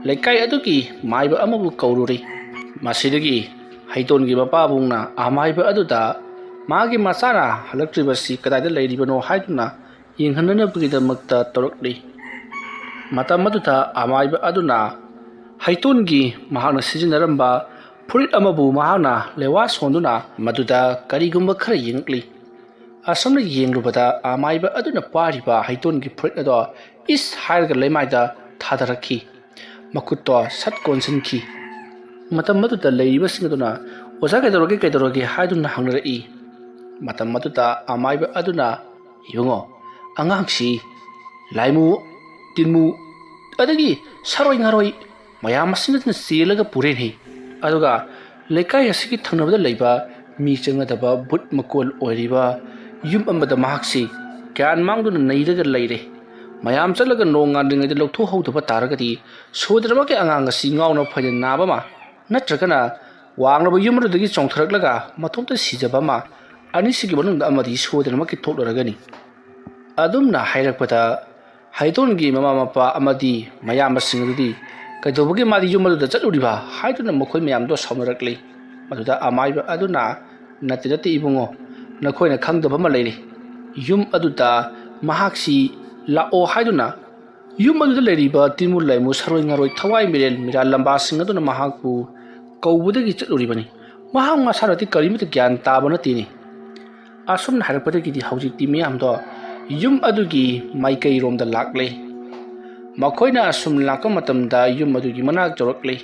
ꯂꯩꯀꯥꯏ ꯑꯗꯨꯒꯤ ꯃꯥꯏꯕ ꯑꯃꯕꯨ ꯀꯧꯔꯨꯔꯤ꯫ ꯃꯁꯤꯗꯒꯤ ꯍꯩꯇꯣꯟꯒꯤ ꯃꯄꯥꯕꯨꯡꯅ ꯑꯃꯥꯏꯕ ꯑꯗꯨꯗ ꯃꯥꯒꯤ ꯃꯆꯥꯅ ꯍꯜꯂꯛꯇ꯭ꯔꯤꯕꯁꯤ ꯀꯗꯥꯏꯗ ꯂꯩꯔꯤꯕꯅꯣ ꯍꯥꯏꯗꯨꯅ ꯌꯦꯡꯍꯟꯅꯅꯕꯒꯤꯗꯃꯛꯇ ꯇꯧꯔꯛꯂꯤ꯫ ꯃꯇꯝ ꯑꯗꯨꯗ ꯑꯃꯥꯏꯕ ꯑꯗꯨꯅ ꯍꯩꯇꯣꯟꯒꯤ ꯃꯍꯥꯛꯅ ꯁꯤꯖꯤꯟꯅꯔꯝꯕ ꯐꯨꯔꯤꯠ ꯑꯃꯕꯨ ꯃꯍꯥꯛꯅ ꯂꯦꯋꯥ ꯁꯣꯟꯗꯨꯅ ꯃꯗꯨꯗ ꯀꯔꯤꯒꯨꯝꯕ ꯈꯔ ꯌꯦꯡꯉꯛꯂꯤ꯫ ꯑꯁꯨꯝꯅ ꯌꯦꯡꯂꯨꯕꯗ ꯑꯃꯥꯏꯕ ꯑꯗꯨꯅ ꯄꯥꯏꯔꯤꯕ ꯍꯩꯇꯣꯟꯒꯤ ꯐꯨꯔꯤꯠ ꯑꯗꯣ ꯏꯁ ꯍꯥꯏꯔꯒ ꯂꯩꯃꯥꯏꯗ ꯊꯥꯗꯔꯛꯈꯤ꯫ ꯃꯈꯨꯠꯇꯣ ꯁꯠ ꯀꯣꯟꯁꯤꯟꯈꯤ꯫ ꯃꯇꯝ ꯑꯗꯨꯗ ꯂꯩꯔꯤꯕꯁꯤꯡ ꯑꯗꯨꯅ "ꯑꯣꯖꯥ, ꯀꯩꯗꯧꯔꯒꯦ, ꯀꯩꯗꯧꯔꯒꯦ?" ꯍꯥꯏꯗꯨꯅ ꯍꯪꯅꯔꯛꯏ꯫ ꯃꯇꯝ ꯑꯗꯨꯗ ꯑꯃꯥꯏꯕ ꯑꯗꯨꯅ, "ꯏꯕꯨꯡꯉꯣ, ꯑꯉꯥꯡꯁꯤ ꯂꯥꯏꯃꯨ, ꯇꯤꯟꯃꯨ, ꯑꯗꯒꯤ ꯁꯥꯔꯣꯏ ꯉꯥꯔꯣꯏ ꯃꯌꯥꯝ ꯑꯁꯤꯅ ꯆꯦꯜꯂꯒ ꯄꯨꯔꯦꯟꯅꯩ꯫ ꯑꯗꯨꯒ ꯂꯩꯀꯥꯏ ꯑꯁꯤꯒꯤ ꯊꯪꯅꯕꯗ ꯂꯩꯕ ꯃꯤ ꯆꯪꯒꯗꯕ ꯕꯨꯠ ꯃꯀꯣꯜ ꯑꯣꯏꯔꯤꯕ ꯌꯨꯝ ꯑꯃꯗ ꯃꯍꯥꯛꯁꯤ ꯒ꯭ꯌꯥꯟ ꯃꯥꯡꯗꯨꯅ ꯅꯩꯔꯒ ꯂꯩꯔꯦ꯫ ꯃꯌꯥꯝ ꯆꯠꯂꯒ ꯅꯣꯡ ꯉꯥꯟꯗ꯭ꯔꯤꯉꯩꯗ ꯂꯧꯊꯣꯛꯍꯧꯗꯕ ꯇꯥꯔꯒꯗꯤ ꯁꯣꯏꯗꯅꯃꯛꯀꯤ ꯑꯉꯥꯡ ꯑꯁꯤ ꯉꯥꯎꯅ ꯐꯩꯅ ꯅꯥꯕ ꯑꯃ, ꯅꯠꯇ꯭ꯔꯒꯅ ꯋꯥꯡꯂꯕ ꯌꯨꯝ ꯑꯗꯨꯗꯒꯤ ꯆꯣꯡꯊꯔꯛꯂꯒ ꯃꯇꯣꯝꯇ ꯁꯤꯖꯕ ꯑꯃ, ꯑꯅꯤꯁꯤꯒꯤ ꯃꯅꯨꯡꯗ ꯑꯃꯗꯤ ꯁꯣꯏꯗꯅꯃꯛꯀꯤ ꯊꯣꯛꯂꯔꯒꯅꯤ꯫ ꯑꯗꯨꯝꯅ ꯍꯥꯏꯔꯛꯄꯗ ꯍꯥꯏꯗꯣꯟꯒꯤ ꯃꯃꯥ ꯃꯄꯥ ꯑꯃꯗꯤ ꯃꯌꯥꯝꯕꯁꯤꯡ ꯑꯗꯨꯗꯤ "ꯀꯩꯗꯧꯕꯒꯤ ꯃꯥꯗꯤ ꯌꯨꯝ ꯑꯗꯨꯗ ꯆꯠꯂꯨꯔꯤꯕ?" ꯍꯥꯏꯗꯨꯅ ꯃꯈꯣꯏ ꯃꯌꯥꯝꯗꯣ ꯁꯥꯎꯅꯔꯛꯂꯤ꯫ ꯃꯗꯨꯗ ꯑꯃꯥꯏꯕ ꯑꯗꯨꯅ, "ꯅꯠꯇꯦ, ꯅꯠꯇꯦ ꯏꯕꯨꯡꯉꯣ, ꯅꯈꯣꯏꯅ ꯈꯪꯗꯕ ꯑꯃ ꯂꯩꯔꯤ꯫ ꯌꯨꯝ ꯑꯗꯨꯗ ꯃꯍꯥꯛꯁꯤ ꯂꯥꯛꯑꯣ ꯍꯥꯏꯗꯨꯅ ꯌꯨꯝ ꯑꯗꯨꯗ ꯂꯩꯔꯤꯕ ꯇꯤꯟꯃꯨ ꯂꯥꯏꯃꯨ, ꯁꯔꯣꯏ ꯉꯥꯔꯣꯏ, ꯊꯋꯥꯏ ꯃꯤꯔꯦꯜ, ꯃꯤꯔꯥ ꯂꯝꯕꯥꯁꯤꯡ ꯑꯗꯨꯅ ꯃꯍꯥꯛꯄꯨ ꯀꯧꯕꯗꯒꯤ ꯆꯠꯂꯨꯔꯤꯕꯅꯤ꯫ ꯃꯍꯥꯛ ꯃꯁꯥꯅꯗꯤ ꯀꯔꯤꯃꯠꯇ ꯒ꯭ꯌꯥꯟ ꯇꯥꯕ ꯅꯠꯇꯦꯅꯦ꯫" ꯑꯁꯨꯝꯅ ꯍꯥꯏꯔꯛꯄꯗꯒꯤꯗꯤ ꯍꯧꯖꯤꯛꯇꯤ ꯃꯤꯌꯥꯝꯗꯣ ꯌꯨꯝ ꯑꯗꯨꯒꯤ ꯃꯥꯏꯀꯩꯔꯣꯝꯗ ꯂꯥꯛꯂꯦ꯫ ꯃꯈꯣꯏꯅ ꯑꯁꯨꯝ ꯂꯥꯛꯄ ꯃꯇꯝꯗ ꯌꯨꯝ ꯑꯗꯨꯒꯤ ꯃꯅꯥꯛ ꯌꯧꯔꯛꯂꯦ꯫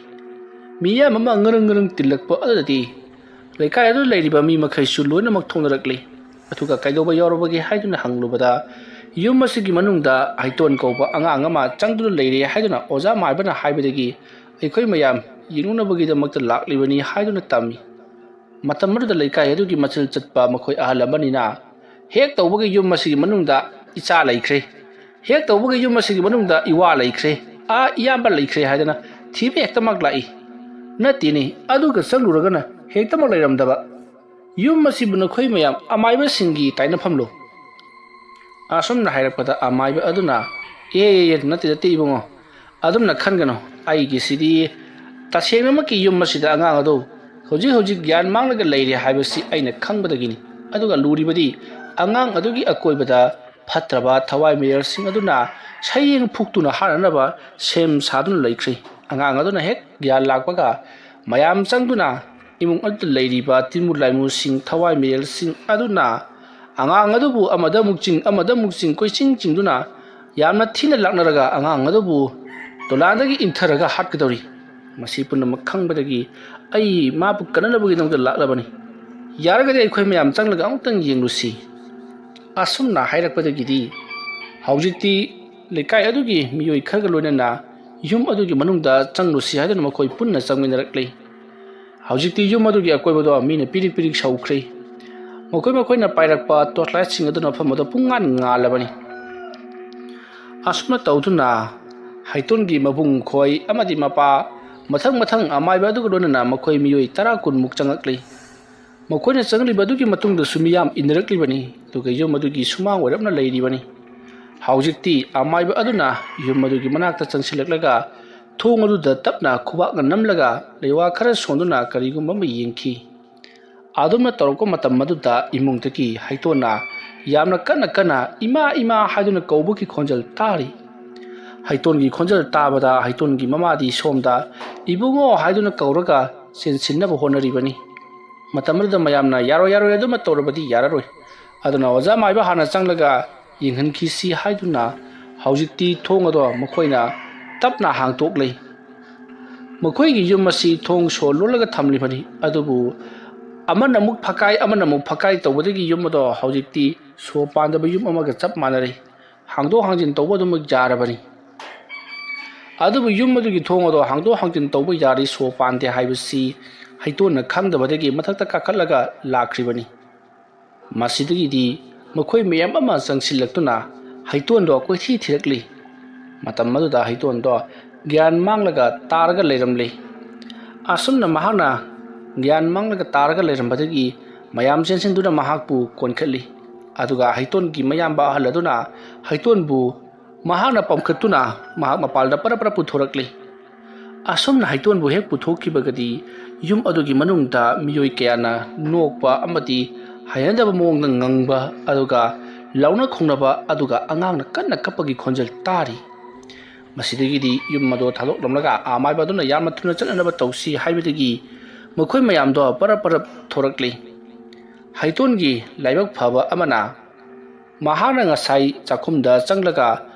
ꯃꯤꯌꯥꯝ ꯑꯃ ꯉꯔꯪ ꯉꯔꯪ ꯇꯤꯜꯂꯛꯄ ꯑꯗꯨꯗꯗꯤ ꯂꯩꯀꯥꯏ ꯑꯗꯨꯗ ꯂꯩꯔꯤꯕ ꯃꯤ ꯃꯈꯩꯁꯨ ꯂꯣꯏꯅꯃꯛ ꯊꯣꯛꯅꯔꯛꯂꯤ꯫ ꯑꯗꯨꯒ "ꯀꯩꯗꯧꯕ ꯌꯥꯎꯔꯕꯒꯦ?" ꯍꯥꯏꯗꯨꯅ ꯍꯪꯂꯨꯕꯗ, "ꯌꯨꯝ ꯑꯁꯤꯒꯤ ꯃꯅꯨꯡꯗ ꯍꯩꯇꯣꯟ ꯀꯧꯕ ꯑꯉꯥꯡ ꯑꯃ ꯆꯪꯗꯨꯅ ꯂꯩꯔꯦ ꯍꯥꯏꯗꯨꯅ ꯑꯣꯖꯥ ꯃꯥꯏꯕꯅ ꯍꯥꯏꯕꯗꯒꯤ ꯑꯩꯈꯣꯏ ꯃꯌꯥꯝ ꯌꯦꯡꯂꯨꯅꯕꯒꯤꯗꯃꯛꯇ ꯂꯥꯛꯂꯤꯕꯅꯤ" ꯍꯥꯏꯗꯨꯅ ꯇꯝꯃꯤ꯫ ꯃꯇꯝ ꯑꯗꯨꯗ ꯂꯩꯀꯥꯏ ꯑꯗꯨꯒꯤ ꯃꯆꯤꯜ ꯆꯠꯄ ꯃꯈꯣꯏ ꯑꯍꯜ ꯑꯃꯅꯤꯅ, "ꯍꯦꯛ ꯇꯧꯕꯒ ꯌꯨꯝ ꯑꯁꯤꯒꯤ ꯃꯅꯨꯡꯗ ꯏꯆꯥ ꯂꯩꯈ꯭ꯔꯦ, ꯍꯦꯛ ꯇꯧꯕꯒ ꯌꯨꯝ ꯑꯁꯤꯒꯤ ꯃꯅꯨꯡꯗ ꯏꯋꯥ ꯂꯩꯈ꯭ꯔꯦ, ꯑꯥ ꯏꯌꯥꯝꯕ ꯂꯩꯈ꯭ꯔꯦ" ꯍꯥꯏꯗꯅ ꯊꯤꯕ ꯍꯦꯛꯇꯃꯛ ꯂꯥꯛꯏ꯫ ꯅꯠꯇꯦꯅꯦ, ꯑꯗꯨꯒ ꯆꯪꯂꯨꯔꯒꯅ ꯍꯦꯛꯇꯃꯛ ꯂꯩꯔꯝꯗꯕ꯫ ꯌꯨꯝ ꯑꯁꯤꯕꯨ ꯅꯈꯣꯏ ꯃꯌꯥꯝ ꯑꯃꯥꯏꯕꯁꯤꯡꯒꯤ ꯇꯥꯏꯅꯐꯝꯂꯣ? ꯑꯁꯨꯝꯅ ꯍꯥꯏꯔꯛꯄꯗ ꯑꯃꯥꯏꯕ ꯑꯗꯨꯅ, "ꯑꯦ, ꯑꯦ, ꯑꯦ, ꯅꯠꯇꯦ, ꯅꯠꯇꯦ ꯏꯕꯨꯡꯉꯣ, ꯑꯗꯨꯝꯅ ꯈꯟꯒꯅꯨ꯫ ꯑꯩꯒꯤꯁꯤꯗꯤ ꯇꯁꯦꯡꯅꯃꯛꯀꯤ ꯌꯨꯝ ꯑꯁꯤꯗ ꯑꯉꯥꯡ ꯑꯗꯨ ꯍꯧꯖꯤꯛ ꯍꯧꯖꯤꯛ ꯒ꯭ꯌꯥꯟ ꯃꯥꯡꯂꯒ ꯂꯩꯔꯦ ꯍꯥꯏꯕꯁꯤ ꯑꯩꯅ ꯈꯪꯕꯗꯒꯤꯅꯤ꯫ ꯑꯗꯨꯒ ꯂꯨꯔꯤꯕꯗꯤ ꯑꯉꯥꯡ ꯑꯗꯨꯒꯤ ꯑꯀꯣꯏꯕꯗ ꯐꯠꯇ꯭ꯔꯕ ꯊꯋꯥꯏ ꯃꯤꯔꯦꯜꯁꯤꯡ ꯑꯗꯨꯅ ꯁꯌꯦꯡ ꯐꯨꯛꯇꯨꯅ ꯍꯥꯠꯅꯅꯕ ꯁꯦꯝ ꯁꯥꯗꯨꯅ ꯂꯩꯈ꯭ꯔꯦ꯫" ꯑꯉꯥꯡ ꯑꯗꯨꯅ ꯍꯦꯛ ꯒ꯭ꯌꯥꯟ ꯂꯥꯛꯄꯒ ꯃꯌꯥꯝ ꯆꯪꯗꯨꯅ ꯏꯃꯨꯡ ꯑꯗꯨꯗ ꯂꯩꯔꯤꯕ ꯇꯤꯟꯃꯨ ꯂꯥꯏꯃꯨꯁꯤꯡ, ꯊꯋꯥꯏ ꯃꯤꯔꯦꯜꯁꯤꯡ ꯑꯗꯨꯅ ꯑꯉꯥꯡ ꯑꯗꯨꯕꯨ ꯑꯃꯗ ꯑꯃꯨꯛ ꯆꯤꯡ, ꯑꯃꯗ ꯑꯃꯨꯛ ꯆꯤꯡ, ꯀꯣꯏꯆꯤꯡ ꯆꯤꯡꯗꯨꯅ ꯌꯥꯝꯅ ꯊꯤꯅ ꯂꯥꯛꯅꯔꯒ ꯑꯉꯥꯡ ꯑꯗꯨꯕꯨ ꯗꯣꯂꯥꯟꯗꯒꯤ ꯏꯟꯊꯔꯒ ꯍꯥꯠꯀꯗꯧꯔꯤ꯫ ꯃꯁꯤ ꯄꯨꯝꯅꯃꯛ ꯈꯪꯕꯗꯒꯤ ꯑꯩ ꯃꯥꯕꯨ ꯀꯟꯅꯅꯕꯒꯤꯗꯃꯛꯇ ꯂꯥꯛꯂꯕꯅꯤ꯫ ꯌꯥꯔꯒꯗꯤ ꯑꯩꯈꯣꯏ ꯃꯌꯥꯝ ꯆꯪꯂꯒ ꯑꯃꯨꯛꯇꯪ ꯌꯦꯡꯂꯨꯁꯤ꯫ ꯑꯁꯨꯝꯅ ꯍꯥꯏꯔꯛꯄꯗꯒꯤꯗꯤ ꯍꯧꯖꯤꯛꯇꯤ ꯂꯩꯀꯥꯏ ꯑꯗꯨꯒꯤ ꯃꯤꯑꯣꯏ ꯈꯔꯒ ꯂꯣꯏꯅꯅ ꯌꯨꯝ ꯑꯗꯨꯒꯤ ꯃꯅꯨꯡꯗ ꯆꯪꯂꯨꯁꯤ ꯍꯥꯏꯗꯨꯅ ꯃꯈꯣꯏ ꯄꯨꯟꯅ ꯆꯪꯃꯤꯟꯅꯔꯛꯂꯤ꯫ ꯍꯧꯖꯤꯛꯇꯤ ꯌꯨꯝ ꯑꯗꯨꯒꯤ ꯑꯀꯣꯏꯕꯗꯣ ꯃꯤꯅ ꯄꯤꯔꯤꯛ ꯄꯤꯔꯤꯛ ꯁꯧꯈ꯭ꯔꯦ꯫ ꯃꯈꯣꯏ ꯃꯈꯣꯏꯅ ꯄꯥꯏꯔꯛꯄ ꯇꯣꯔꯆ ꯂꯥꯏꯠꯁꯤꯡ ꯑꯗꯨꯅ ꯃꯐꯝ ꯑꯗꯨ ꯄꯨꯡꯉꯥꯟ ꯉꯥꯜꯂꯕꯅꯤ꯫ ꯑꯁꯨꯝꯅ ꯇꯧꯗꯨꯅ ꯍꯩꯇꯣꯟꯒꯤ ꯃꯕꯨꯡ ꯈꯣꯏ ꯑꯃꯗꯤ ꯃꯄꯥ ꯃꯊꯪ ꯃꯊꯪ ꯑꯃꯥꯏꯕ ꯑꯗꯨꯒ ꯂꯣꯏꯅꯅ ꯃꯈꯣꯏ ꯃꯤꯑꯣꯏ ꯇꯔꯥ ꯀꯨꯟꯃꯨꯛ ꯆꯪꯂꯛꯂꯤ꯫ ꯃꯈꯣꯏꯅ ꯆꯪꯂꯤꯕ ꯑꯗꯨꯒꯤ ꯃꯇꯨꯡꯗꯁꯨ ꯃꯤꯌꯥꯝ ꯏꯟꯅꯔꯛꯂꯤꯕꯅꯤ, ꯑꯗꯨꯒ ꯌꯨꯝ ꯑꯗꯨꯒꯤ ꯁꯨꯃꯥꯡ ꯑꯣꯏꯔꯞꯅ ꯂꯩꯔꯤꯕꯅꯤ꯫ ꯍꯧꯖꯤꯛꯇꯤ ꯑꯃꯥꯏꯕ ꯑꯗꯨꯅ ꯌꯨꯝ ꯑꯗꯨꯒꯤ ꯃꯅꯥꯛꯇ ꯆꯪꯁꯤꯜꯂꯛꯂꯒ ꯊꯣꯡ ꯑꯗꯨꯗ ꯇꯞꯅ ꯈꯨꯕꯥꯛꯅ ꯅꯝꯂꯒ ꯂꯩꯋꯥ ꯈꯔ ꯁꯣꯟꯗꯨꯅ ꯀꯔꯤꯒꯨꯝꯕ ꯑꯃ ꯌꯦꯡꯈꯤ꯫ ꯑꯗꯨꯝꯅ ꯇꯧꯔꯛꯄ ꯃꯇꯝ ꯑꯗꯨꯗ ꯏꯃꯨꯡꯗꯒꯤ ꯍꯩꯇꯣꯟꯅ ꯌꯥꯝꯅ ꯀꯟꯅ ꯀꯟꯅ "ꯏꯃꯥ, ꯏꯃꯥ" ꯍꯥꯏꯗꯨꯅ ꯀꯧꯕꯒꯤ ꯈꯣꯟꯖꯦꯜ ꯇꯥꯔꯤ꯫ ꯍꯩꯇꯣꯟꯒꯤ ꯈꯣꯟꯖꯦꯜ ꯇꯥꯕꯗ ꯍꯩꯇꯣꯟꯒꯤ ꯃꯃꯥꯗꯤ ꯁꯣꯝꯗ "ꯏꯕꯨꯡꯉꯣ" ꯍꯥꯏꯗꯨꯅ ꯀꯧꯔꯒ ꯆꯦꯟꯁꯤꯟꯅꯕ ꯍꯣꯠꯅꯔꯤꯕꯅꯤ꯫ ꯃꯇꯝ ꯑꯗꯨꯗ ꯃꯌꯥꯝꯅ "ꯌꯥꯔꯣꯏ, ꯌꯥꯔꯣꯏ, ꯑꯗꯨꯃ ꯇꯧꯔꯕꯗꯤ ꯌꯥꯔꯔꯣꯏ, ꯑꯗꯨꯅ ꯑꯣꯖꯥ ꯃꯥꯏꯕ ꯍꯥꯟꯅ ꯆꯪꯂꯒ ꯌꯦꯡꯍꯟꯈꯤꯁꯤ" ꯍꯥꯏꯗꯨꯅ ꯍꯧꯖꯤꯛꯇꯤ ꯊꯣꯡ ꯑꯗꯣ ꯃꯈꯣꯏꯅ ꯇꯞꯅ ꯍꯥꯡꯇꯣꯛꯂꯦ꯫ ꯃꯈꯣꯏꯒꯤ ꯌꯨꯝ ꯑꯁꯤ ꯊꯣꯡ ꯁꯣ ꯂꯣꯜꯂꯒ ꯊꯝꯂꯤꯕꯅꯤ, ꯑꯗꯨꯕꯨ ꯑꯃꯅ ꯑꯃꯨꯛ ꯐꯛꯀꯥꯏ, ꯑꯃꯅ ꯑꯃꯨꯛ ꯐꯛꯀꯥꯏ ꯇꯧꯕꯗꯒꯤ ꯌꯨꯝ ꯑꯗꯣ ꯍꯧꯖꯤꯛꯇꯤ ꯁꯣ ꯄꯥꯟꯗꯕ ꯌꯨꯝ ꯑꯃꯒ ꯆꯞ ꯃꯥꯟꯅꯔꯦ꯫ ꯍꯥꯡꯗꯣꯛ ꯍꯥꯡꯖꯤꯟ ꯇꯧꯕ ꯑꯗꯨꯃꯛ ꯌꯥꯔꯕꯅꯤ꯫ ꯑꯗꯨꯕꯨ ꯌꯨꯝ ꯑꯗꯨꯒꯤ ꯊꯣꯡ ꯑꯗꯣ ꯍꯥꯡꯗꯣꯛ ꯍꯥꯡꯖꯤꯟ ꯇꯧꯕ ꯌꯥꯔꯤ, ꯁꯣ ꯄꯥꯟꯗꯦ ꯍꯥꯏꯕꯁꯤ ꯍꯩꯇꯣꯟꯅ ꯈꯪꯗꯕꯗꯒꯤ ꯃꯊꯛꯇ ꯀꯥꯈꯠꯂꯒ ꯂꯥꯛꯈ꯭ꯔꯤꯕꯅꯤ꯫ ꯃꯁꯤꯗꯒꯤꯗꯤ ꯃꯈꯣꯏ ꯃꯌꯥꯝ ꯑꯃ ꯆꯪꯁꯤꯜꯂꯛꯇꯨꯅ ꯍꯩꯇꯣꯟꯗꯣ ꯀꯣꯏꯊꯤ ꯊꯤꯔꯛꯂꯤ꯫ ꯃꯇꯝ ꯑꯗꯨꯗ ꯍꯩꯇꯣꯟꯗꯣ ꯒ꯭ꯌꯥꯟ ꯃꯥꯡꯂꯒ ꯇꯥꯔꯒ ꯂꯩꯔꯝꯂꯦ꯫ ꯑꯁꯨꯝꯅ ꯃꯍꯥꯛꯅ ꯒ꯭ꯌꯥꯟ ꯃꯥꯡꯂꯒ ꯇꯥꯔꯒ ꯂꯩꯔꯝꯕꯗꯒꯤ ꯃꯌꯥꯝ ꯆꯦꯟꯁꯤꯟꯗꯨꯅ ꯃꯍꯥꯛꯄꯨ ꯀꯣꯟꯈꯠꯂꯤ꯫ ꯑꯗꯨꯒ ꯍꯩꯇꯣꯟꯒꯤ ꯃꯌꯥꯝꯕ ꯑꯍꯜ ꯑꯗꯨꯅ ꯍꯩꯇꯣꯟꯕꯨ ꯃꯍꯥꯛꯅ ꯄꯝꯈꯠꯇꯨꯅ ꯃꯍꯥꯛ ꯃꯄꯥꯜꯗ ꯄꯔꯞ ꯄꯔꯞ ꯄꯨꯊꯣꯔꯛꯂꯤ꯫ ꯑꯁꯨꯝꯅ ꯍꯩꯇꯣꯟꯕꯨ ꯍꯦꯛ ꯄꯨꯊꯣꯛꯈꯤꯕꯒꯗꯤ ꯌꯨꯝ ꯑꯗꯨꯒꯤ ꯃꯅꯨꯡꯗ ꯃꯤꯑꯣꯏ ꯀꯌꯥꯅ ꯅꯣꯛꯄ ꯑꯃꯗꯤ ꯍꯩꯅꯗꯕ ꯃꯑꯣꯡꯗ ꯉꯪꯕ, ꯑꯗꯨꯒ ꯂꯥꯎꯅ ꯈꯣꯡꯅꯕ, ꯑꯗꯨꯒ ꯑꯉꯥꯡꯅ ꯀꯟꯅ ꯀꯞꯄꯒꯤ ꯈꯣꯟꯖꯦꯜ ꯇꯥꯔꯤ꯫ ꯃꯁꯤꯗꯒꯤꯗꯤ ꯌꯨꯝ ꯑꯗꯨ ꯊꯥꯗꯣꯛꯂꯝꯂꯒ ꯑꯃꯥꯏꯕ ꯑꯗꯨꯅ ꯌꯥꯝꯅ ꯊꯨꯅ ꯆꯠꯅꯅꯕ ꯇꯧꯁꯤ ꯍꯥꯏꯕꯗꯒꯤ ꯃꯈꯣꯏ ꯃꯌꯥꯝꯗꯣ ꯄꯔꯞ ꯄꯔꯞ ꯊꯣꯔꯛꯂꯤ꯫ ꯍꯩꯇꯣꯟꯒꯤ ꯂꯥꯏꯕꯛ ꯐꯕ ꯑꯃꯅ ꯃꯍꯥꯛꯅ ꯉꯁꯥꯏ ꯆꯥꯛꯈꯨꯝꯗ ꯆꯪꯂꯒ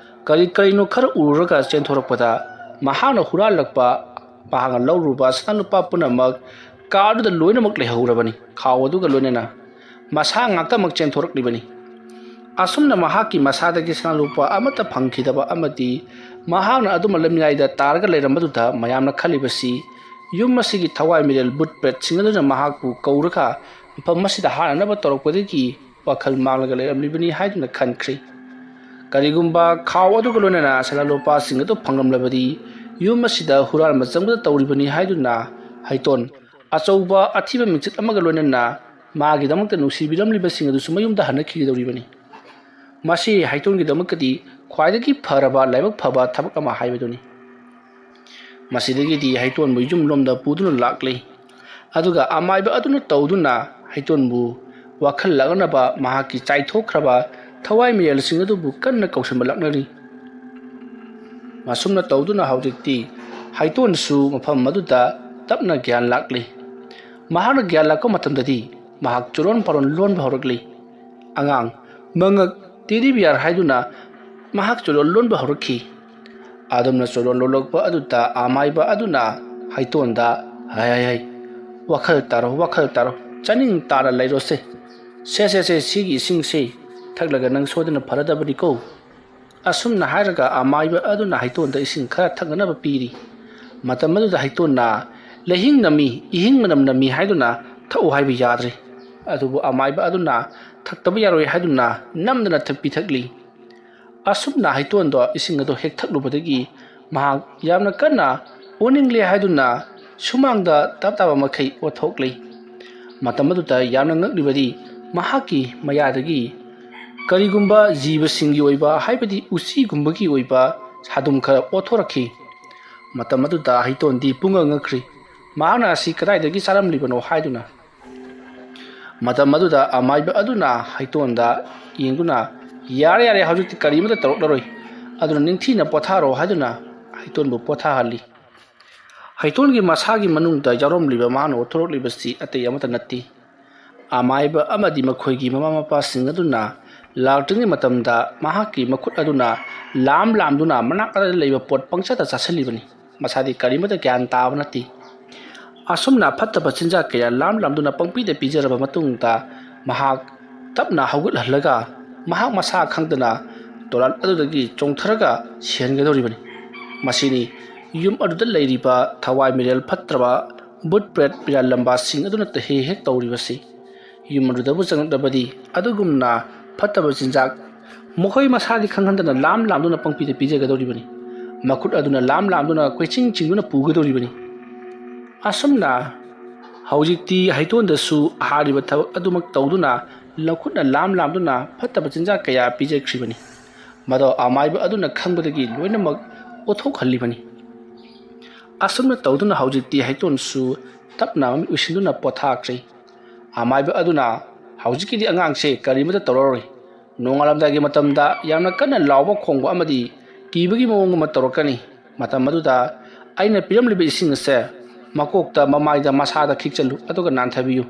ꯀꯔꯤ ꯀꯔꯤꯅꯣ ꯈꯔ ꯎꯔꯨꯔꯒ ꯆꯦꯟꯊꯣꯔꯛꯄꯗ, ꯃꯍꯥꯛꯅ ꯍꯨꯔꯥꯜꯂꯛꯄ, ꯃꯍꯥꯛꯅ ꯂꯧꯔꯨꯕ ꯁꯅꯥ ꯂꯨꯄꯥ ꯄꯨꯝꯅꯃꯛ ꯀꯥ ꯑꯗꯨꯗ ꯂꯣꯏꯅꯃꯛ ꯂꯩꯍꯧꯔꯕꯅꯤ, ꯈꯥꯎ ꯑꯗꯨꯒ ꯂꯣꯏꯅꯅ꯫ ꯃꯁꯥ ꯉꯥꯛꯇꯃꯛ ꯆꯦꯟꯊꯣꯔꯛꯂꯤꯕꯅꯤ꯫ ꯑꯁꯨꯝꯅ ꯃꯍꯥꯛꯀꯤ ꯃꯁꯥꯗꯒꯤ ꯁꯅꯥ ꯂꯨꯄꯥ ꯑꯃꯠꯇ ꯐꯪꯈꯤꯗꯕ ꯑꯃꯗꯤ ꯃꯍꯥꯛꯅ ꯑꯗꯨꯝ ꯂꯝꯌꯥꯏꯗ ꯇꯥꯔꯒ ꯂꯩꯔꯝꯕꯗꯨꯗ ꯃꯌꯥꯝꯅ ꯈꯜꯂꯤꯕꯁꯤ ꯌꯨꯝ ꯑꯁꯤꯒꯤ ꯊꯋꯥꯏ ꯃꯤꯔꯦꯜ ꯕꯨꯠ ꯄ꯭ꯔꯦꯠꯁꯤꯡ ꯑꯗꯨꯅ ꯃꯍꯥꯛꯄꯨ ꯀꯧꯔꯒ ꯃꯐꯝ ꯑꯁꯤꯗ ꯍꯥꯠꯅꯅꯕ ꯇꯧꯔꯛꯄꯗꯒꯤ ꯋꯥꯈꯜ ꯃꯥꯡꯂꯒ ꯂꯩꯔꯝꯂꯤꯕꯅꯤ ꯍꯥꯏꯗꯨꯅ ꯈꯟꯈ꯭ꯔꯤ꯫ ꯀꯔꯤꯒꯨꯝꯕ ꯈꯥꯎ ꯑꯗꯨꯒ ꯂꯣꯏꯅꯅ ꯁꯅꯥ ꯂꯨꯄꯥꯁꯤꯡ ꯑꯗꯨ ꯐꯪꯂꯝꯂꯕꯗꯤ, ꯌꯨꯝ ꯑꯁꯤꯗ ꯍꯨꯔꯥꯟꯕ ꯆꯪꯕꯗ ꯇꯧꯔꯤꯕꯅꯤ ꯍꯥꯏꯗꯨꯅ ꯍꯩꯇꯣꯟ ꯑꯆꯧꯕ ꯑꯊꯤꯕ ꯃꯤꯡꯆꯠ ꯑꯃꯒ ꯂꯣꯏꯅꯅ ꯃꯥꯒꯤꯗꯃꯛꯇ ꯅꯨꯡꯁꯤꯕꯤꯔꯝꯂꯤꯕꯁꯤꯡ ꯑꯗꯨꯁꯨ ꯃꯌꯨꯝꯗ ꯍꯟꯅꯈꯤꯒꯗꯧꯔꯤꯕꯅꯤ꯫ ꯃꯁꯤ ꯍꯩꯇꯣꯟꯒꯤꯗꯃꯛꯇꯗꯤ ꯈ꯭ꯋꯥꯏꯗꯒꯤ ꯐꯔꯕ ꯂꯥꯏꯕꯛ ꯐꯕ ꯊꯕꯛ ꯑꯃ ꯍꯥꯏꯕꯗꯨꯅꯤ꯫ ꯃꯁꯤꯗꯒꯤꯗꯤ ꯍꯩꯇꯣꯟꯕꯨ ꯌꯨꯝꯂꯣꯝꯗ ꯄꯨꯗꯨꯅ ꯂꯥꯛꯂꯤ꯫ ꯑꯗꯨꯒ ꯑꯃꯥꯏꯕ ꯑꯗꯨꯅ ꯇꯧꯗꯨꯅ ꯍꯩꯇꯣꯟꯕꯨ ꯋꯥꯈꯜ ꯂꯥꯡꯅꯕ ꯃꯍꯥꯛꯀꯤ ꯆꯥꯏꯊꯣꯛꯈ꯭ꯔꯕ ꯊꯋꯥꯏ ꯃꯤꯔꯦꯜꯁꯤꯡ ꯑꯗꯨꯕꯨ ꯀꯟꯅ ꯀꯧꯁꯤꯟꯕ ꯂꯥꯛꯅꯔꯤ꯫ ꯑꯁꯨꯝꯅ ꯇꯧꯗꯨꯅ ꯍꯧꯖꯤꯛꯇꯤ ꯍꯩꯇꯣꯟꯁꯨ ꯃꯐꯝ ꯑꯗꯨꯗ ꯇꯞꯅ ꯒ꯭ꯌꯥꯟ ꯂꯥꯛꯂꯤ꯫ ꯃꯍꯥꯛꯅ ꯒ꯭ꯌꯥꯟ ꯂꯥꯛꯄ ꯃꯇꯝꯗꯗꯤ ꯃꯍꯥꯛ ꯆꯨꯔꯣꯟ ꯄꯥꯔꯣꯟ ꯂꯣꯟꯕ ꯍꯧꯔꯛꯂꯤ꯫ ꯑꯉꯥꯡ, ꯃꯉꯛ, ꯇꯦꯗꯤ ꯕꯤꯌꯥꯔ ꯍꯥꯏꯗꯨꯅ ꯃꯍꯥꯛ ꯆꯨꯔꯣꯟ ꯂꯣꯟꯕ ꯍꯧꯔꯛꯈꯤ꯫ ꯑꯗꯨꯝꯅ ꯆꯨꯔꯣꯟ ꯂꯣꯜꯂꯛꯄ ꯑꯗꯨꯗ ꯑꯃꯥꯏꯕ ꯑꯗꯨꯅ ꯍꯩꯇꯣꯟꯗ, "ꯍꯥꯏ, ꯍꯥꯏ, ꯍꯥꯏ, ꯋꯥꯈꯜ ꯇꯥꯔꯣ, ꯋꯥꯈꯜ ꯇꯥꯔꯣ, ꯆꯥꯅꯤꯡ ꯇꯥꯅ ꯂꯩꯔꯣꯁꯦ꯫ ꯁꯦ, ꯁꯦ, ꯁꯦ, ꯁꯤꯒꯤ ꯏꯁꯤꯡꯁꯦ ꯊꯛꯂꯒ ꯅꯪ ꯁꯣꯏꯗꯅ ꯐꯔꯗꯕꯅꯤꯀꯣ"꯫ ꯑꯁꯨꯝꯅ ꯍꯥꯏꯔꯒ ꯑꯃꯥꯏꯕ ꯑꯗꯨꯅ ꯍꯩꯇꯣꯟꯗ ꯏꯁꯤꯡ ꯈꯔ ꯊꯛꯅꯅꯕ ꯄꯤꯔꯤ꯫ ꯃꯇꯝ ꯑꯗꯨꯗ ꯍꯩꯇꯣꯟꯅ ꯂꯩꯍꯤꯡ ꯅꯝꯃꯤ, ꯏꯍꯤꯡ ꯃꯅꯝ ꯅꯝꯃꯤ ꯍꯥꯏꯗꯨꯅ ꯊꯛꯎ ꯍꯥꯏꯕ ꯌꯥꯗ꯭ꯔꯦ꯫ ꯑꯗꯨꯕꯨ ꯑꯃꯥꯏꯕ ꯑꯗꯨꯅ ꯊꯛꯇꯕ ꯌꯥꯔꯣꯏ ꯍꯥꯏꯗꯨꯅ ꯅꯝꯗꯅ ꯊꯛ-, ꯄꯤꯊꯛꯂꯤ꯫ ꯑꯁꯨꯝꯅ ꯍꯩꯇꯣꯟꯗꯣ ꯏꯁꯤꯡ ꯑꯗꯨ ꯍꯦꯛ ꯊꯛꯂꯨꯕꯗꯒꯤ ꯃꯍꯥꯛ ꯌꯥꯝꯅ ꯀꯟꯅ ꯑꯣꯅꯤꯡꯂꯦ ꯍꯥꯏꯗꯨꯅ ꯁꯨꯃꯥꯡꯗ ꯇꯞ ꯇꯥꯕ ꯃꯈꯩ ꯑꯣꯊꯣꯛꯂꯤ꯫ ꯃꯇꯝ ꯑꯗꯨꯗ ꯌꯥꯝꯅ ꯉꯛꯂꯤꯕꯗꯤ ꯃꯍꯥꯛꯀꯤ ꯃꯌꯥꯗꯒꯤ ꯀꯔꯤꯒꯨꯝꯕ ꯖꯤꯕꯁꯤꯡꯒꯤ ꯑꯣꯏꯕ, ꯍꯥꯏꯕꯗꯤ ꯎꯆꯤꯒꯨꯝꯕꯒꯤ ꯑꯣꯏꯕ ꯁꯥꯗꯨꯝ ꯈꯔ ꯑꯣꯊꯣꯔꯛꯈꯤ꯫ ꯃꯇꯝ ꯑꯗꯨꯗ ꯍꯩꯇꯣꯟꯗꯤ ꯄꯨꯡꯉꯛ ꯉꯛꯈ꯭ꯔꯤ꯫ ꯃꯍꯥꯛꯅ ꯑꯁꯤ ꯀꯗꯥꯏꯗꯒꯤ ꯆꯥꯔꯝꯂꯤꯕꯅꯣ ꯍꯥꯏꯗꯨꯅ꯫ ꯃꯇꯝ ꯑꯗꯨꯗ ꯑꯃꯥꯏꯕ ꯑꯗꯨꯅ ꯍꯩꯇꯣꯟꯗ ꯌꯦꯡꯗꯨꯅ, "ꯌꯥꯔꯦ, ꯌꯥꯔꯦ, ꯍꯧꯖꯤꯛꯇꯤ ꯀꯔꯤꯃꯇ ꯇꯧꯔꯛꯂꯔꯣꯏ꯫ ꯑꯗꯨꯅ ꯅꯤꯡꯊꯤꯅ ꯄꯣꯊꯥꯔꯣ" ꯍꯥꯏꯗꯨꯅ ꯍꯩꯇꯣꯟꯕꯨ ꯄꯣꯊꯥꯍꯜꯂꯤ꯫ ꯍꯩꯇꯣꯟꯒꯤ ꯃꯁꯥꯒꯤ ꯃꯅꯨꯡꯗ ꯌꯥꯎꯔꯝꯂꯤꯕ ꯃꯍꯥꯛꯅ ꯑꯣꯊꯣꯔꯛꯂꯤꯕꯁꯤ ꯑꯇꯩ ꯑꯃꯠꯇ ꯅꯠꯇꯦ꯫ ꯑꯃꯥꯏꯕ ꯑꯃꯗꯤ ꯃꯈꯣꯏꯒꯤ ꯃꯃꯥ ꯃꯄꯥꯁꯤꯡ ꯑꯗꯨꯅ ꯂꯥꯛꯇ꯭ꯔꯤꯉꯩ ꯃꯇꯝꯗ ꯃꯍꯥꯛꯀꯤ ꯃꯈꯨꯠ ꯑꯗꯨꯅ ꯂꯥꯝ ꯂꯥꯝꯗꯨꯅ ꯃꯅꯥꯛ ꯑꯗꯨꯗ ꯂꯩꯕ ꯄꯣꯠ ꯄꯪꯆꯥꯗ ꯆꯥꯁꯤꯜꯂꯤꯕꯅꯤ꯫ ꯃꯁꯥꯗꯤ ꯀꯔꯤꯃꯠꯇ ꯒ꯭ꯌꯥꯟ ꯇꯥꯕ ꯅꯠꯇꯦ꯫ ꯑꯁꯨꯝꯅ ꯐꯠꯇꯕ ꯆꯤꯟꯖꯥꯛ ꯀꯌꯥ ꯂꯥꯝ ꯂꯥꯝꯗꯨꯅ ꯄꯪꯄꯤꯗ ꯄꯤꯖꯔꯕ ꯃꯇꯨꯡꯗ ꯃꯍꯥꯛ ꯇꯞꯅ ꯍꯧꯒꯠꯍꯜꯂꯒ ꯃꯍꯥꯛ ꯃꯁꯥ ꯈꯪꯗꯅ ꯇꯣꯂꯥꯟ ꯑꯗꯨꯗꯒꯤ ꯆꯣꯡꯊꯔꯒ ꯁꯤꯍꯟꯒꯗꯧꯔꯤꯕꯅꯤ꯫ ꯃꯁꯤꯅꯤ ꯌꯨꯝ ꯑꯗꯨꯗ ꯂꯩꯔꯤꯕ ꯊꯋꯥꯏ ꯃꯤꯔꯦꯜ ꯐꯠꯇ꯭ꯔꯕ ꯚꯨꯠ ꯄ꯭ꯔꯦꯠ ꯄꯤꯔꯥꯟ ꯂꯝꯕꯥꯁꯤꯡ ꯑꯗꯨꯅ ꯍꯦꯛ ꯍꯦꯛ ꯇꯧꯔꯤꯕꯁꯤ꯫ ꯌꯨꯝ ꯑꯗꯨꯗꯕꯨ ꯆꯪꯂꯛꯂꯕꯗꯤ ꯑꯗꯨꯒꯨꯝꯅ ꯐꯠꯇꯕ ꯆꯤꯟꯖꯥꯛ ꯃꯈꯣꯏ ꯃꯁꯥꯗꯤ ꯈꯪꯍꯟꯗꯅ ꯂꯥꯝ ꯂꯥꯝꯗꯨꯅ ꯄꯪꯄꯤꯗ ꯄꯤꯖꯒꯗꯧꯔꯤꯕꯅꯤ꯫ ꯃꯈꯨꯠ ꯑꯗꯨꯅ ꯂꯥꯝ ꯂꯥꯝꯗꯨꯅ ꯀꯣꯏꯆꯤꯡ ꯆꯤꯡꯗꯨꯅ ꯄꯨꯒꯗꯧꯔꯤꯕꯅꯤ꯫ ꯑꯁꯨꯝꯅ ꯍꯧꯖꯤꯛꯇꯤ ꯍꯩꯇꯣꯟꯗꯁꯨ ꯍꯥꯏꯔꯤꯕ ꯊꯕꯛ ꯑꯗꯨꯃꯛ ꯇꯧꯗꯨꯅ ꯃꯈꯨꯠꯅ ꯂꯥꯝ ꯂꯥꯝꯗꯨꯅ ꯐꯠꯇꯕ ꯆꯤꯟꯖꯥꯛ ꯀꯌꯥ ꯄꯤꯖꯈ꯭ꯔꯤꯕꯅꯤ꯫ ꯃꯗꯣ ꯑꯃꯥꯏꯕ ꯑꯗꯨꯅ ꯈꯪꯕꯗꯒꯤ ꯂꯣꯏꯅꯃꯛ ꯑꯣꯊꯣꯛꯍꯜꯂꯤꯕꯅꯤ꯫ ꯑꯁꯨꯝꯅ ꯇꯧꯗꯨꯅ ꯍꯧꯖꯤꯛꯇꯤ ꯍꯩꯇꯣꯟꯁꯨ ꯇꯞꯅ ꯃꯃꯤꯠ ꯎꯏꯁꯤꯟꯗꯨꯅ ꯄꯣꯊꯥꯈ꯭ꯔꯦ꯫ ꯑꯃꯥꯏꯕ ꯑꯗꯨꯅ, "ꯍꯧꯖꯤꯛꯀꯤꯗꯤ ꯑꯉꯥꯡꯁꯦ ꯀꯔꯤꯃꯇ ꯇꯧꯔꯔꯣꯏ꯫ ꯅꯣꯡꯉꯥꯜꯂꯝꯗꯥꯏꯒꯤ ꯃꯇꯝꯗ ꯌꯥꯝꯅ ꯀꯟꯅ ꯂꯥꯎꯕ ꯈꯣꯡꯕ ꯑꯃꯗꯤ ꯀꯤꯕꯒꯤ ꯃꯑꯣꯡ ꯑꯃ ꯇꯧꯔꯛꯀꯅꯤ꯫ ꯃꯇꯝ ꯑꯗꯨꯗ ꯑꯩꯅ ꯄꯤꯔꯝꯂꯤꯕ ꯏꯁꯤꯡ ꯑꯁꯦ ꯃꯀꯣꯛꯇ, ꯃꯃꯥꯏꯗ, ꯃꯁꯥꯗ ꯈꯤꯛꯆꯜꯂꯨ, ꯑꯗꯨꯒ ꯅꯥꯟꯊꯕꯤꯌꯨ꯫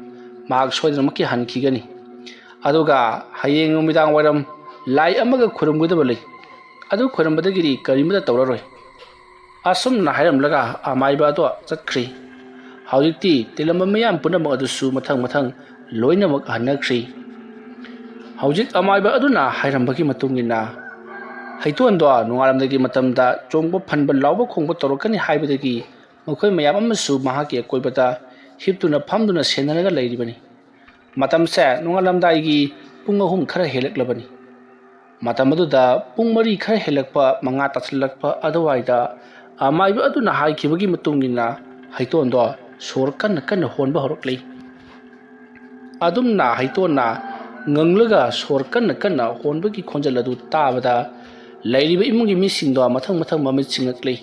ꯃꯍꯥꯛ ꯁꯣꯏꯗꯅꯃꯛꯀꯤ ꯍꯟꯈꯤꯒꯅꯤ꯫ ꯑꯗꯨꯒ ꯍꯌꯦꯡ ꯅꯨꯃꯤꯗꯥꯡ ꯋꯥꯏꯔꯝ ꯂꯥꯏ ꯑꯃꯒ ꯈꯨꯔꯨꯝꯒꯗꯕ ꯂꯩ꯫ ꯑꯗꯨ ꯈꯨꯔꯨꯝꯕꯗꯒꯤꯗꯤ ꯀꯔꯤꯃꯇ ꯇꯧꯔꯔꯣꯏ"꯫ ꯑꯁꯨꯝꯅ ꯍꯥꯏꯔꯝꯂꯒ ꯑꯃꯥꯏꯕ ꯑꯗꯣ ꯆꯠꯈ꯭ꯔꯤ꯫ ꯍꯧꯖꯤꯛꯇꯤ ꯇꯤꯜꯂꯝꯕ ꯃꯤꯌꯥꯝ ꯄꯨꯝꯅꯃꯛ ꯑꯗꯨꯁꯨ ꯃꯊꯪ ꯃꯊꯪ ꯂꯣꯏꯅꯃꯛ ꯍꯟꯅꯈ꯭ꯔꯤ꯫ ꯍꯧꯖꯤꯛ ꯑꯃꯥꯏꯕ ꯑꯗꯨꯅ ꯍꯥꯏꯔꯝꯕꯒꯤ ꯃꯇꯨꯡ ꯏꯟꯅ ꯍꯩꯇꯣꯟꯗꯣ ꯅꯣꯡꯉꯥꯜꯂꯝꯗꯥꯏꯒꯤ ꯃꯇꯝꯗ ꯆꯣꯡꯕ ꯐꯟꯕ ꯂꯥꯎꯕ ꯈꯣꯡꯕ ꯇꯧꯔꯛꯀꯅꯤ ꯍꯥꯏꯕꯗꯒꯤ ꯃꯈꯣꯏ ꯃꯌꯥꯝ ꯑꯃꯁꯨ ꯃꯍꯥꯛꯀꯤ ꯑꯀꯣꯏꯕꯗ ꯍꯤꯞꯇꯨꯅ ꯐꯝꯗꯨꯅ ꯁꯦꯟꯅꯔꯒ ꯂꯩꯔꯤꯕꯅꯤ꯫ ꯃꯇꯝꯁꯦ ꯅꯣꯡꯉꯥꯜꯂꯝꯗꯥꯏꯒꯤ ꯄꯨꯡ ꯑꯍꯨꯝ ꯈꯔ ꯍꯦꯜꯂꯛꯂꯕꯅꯤ꯫ ꯃꯇꯝ ꯑꯗꯨꯗ ꯄꯨꯡ ꯃꯔꯤ ꯈꯔ ꯍꯦꯜꯂꯛꯄ, ꯃꯉꯥ ꯇꯥꯁꯤꯜꯂꯛꯄ ꯑꯗꯨꯋꯥꯏꯗ ꯑꯃꯥꯏꯕ ꯑꯗꯨꯅ ꯍꯥꯏꯈꯤꯕꯒꯤ ꯃꯇꯨꯡ ꯏꯟꯅ ꯍꯩꯇꯣꯟꯗꯣ ꯁꯣꯔ ꯀꯟꯅ ꯀꯟꯅ ꯍꯣꯟꯕ ꯍꯧꯔꯛꯂꯤ꯫ ꯑꯗꯨꯝꯅ ꯍꯩꯇꯣꯟꯅ ꯉꯪꯂꯒ ꯁꯣꯔ ꯀꯟꯅ ꯀꯟꯅ ꯍꯣꯟꯕꯒꯤ ꯈꯣꯟꯖꯦꯜ ꯑꯗꯨ ꯇꯥꯕꯗ ꯂꯩꯔꯤꯕ ꯏꯃꯨꯡꯒꯤ ꯃꯤꯁꯤꯡꯗꯣ ꯃꯊꯪ ꯃꯊꯪ ꯃꯃꯤꯠ ꯁꯤꯡꯉꯛꯂꯤ꯫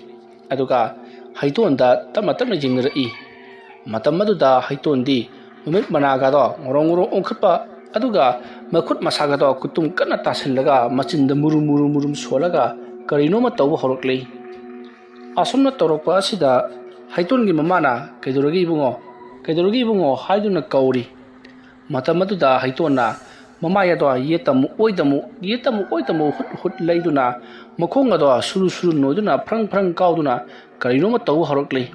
ꯑꯗꯨꯒ ꯍꯩꯇꯣꯟꯗ ꯇꯞꯅ ꯇꯞꯅ ꯌꯦꯡꯅꯔꯛꯏ꯫ ꯃꯇꯝ ꯑꯗꯨꯗ ꯍꯩꯇꯣꯟꯗꯤ ꯃꯃꯤꯠ ꯃꯅꯥꯒꯗꯣ ꯉꯣꯔꯣꯡ ꯉꯣꯔꯣꯡ ꯑꯣꯟꯈꯠꯄ, ꯑꯗꯨꯒ ꯃꯈꯨꯠ ꯃꯁꯥꯒꯗꯣ ꯀꯨꯇꯨꯝ ꯀꯟꯅ ꯇꯥꯁꯤꯜꯂꯒ ꯃꯆꯤꯟꯗ ꯃꯨꯔꯨꯝ ꯃꯨꯔꯨꯝ ꯃꯨꯔꯨꯝ ꯁꯣꯜꯂꯒ ꯀꯔꯤꯅꯣꯃ ꯇꯧꯕ ꯍꯧꯔꯛꯂꯤ꯫ ꯑꯁꯨꯝꯅ ꯇꯧꯔꯛꯄ ꯑꯁꯤꯗ ꯍꯩꯇꯣꯟꯒꯤ ꯃꯃꯥꯅ, "ꯀꯩꯗꯧꯔꯒꯦ ꯏꯕꯨꯡꯉꯣ? ꯀꯩꯗꯧꯔꯒꯦ ꯏꯕꯨꯡꯉꯣ?" ꯍꯥꯏꯗꯨꯅ ꯀꯧꯔꯤ꯫ ꯃꯇꯝ ꯑꯗꯨꯗ ꯍꯩꯇꯣꯟꯅ ꯃꯃꯥꯏ ꯑꯗꯣ ꯌꯦꯠꯇ ꯑꯃꯨꯛ ꯑꯣꯏꯗ ꯑꯃꯨꯛ, ꯌꯦꯠꯇ ꯑꯃꯨꯛ ꯑꯣꯏꯗ ꯑꯃꯨꯛ ꯍꯨꯠ ꯍꯨꯠ ꯂꯩꯗꯨꯅ, ꯃꯈꯣꯡ ꯑꯗꯣ ꯁꯨꯔꯨ ꯁꯨꯔꯨ ꯅꯣꯏꯗꯨꯅ, ꯐ꯭ꯔꯪ ꯐ꯭ꯔꯪ ꯀꯥꯎꯗꯨꯅ ꯀꯔꯤꯅꯣꯃ ꯇꯧꯕ ꯍꯧꯔꯛꯂꯤ꯫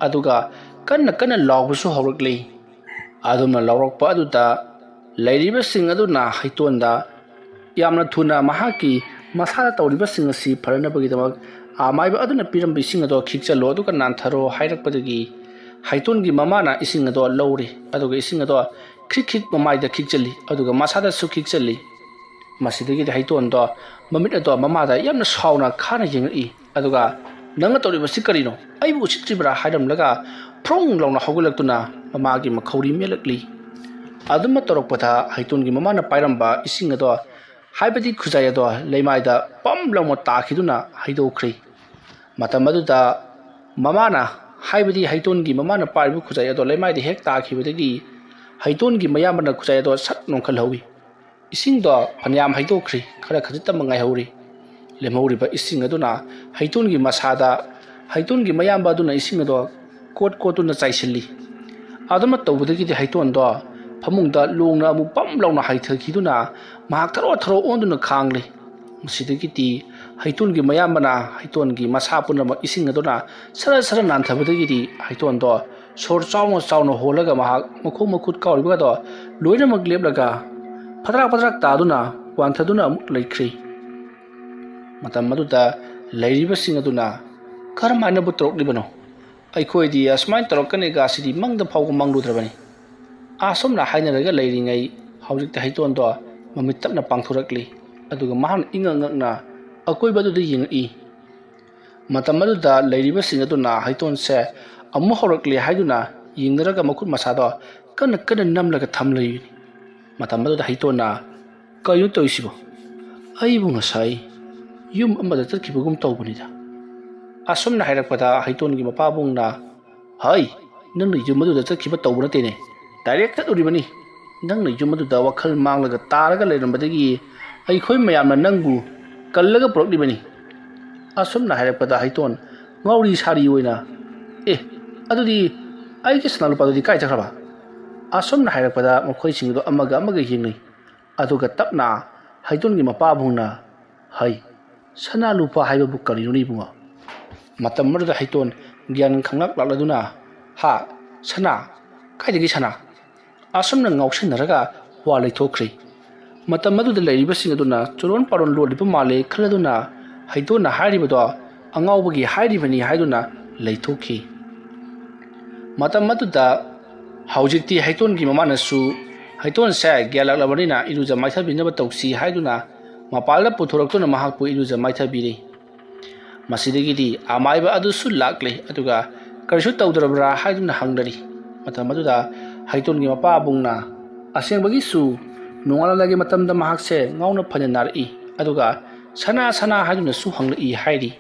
ꯑꯗꯨꯒ ꯀꯟꯅ ꯀꯟꯅ ꯂꯥꯎꯕꯁꯨ ꯍꯧꯔꯛꯂꯤ꯫ ꯑꯗꯨꯝꯅ ꯂꯥꯎꯔꯛꯄ ꯑꯗꯨꯗ ꯂꯩꯔꯤꯕꯁꯤꯡ ꯑꯗꯨꯅ ꯍꯩꯇꯣꯟꯗ ꯌꯥꯝꯅ ꯊꯨꯅ ꯃꯍꯥꯛꯀꯤ ꯃꯁꯥꯗ ꯇꯧꯔꯤꯕꯁꯤꯡ ꯑꯁꯤ ꯐꯅꯅꯕꯒꯤꯗꯃꯛ ꯑꯃꯥꯏꯕ ꯑꯗꯨꯅ ꯄꯤꯔꯝꯕ ꯏꯁꯤꯡ ꯑꯗꯣ ꯈꯤꯛꯆꯜꯂꯣ, ꯑꯗꯨꯒ ꯅꯥꯟꯊꯔꯣ ꯍꯥꯏꯔꯛꯄꯗꯒꯤ ꯍꯩꯇꯣꯟꯒꯤ ꯃꯃꯥꯅ ꯏꯁꯤꯡ ꯑꯗꯣ ꯂꯧꯔꯤ꯫ ꯑꯗꯨꯒ ꯏꯁꯤꯡ ꯑꯗꯣ ꯈ꯭ꯔꯤꯛ ꯈ꯭ꯔꯤꯛ ꯃꯃꯥꯏꯗ ꯈꯤꯛꯆꯜꯂꯤ, ꯑꯗꯨꯒ ꯃꯁꯥꯗꯁꯨ ꯈꯤꯛꯆꯜꯂꯤ꯫ ꯃꯁꯤꯗꯒꯤꯗꯤ ꯍꯩꯇꯣꯟꯗꯣ ꯃꯃꯤꯠ ꯑꯗꯣ ꯃꯃꯥꯗ ꯌꯥꯝꯅ ꯁꯥꯎꯅ ꯈꯥꯅ ꯌꯦꯡꯉꯛꯏ꯫ ꯑꯗꯨꯒ, "ꯅꯪꯅ ꯇꯧꯔꯤꯕꯁꯤ ꯀꯔꯤꯅꯣ? ꯑꯩꯕꯨ ꯎꯁꯤꯠꯇ꯭ꯔꯤꯕ꯭ꯔꯥ?" ꯍꯥꯏꯔꯝꯂꯒ ꯐ꯭ꯔꯣꯡ ꯂꯥꯎꯅ ꯍꯧꯒꯠꯂꯛꯇꯨꯅ ꯃꯃꯥꯒꯤ ꯃꯈꯧꯔꯤ ꯃꯦꯜꯂꯛꯂꯤ꯫ ꯑꯗꯨꯝꯅ ꯇꯧꯔꯛꯄꯗ ꯍꯩꯇꯣꯟꯒꯤ ꯃꯃꯥꯅ ꯄꯥꯏꯔꯝꯕ ꯏꯁꯤꯡ ꯑꯗꯣ, ꯍꯥꯏꯕꯗꯤ ꯈꯨꯖꯥꯏ ꯑꯗꯣ, ꯂꯩꯃꯥꯏꯗ ꯄꯝ ꯂꯥꯎꯅ ꯇꯥꯈꯤꯗꯨꯅ ꯍꯩꯗꯣꯛꯈ꯭ꯔꯦ꯫ ꯃꯇꯝ ꯑꯗꯨꯗ ꯃꯃꯥꯅ, ꯍꯥꯏꯕꯗꯤ ꯍꯩꯇꯣꯟꯒꯤ ꯃꯃꯥꯅ ꯄꯥꯏꯔꯤꯕ ꯈꯨꯖꯥꯏ ꯑꯗꯣ ꯂꯩꯃꯥꯏꯗ ꯍꯦꯛ ꯇꯥꯈꯤꯕꯗꯒꯤ ꯍꯩꯇꯣꯟꯒꯤ ꯃꯌꯥꯝꯕꯅ ꯈꯨꯖꯥꯏ ꯑꯗꯣ ꯁꯠ ꯅꯣꯡꯈꯠꯍꯧꯏ꯫ ꯏꯁꯤꯡꯗꯣ ꯐꯅꯌꯥꯝ ꯍꯩꯗꯣꯛꯈ꯭ꯔꯦ, ꯈꯔ ꯈꯖꯤꯛꯇꯃꯛ ꯉꯥꯏꯍꯧꯔꯤ꯫ ꯂꯦꯝꯍꯧꯔꯤꯕ ꯏꯁꯤꯡ ꯑꯗꯨꯅ ꯍꯩꯇꯣꯟꯒꯤ ꯃꯁꯥꯗ, ꯍꯩꯇꯣꯟꯒꯤ ꯃꯌꯥꯝꯕ ꯑꯗꯨꯅ ꯏꯁꯤꯡ ꯑꯗꯣ ꯀꯣꯠ ꯀꯣꯠꯇꯨꯅ ꯆꯥꯏꯁꯤꯜꯂꯤ꯫ ꯑꯗꯨꯃ ꯇꯧꯕꯗꯒꯤꯗꯤ ꯍꯩꯇꯣꯟꯗꯣ ꯐꯃꯨꯡꯗ ꯂꯣꯡꯅ ꯑꯃꯨꯛ ꯄꯝ ꯂꯥꯎꯅ ꯍꯥꯏꯊꯈꯤꯗꯨꯅ ꯃꯍꯥꯛ ꯊꯔꯣ ꯊꯔꯣ ꯑꯣꯟꯗꯨꯅ ꯈꯥꯡꯂꯤ꯫ ꯃꯁꯤꯗꯒꯤꯗꯤ ꯍꯩꯇꯣꯟꯒꯤ ꯃꯌꯥꯝꯕꯅ ꯍꯩꯇꯣꯟꯒꯤ ꯃꯁꯥ ꯄꯨꯝꯅꯃꯛ ꯏꯁꯤꯡ ꯑꯗꯨꯅ ꯁꯔ ꯁꯔ ꯅꯥꯟꯊꯕꯗꯒꯤꯗꯤ ꯍꯩꯇꯣꯟꯗꯣ ꯁꯣꯔ ꯆꯥꯎꯅ ꯆꯥꯎꯅ ꯍꯣꯜꯂꯒ ꯃꯍꯥꯛ ꯃꯈꯣꯡ ꯃꯈꯨꯠ ꯀꯥꯎꯔꯤꯕꯒꯗꯣ ꯂꯣꯏꯅꯃꯛ ꯂꯦꯞꯂꯒ ꯐꯗ꯭ꯔꯥꯛ ꯐꯗ꯭ꯔꯥꯛ ꯇꯥꯗꯨꯅ ꯋꯥꯟꯊꯗꯨꯅ ꯑꯃꯨꯛ ꯂꯩꯈ꯭ꯔꯤ꯫ ꯃꯇꯝ ꯑꯗꯨꯗ ꯂꯩꯔꯤꯕꯁꯤꯡ ꯑꯗꯨꯅ, "ꯀꯔꯝꯍꯥꯏꯅꯕꯨ ꯇꯧꯔꯛꯂꯤꯕꯅꯣ? ꯑꯩꯈꯣꯏꯗꯤ ꯑꯁꯨꯃꯥꯏꯅ ꯇꯧꯔꯛꯀꯅꯤꯒ ꯑꯁꯤꯗꯤ ꯃꯪꯗ ꯐꯥꯎꯕ ꯃꯪꯂꯨꯗ꯭ꯔꯕꯅꯤ"꯫ ꯑꯁꯨꯝꯅ ꯍꯥꯏꯅꯔꯒ ꯂꯩꯔꯤꯉꯩ ꯍꯧꯖꯤꯛꯇꯤ ꯍꯩꯇꯣꯟꯗꯣ ꯃꯃꯤꯠ ꯇꯞꯅ ꯄꯥꯡꯊꯣꯔꯛꯂꯤ꯫ ꯑꯗꯨꯒ ꯃꯍꯥꯛꯅ ꯏꯉꯛ ꯉꯛꯅ ꯑꯀꯣꯏꯕꯗꯨꯗ ꯌꯦꯡꯉꯛꯏ꯫ ꯃꯇꯝ ꯑꯗꯨꯗ ꯂꯩꯔꯤꯕꯁꯤꯡ ꯑꯗꯨꯅ ꯍꯩꯇꯣꯟꯁꯦ ꯑꯃꯨꯛ ꯍꯧꯔꯛꯂꯦ ꯍꯥꯏꯗꯨꯅ ꯌꯦꯡꯅꯔꯒ ꯃꯈꯨꯠ ꯃꯁꯥꯗꯣ ꯀꯟꯅ ꯀꯟꯅ ꯅꯝꯂꯒ ꯊꯝꯂꯤꯕꯅꯤ꯫ ꯃꯇꯝ ꯑꯗꯨꯗ ꯍꯩꯇꯣꯟꯅ, "ꯀꯩꯅꯣ ꯇꯧꯔꯤꯁꯤꯕꯣ? ꯑꯩꯕꯨ ꯉꯁꯥꯏ ꯌꯨꯝ ꯑꯃꯗ ꯆꯠꯈꯤꯕꯒꯨꯝ ꯇꯧꯕꯅꯤꯗ"꯫ ꯑꯁꯨꯝꯅ ꯍꯥꯏꯔꯛꯄꯗ ꯍꯩꯇꯣꯟꯒꯤ ꯃꯄꯥꯕꯨꯡꯅ, "ꯍꯩ, ꯅꯪꯅ ꯌꯨꯝ ꯑꯗꯨꯗ ꯆꯠꯈꯤꯕ ꯇꯧꯕ ꯅꯠꯇꯦꯅꯦ, ꯗꯥꯏꯔꯦꯛ ꯆꯠꯂꯨꯔꯤꯕꯅꯤ꯫ ꯅꯪꯅ ꯌꯨꯝ ꯑꯗꯨꯗ ꯋꯥꯈꯜ ꯃꯥꯡꯂꯒ ꯇꯥꯔꯒ ꯂꯩꯔꯝꯕꯗꯒꯤ ꯑꯩꯈꯣꯏ ꯃꯌꯥꯝꯅ ꯅꯪꯕꯨ ꯀꯜꯂꯒ ꯄꯨꯔꯛꯂꯤꯕꯅꯤ"꯫ ꯑꯁꯨꯝꯅ ꯍꯥꯏꯔꯛꯄꯗ ꯍꯩꯇꯣꯟ ꯉꯥꯎꯔꯤ ꯁꯥꯔꯤ ꯑꯣꯏꯅ, "ꯑꯦ, ꯑꯗꯨꯗꯤ ꯑꯩꯒꯤ ꯁꯅꯥ ꯂꯨꯄꯥꯗꯨꯗꯤ ꯀꯥꯏ ꯆꯠꯈ꯭ꯔꯕ?" ꯑꯁꯨꯝꯅ ꯍꯥꯏꯔꯛꯄꯗ ꯃꯈꯣꯏꯁꯤꯡꯗꯨ ꯑꯃꯒ ꯑꯃꯒ ꯌꯦꯡꯅꯩ꯫ ꯑꯗꯨꯒ ꯇꯞꯅ ꯍꯩꯇꯣꯟꯒꯤ ꯃꯄꯥꯕꯨꯡꯅ, "ꯍꯩ, ꯁꯅꯥ ꯂꯨꯄꯥ ꯍꯥꯏꯕꯕꯨ ꯀꯔꯤꯅꯣꯅꯦ ꯏꯕꯨꯡꯉꯣ?" ꯃꯇꯝ ꯑꯗꯨꯗ ꯍꯩꯇꯣꯟ ꯒ꯭ꯌꯥꯟ ꯈꯪꯂꯛ ꯂꯥꯛꯂꯗꯨꯅ, "ꯍꯥ? ꯁꯅꯥ? ꯀꯥꯏꯗꯒꯤ ꯁꯅꯥ?" ꯑꯁꯨꯝꯅ ꯉꯥꯎꯁꯤꯟꯅꯔꯒ ꯋꯥ ꯂꯩꯊꯣꯛꯈ꯭ꯔꯦ꯫ ꯃꯇꯝ ꯑꯗꯨꯗ ꯂꯩꯔꯤꯕꯁꯤꯡ ꯑꯗꯨꯅ ꯆꯨꯔꯣꯟ ꯄꯥꯔꯣꯟ ꯂꯣꯜꯂꯤꯕ ꯃꯥꯜꯂꯦ ꯈꯜꯂꯗꯨꯅ ꯍꯩꯇꯣꯟꯅ ꯍꯥꯏꯔꯤꯕꯗꯣ ꯑꯉꯥꯎꯕꯒꯤ ꯍꯥꯏꯔꯤꯕꯅꯤ ꯍꯥꯏꯗꯨꯅ ꯂꯩꯊꯣꯛꯈꯤ꯫ ꯃꯇꯝ ꯑꯗꯨꯗ ꯍꯧꯖꯤꯛꯇꯤ ꯍꯩꯇꯣꯟꯒꯤ ꯃꯃꯥꯅꯁꯨ ꯍꯩꯇꯣꯟꯁꯦ ꯒ꯭ꯌꯥꯟ ꯂꯥꯛꯂꯕꯅꯤꯅ ꯏꯔꯨꯖ ꯃꯥꯏꯊꯕꯤꯅꯕ ꯇꯧꯁꯤ ꯍꯥꯏꯗꯨꯅ ꯃꯄꯥꯜꯗ ꯄꯨꯊꯣꯔꯛꯇꯨꯅ ꯃꯍꯥꯛꯄꯨ ꯏꯔꯨꯖ ꯃꯥꯏꯊꯕꯤꯔꯤ꯫ ꯃꯁꯤꯗꯒꯤꯗꯤ ꯑꯃꯥꯏꯕ ꯑꯗꯨꯁꯨ ꯂꯥꯛꯂꯦ, ꯑꯗꯨꯒ ꯀꯔꯤꯁꯨ ꯇꯧꯗ꯭ꯔꯕ꯭ꯔꯥ ꯍꯥꯏꯗꯨꯅ ꯍꯪꯅꯔꯤ꯫ ꯃꯇꯝ ꯑꯗꯨꯗ ꯍꯩꯇꯣꯟꯒꯤ ꯃꯄꯥꯕꯨꯡꯅ, "ꯑꯁꯦꯡꯕꯒꯤꯁꯨ ꯅꯣꯡꯉꯥꯜꯂꯝꯗꯥꯏꯒꯤ ꯃꯇꯝꯗ ꯃꯍꯥꯛꯁꯦ ꯉꯥꯎꯅ ꯐꯅ ꯅꯥꯔꯛꯏ, ꯑꯗꯨꯒ ꯁꯅꯥ ꯁꯅꯥ ꯍꯥꯏꯗꯨꯅꯁꯨ ꯍꯪꯂꯛꯏ" ꯍꯥꯏꯔꯤ꯫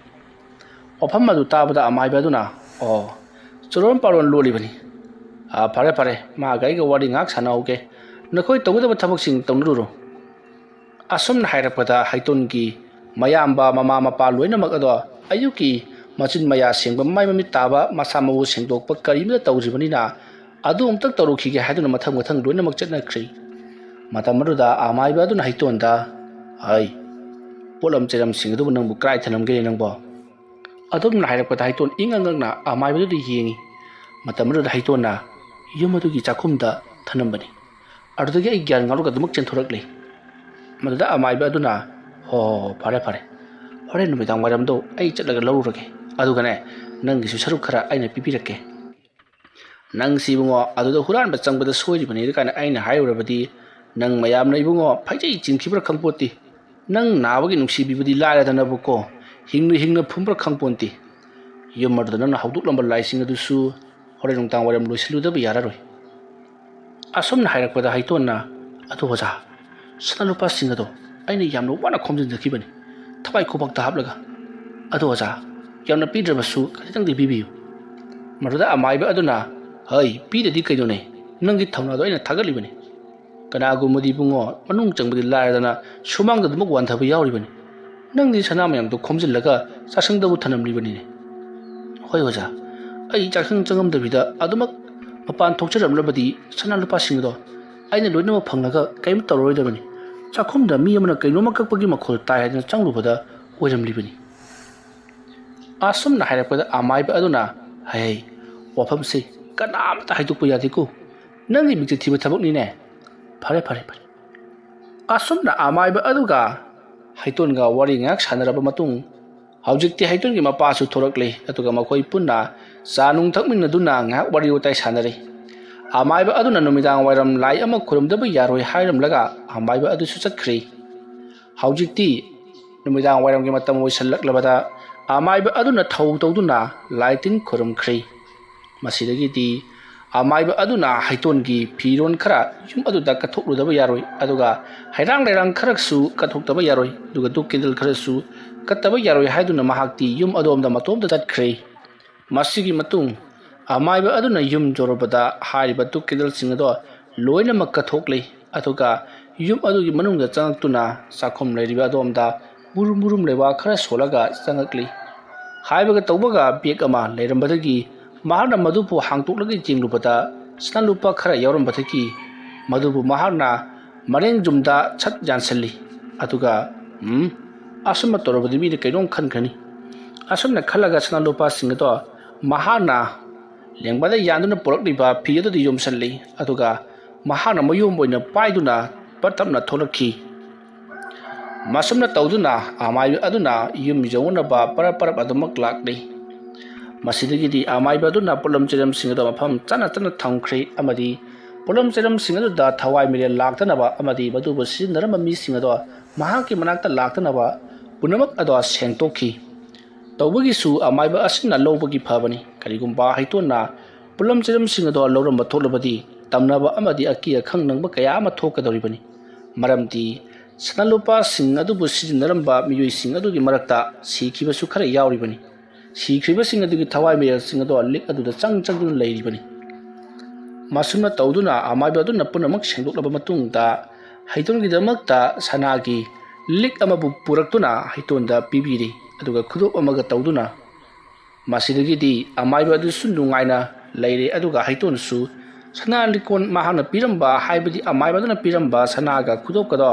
ꯋꯥꯐꯝ ꯑꯗꯨ ꯇꯥꯕꯗ ꯑꯃꯥꯏꯕ ꯑꯗꯨꯅ, "ꯑꯣ, ꯆꯨꯔꯣꯟ ꯄꯥꯔꯣꯟ ꯂꯣꯜꯂꯤꯕꯅꯤ꯫ ꯑꯥ, ꯐꯔꯦ ꯐꯔꯦ, ꯃꯥꯒ ꯑꯩꯒ ꯋꯥꯔꯤ ꯉꯥꯏꯍꯥꯛ ꯁꯥꯟꯅꯍꯧꯒꯦ꯫ ꯅꯈꯣꯏ ꯇꯧꯒꯗꯕ ꯊꯕꯛꯁꯤꯡ ꯇꯧꯅꯔꯨꯔꯣ"꯫ ꯑꯁꯨꯝꯅ ꯍꯥꯏꯔꯛꯄꯗ ꯍꯩꯇꯣꯟꯒꯤ ꯃꯌꯥꯝꯕ ꯃꯃꯥ ꯃꯄꯥ ꯂꯣꯏꯅꯃꯛ ꯑꯗꯣ ꯑꯌꯨꯛꯀꯤ ꯃꯆꯤꯟ ꯃꯌꯥ ꯁꯦꯡꯕ, ꯃꯥꯏ ꯃꯃꯤꯠ ꯇꯥꯕ, ꯃꯁꯥ ꯃꯎ ꯁꯦꯡꯗꯣꯛꯄ ꯀꯔꯤꯝꯇ ꯇꯧꯗ꯭ꯔꯤꯕꯅꯤꯅ ꯑꯗꯨ ꯑꯃꯨꯛꯇꯪ ꯇꯧꯔꯨꯈꯤꯒꯦ ꯍꯥꯏꯗꯨꯅ ꯃꯊꯪ ꯃꯊꯪ ꯂꯣꯏꯅꯃꯛ ꯆꯠꯅꯈ꯭ꯔꯦ꯫ ꯃꯇꯝ ꯑꯗꯨꯗ ꯑꯃꯥꯏꯕ ꯑꯗꯨꯅ ꯍꯩꯇꯣꯟꯗ, "ꯍꯩ, ꯄꯣꯠꯂꯝ ꯆꯩꯔꯝꯁꯤꯡ ꯑꯗꯨꯕꯨ ꯅꯪꯕꯨ ꯀꯗꯥꯏ ꯊꯅꯝꯒꯦꯅꯦ ꯅꯪꯕꯣ?" ꯑꯗꯨꯝꯅ ꯍꯥꯏꯔꯛꯄꯗ ꯍꯩꯇꯣꯟ ꯏꯪ ꯑꯉꯛꯅ ꯑꯃꯥꯏꯕꯗꯨꯗ ꯌꯦꯡꯉꯤ꯫ ꯃꯇꯝ ꯑꯗꯨꯗ ꯍꯩꯇꯣꯟꯅ, "ꯌꯨꯝ ꯑꯗꯨꯒꯤ ꯆꯥꯛꯈꯨꯝꯗ ꯊꯅꯝꯕꯅꯤ꯫ ꯑꯗꯨꯗꯒꯤ ꯑꯩ ꯒ꯭ꯌꯥꯟ ꯉꯥꯎꯔꯒ ꯑꯗꯨꯃꯛ ꯆꯦꯟꯊꯣꯔꯛꯂꯦ"꯫ ꯃꯗꯨꯗ ꯑꯃꯥꯏꯕ ꯑꯗꯨꯅ, "ꯍꯣ, ꯍꯣ, ꯍꯣ, ꯐꯔꯦ, ꯐꯔꯦ꯫ ꯍꯣꯔꯦꯟ ꯅꯨꯃꯤꯗꯥꯡ ꯋꯥꯏꯔꯝꯗꯣ ꯑꯩ ꯆꯠꯂꯒ ꯂꯧꯔꯨꯔꯒꯦ꯫ ꯑꯗꯨꯒꯅꯦ, ꯅꯪꯒꯤꯁꯨ ꯁꯔꯨꯛ ꯈꯔ ꯑꯩꯅ ꯄꯤꯕꯤꯔꯛꯀꯦ꯫ ꯅꯪꯁꯤ ꯏꯕꯨꯡꯉꯣ, ꯑꯗꯨꯗ ꯍꯨꯔꯥꯟꯕ ꯆꯪꯕꯗ ꯁꯣꯏꯔꯤꯕꯅꯤ ꯀꯥꯏꯅ ꯑꯩꯅ ꯍꯥꯏꯔꯨꯔꯕꯗꯤ ꯅꯪ ꯃꯌꯥꯝꯅ ꯏꯕꯨꯡꯉꯣ ꯐꯩꯖꯩ ꯆꯤꯡꯈꯤꯕ꯭ꯔꯥ ꯈꯪꯄꯣꯠꯇꯦ꯫ ꯅꯪ ꯅꯥꯕꯒꯤ ꯅꯨꯡꯁꯤꯕꯤꯕꯗꯤ ꯂꯥꯏꯔꯗꯅꯕꯀꯣ, ꯍꯤꯡꯅ ꯍꯤꯡꯅ ꯐꯨꯝꯕ꯭ꯔꯥ ꯈꯪꯄꯣꯟꯇꯦ꯫ ꯌꯨꯝ ꯑꯗꯨꯗ ꯅꯪꯅ ꯍꯧꯗꯣꯛꯂꯝꯕ ꯂꯥꯏꯁꯤꯡ ꯑꯗꯨꯁꯨ ꯍꯣꯔꯦꯟ ꯅꯨꯡꯗꯥꯡ ꯋꯥꯏꯔꯝ ꯂꯣꯏꯁꯤꯜꯂꯨꯗꯕ ꯌꯥꯔꯔꯣꯏ"꯫ ꯑꯁꯨꯝꯅ ꯍꯥꯏꯔꯛꯄꯗ ꯍꯩꯇꯣꯟꯅ, "ꯑꯗꯣ ꯑꯣꯖꯥ, ꯁꯅꯥ ꯂꯨꯄꯥꯁꯤꯡ ꯑꯗꯣ ꯑꯩꯅ ꯌꯥꯝꯅ ꯋꯥꯅ ꯈꯣꯝꯖꯤꯟꯖꯈꯤꯕꯅꯤ, ꯊꯋꯥꯏ ꯈꯨꯕꯥꯛꯇ ꯍꯥꯞꯂꯒ꯫ ꯑꯗꯣ ꯑꯣꯖꯥ, ꯌꯥꯝꯅ ꯄꯤꯗ꯭ꯔꯕꯁꯨ ꯈꯖꯤꯛꯇꯪꯗꯤ ꯄꯤꯕꯤꯌꯨ"꯫ ꯃꯗꯨꯗ ꯑꯃꯥꯏꯕ ꯑꯗꯨꯅ, "ꯍꯩ, ꯄꯤꯗꯗꯤ ꯀꯩꯅꯣꯅꯦ? ꯅꯪꯒꯤ ꯊꯧꯅꯥꯗꯣ ꯑꯩꯅ ꯊꯥꯒꯠꯂꯤꯕꯅꯤ꯫ ꯀꯅꯥꯒꯨꯝꯕꯗꯤ ꯏꯕꯨꯡꯉꯣ, ꯃꯅꯨꯡ ꯆꯪꯕꯗꯤ ꯂꯥꯏꯔꯗꯅ ꯁꯨꯃꯥꯡꯗ ꯑꯗꯨꯃꯛ ꯋꯥꯟꯊꯕ ꯌꯥꯎꯔꯤꯕꯅꯤ꯫ ꯅꯪꯗꯤ ꯁꯅꯥ ꯃꯌꯥꯝꯗꯣ ꯈꯣꯝꯖꯤꯜꯂꯒ ꯆꯥꯛꯁꯪꯗꯕꯨ ꯊꯅꯝꯂꯤꯕꯅꯤꯅꯦ"꯫ "ꯍꯣꯏ ꯑꯣꯖꯥ, ꯑꯩ ꯆꯥꯛꯁꯪ ꯆꯪꯉꯝꯗꯕꯤꯗ ꯑꯗꯨꯃꯛ ꯃꯄꯥꯟ ꯊꯣꯛꯆꯔꯝꯂꯕꯗꯤ ꯁꯅꯥ ꯂꯨꯄꯥꯁꯤꯡ ꯑꯗꯣ ꯑꯩꯅ ꯂꯣꯏꯅꯃꯛ ꯐꯪꯂꯒ ꯀꯔꯤꯝꯇ ꯇꯧꯔꯔꯣꯏꯗꯕꯅꯤ꯫ ꯆꯥꯛꯈꯨꯝꯗ ꯃꯤ ꯑꯃꯅ ꯀꯩꯅꯣꯝꯃ ꯀꯛꯄꯒꯤ ꯃꯈꯣꯜ ꯇꯥꯏ ꯍꯥꯏꯗꯅ ꯆꯪꯂꯨꯕꯗ ꯑꯣꯏꯔꯝꯂꯤꯕꯅꯤ"꯫ ꯑꯁꯨꯝꯅ ꯍꯥꯏꯔꯛꯄꯗ ꯑꯃꯥꯏꯕ ꯑꯗꯨꯅ, "ꯍꯩ, ꯋꯥꯐꯝꯁꯤ ꯀꯅꯥꯝꯇ ꯍꯥꯏꯗꯣꯛꯄ ꯌꯥꯗꯦꯀꯣ꯫ ꯅꯪꯒꯤ ꯃꯤꯡꯆꯠ ꯊꯤꯕ ꯊꯕꯛꯅꯤꯅꯦ꯫ ꯐꯔꯦ, ꯐꯔꯦ, ꯐꯔꯦ"꯫ ꯑꯁꯨꯝꯅ ꯑꯃꯥꯏꯕ ꯑꯗꯨꯒ ꯍꯩꯇꯣꯟꯒ ꯋꯥꯔꯤ ꯉꯥꯏꯍꯥꯛ ꯁꯥꯟꯅꯔꯕ ꯃꯇꯨꯡ, ꯍꯧꯖꯤꯛꯇꯤ ꯍꯩꯇꯣꯟꯒꯤ ꯃꯄꯥꯁꯨ ꯊꯣꯔꯛꯂꯦ, ꯑꯗꯨꯒ ꯃꯈꯣꯏ ꯄꯨꯟꯅ ꯆꯥ ꯅꯨꯡ ꯊꯛꯃꯤꯟꯅꯗꯨꯅ ꯉꯥꯏꯍꯥꯛ ꯋꯥꯔꯤ ꯋꯥꯇꯥꯏ ꯁꯥꯟꯅꯔꯦ꯫ ꯑꯃꯥꯏꯕ ꯑꯗꯨꯅ ꯅꯨꯃꯤꯗꯥꯡ ꯋꯥꯏꯔꯝ ꯂꯥꯏ ꯑꯃ ꯈꯨꯔꯨꯝꯗꯕ ꯌꯥꯔꯣꯏ ꯍꯥꯏꯔꯝꯂꯒ ꯑꯃꯥꯏꯕ ꯑꯗꯨꯁꯨ ꯆꯠꯈ꯭ꯔꯦ꯫ ꯍꯧꯖꯤꯛꯇꯤ ꯅꯨꯃꯤꯗꯥꯡ ꯋꯥꯏꯔꯝꯒꯤ ꯃꯇꯝ ꯑꯣꯏꯁꯜꯂꯛꯂꯕꯗ ꯑꯃꯥꯏꯕ ꯑꯗꯨꯅ ꯊꯧ ꯇꯧꯗꯨꯅ ꯂꯥꯏ ꯇꯤꯟ ꯈꯨꯔꯨꯝꯈ꯭ꯔꯦ꯫ ꯃꯁꯤꯗꯒꯤꯗꯤ ꯑꯃꯥꯏꯕ ꯑꯗꯨꯅ ꯍꯩꯇꯣꯟꯒꯤ ꯐꯤꯔꯣꯟ ꯈꯔ ꯌꯨꯝ ꯑꯗꯨꯗ ꯀꯠꯊꯣꯛꯂꯨꯗꯕ ꯌꯥꯔꯣꯏ, ꯑꯗꯨꯒ ꯍꯩꯔꯥꯡ ꯂꯩꯔꯥꯡ ꯈꯔꯁꯨ ꯀꯠꯊꯣꯛꯇꯕ ꯌꯥꯔꯣꯏ, ꯑꯗꯨꯒ ꯙꯨꯞ ꯀꯦꯟꯗꯜ ꯈꯔꯁꯨ ꯀꯠꯇꯕ ꯌꯥꯔꯣꯏ ꯍꯥꯏꯗꯨꯅ ꯃꯍꯥꯛꯇꯤ ꯌꯨꯝ ꯑꯗꯣꯝꯗ ꯃꯇꯣꯝꯇ ꯆꯠꯈ꯭ꯔꯦ꯫ ꯃꯁꯤꯒꯤ ꯃꯇꯨꯡ ꯑꯃꯥꯏꯕ ꯑꯗꯨꯅ ꯌꯨꯝ ꯌꯧꯔꯕꯗ ꯍꯥꯏꯔꯤꯕ ꯙꯨꯞ ꯀꯦꯟꯗꯜꯁꯤꯡ ꯑꯗꯣ ꯂꯣꯏꯅꯃꯛ ꯀꯠꯊꯣꯛꯂꯤ꯫ ꯑꯗꯨꯒ ꯌꯨꯝ ꯑꯗꯨꯒꯤ ꯃꯅꯨꯡꯗ ꯆꯪꯉꯛꯇꯨꯅ ꯆꯥꯛꯈꯨꯝ ꯂꯩꯔꯤꯕ ꯑꯗꯣꯝꯗ ꯃꯨꯔꯨꯝ ꯃꯨꯔꯨꯝ ꯂꯩꯕꯥꯛ ꯈꯔ ꯁꯣꯜꯂꯒ ꯆꯪꯉꯛꯂꯤ꯫ ꯍꯥꯏꯕꯒ ꯇꯧꯕꯒ ꯕꯦꯒ ꯑꯃ ꯂꯩꯔꯝꯕꯗꯒꯤ ꯃꯍꯥꯛꯅ ꯃꯗꯨꯕꯨ ꯍꯥꯡꯗꯣꯛꯂꯒ ꯌꯦꯡꯂꯨꯕꯗ ꯁꯅꯥ ꯂꯨꯄꯥ ꯈꯔ ꯌꯥꯎꯔꯝꯕꯗꯒꯤ ꯃꯗꯨꯕꯨ ꯃꯍꯥꯛꯅ ꯃꯔꯦꯡ ꯖꯨꯝꯗ ꯁꯠ ꯌꯥꯟꯁꯤꯜꯂꯤ꯫ ꯑꯗꯨꯒ "ꯎꯝ, ꯑꯁꯨꯝꯅ ꯇꯧꯔꯕꯗꯤ ꯃꯤꯅ ꯀꯩꯅꯣꯝ ꯈꯟꯈ꯭ꯔꯅꯤ"꯫ ꯑꯁꯨꯝꯅ ꯈꯜꯂꯒ ꯁꯅꯥ ꯂꯨꯄꯥꯁꯤꯡ ꯑꯗꯣ ꯃꯍꯥꯛꯅ ꯂꯦꯡꯕꯗ ꯌꯥꯟꯗꯨꯅ ꯄꯨꯔꯛꯂꯤꯕ ꯐꯤ ꯑꯗꯨꯗ ꯌꯣꯝꯁꯤꯜꯂꯤ꯫ ꯑꯗꯨꯒ ꯃꯍꯥꯛꯅ ꯃꯌꯣꯝ ꯑꯣꯏꯅ ꯄꯥꯏꯗꯨꯅ ꯄꯠ ꯇꯞꯅ ꯊꯣꯛꯂꯛꯈꯤ꯫ ꯃꯁꯨꯝꯅ ꯇꯧꯗꯨꯅ ꯑꯃꯥꯏꯕ ꯑꯗꯨꯅ ꯌꯨꯝ ꯌꯧꯅꯅꯕ ꯄꯔꯞ ꯄꯔꯞ ꯑꯗꯨꯃꯛ ꯂꯥꯛꯂꯤ꯫ ꯃꯁꯤꯗꯒꯤꯗꯤ ꯑꯃꯥꯏꯕ ꯑꯗꯨꯅ ꯄꯣꯠꯂꯝ ꯆꯩꯔꯝꯁꯤꯡ ꯑꯗꯨ ꯃꯐꯝ ꯆꯥꯅ ꯆꯥꯅ ꯊꯝꯈ꯭ꯔꯦ ꯑꯃꯗꯤ ꯄꯣꯠꯂꯝ ꯆꯩꯔꯝꯁꯤꯡ ꯑꯗꯨꯗ ꯊꯋꯥꯏ ꯃꯤꯔꯦꯜ ꯂꯥꯛꯇꯅꯕ ꯑꯃꯗꯤ ꯃꯗꯨꯕꯨ ꯁꯤꯖꯤꯟꯅꯔꯝꯕ ꯃꯤꯁꯤꯡ ꯑꯗꯣ ꯃꯍꯥꯛꯀꯤ ꯃꯅꯥꯛꯇ ꯂꯥꯛꯇꯅꯕ ꯄꯨꯝꯅꯃꯛ ꯑꯗꯣ ꯁꯦꯡꯗꯣꯛꯈꯤ꯫ ꯇꯧꯕꯒꯤꯁꯨ ꯑꯃꯥꯏꯕ ꯑꯁꯤꯅ ꯂꯧꯕꯒꯤ ꯐꯕꯅꯤ꯫ ꯀꯔꯤꯒꯨꯝꯕ ꯍꯩꯇꯣꯟꯅ ꯄꯣꯠꯂꯝ ꯆꯩꯔꯝꯁꯤꯡ ꯑꯗꯣ ꯂꯧꯔꯝꯕ ꯊꯣꯛꯂꯕꯗꯤ ꯇꯝꯅꯕ ꯑꯃꯗꯤ ꯑꯀꯤ ꯑꯈꯪ ꯅꯪꯕ ꯀꯌꯥ ꯑꯃ ꯊꯣꯛꯀꯗꯧꯔꯤꯕꯅꯤ꯫ ꯃꯔꯝꯗꯤ ꯁꯅꯥ ꯂꯨꯄꯥꯁꯤꯡ ꯑꯗꯨꯕꯨ ꯁꯤꯖꯤꯟꯅꯔꯝꯕ ꯃꯤꯑꯣꯏꯁꯤꯡ ꯑꯗꯨꯒꯤ ꯃꯔꯛꯇ ꯁꯤꯈꯤꯕꯁꯨ ꯈꯔ ꯌꯥꯎꯔꯤꯕꯅꯤ꯫ ꯁꯤꯈ꯭ꯔꯤꯕꯁꯤꯡ ꯑꯗꯨꯒꯤ ꯊꯋꯥꯏ ꯃꯤꯔꯦꯜꯁꯤꯡ ꯑꯗꯣ ꯂꯤꯛ ꯑꯗꯨꯗ ꯆꯪ ꯆꯪꯗꯨꯅ ꯂꯩꯔꯤꯕꯅꯤ꯫ ꯃꯁꯨꯝꯅ ꯇꯧꯗꯨꯅ ꯑꯃꯥꯏꯕ ꯑꯗꯨꯅ ꯄꯨꯝꯅꯃꯛ ꯁꯦꯡꯗꯣꯛꯂꯕ ꯃꯇꯨꯡꯗ ꯍꯩꯇꯣꯟꯒꯤꯗꯃꯛꯇ ꯁꯅꯥꯒꯤ ꯂꯤꯛ ꯑꯃꯕꯨ ꯄꯨꯔꯛꯇꯨꯅ ꯍꯩꯇꯣꯟꯗ ꯄꯤꯕꯤꯔꯤ꯫ ꯑꯗꯨꯒ ꯈꯨꯗꯣꯞ ꯑꯃꯒ ꯇꯧꯗꯨꯅ ꯃꯁꯤꯗꯒꯤꯗꯤ ꯑꯃꯥꯏꯕ ꯑꯗꯨꯁꯨ ꯅꯨꯡꯉꯥꯏꯅ ꯂꯩꯔꯦ꯫ ꯑꯗꯨꯒ ꯍꯩꯇꯣꯟꯁꯨ ꯁꯅꯥ ꯂꯤꯛꯀꯣꯟ ꯃꯍꯥꯛꯅ ꯄꯤꯔꯝꯕ, ꯍꯥꯏꯕꯗꯤ ꯑꯃꯥꯏꯕ ꯑꯗꯨꯅ ꯄꯤꯔꯝꯕ ꯁꯅꯥꯒ ꯈꯨꯗꯣꯞꯀꯗꯣ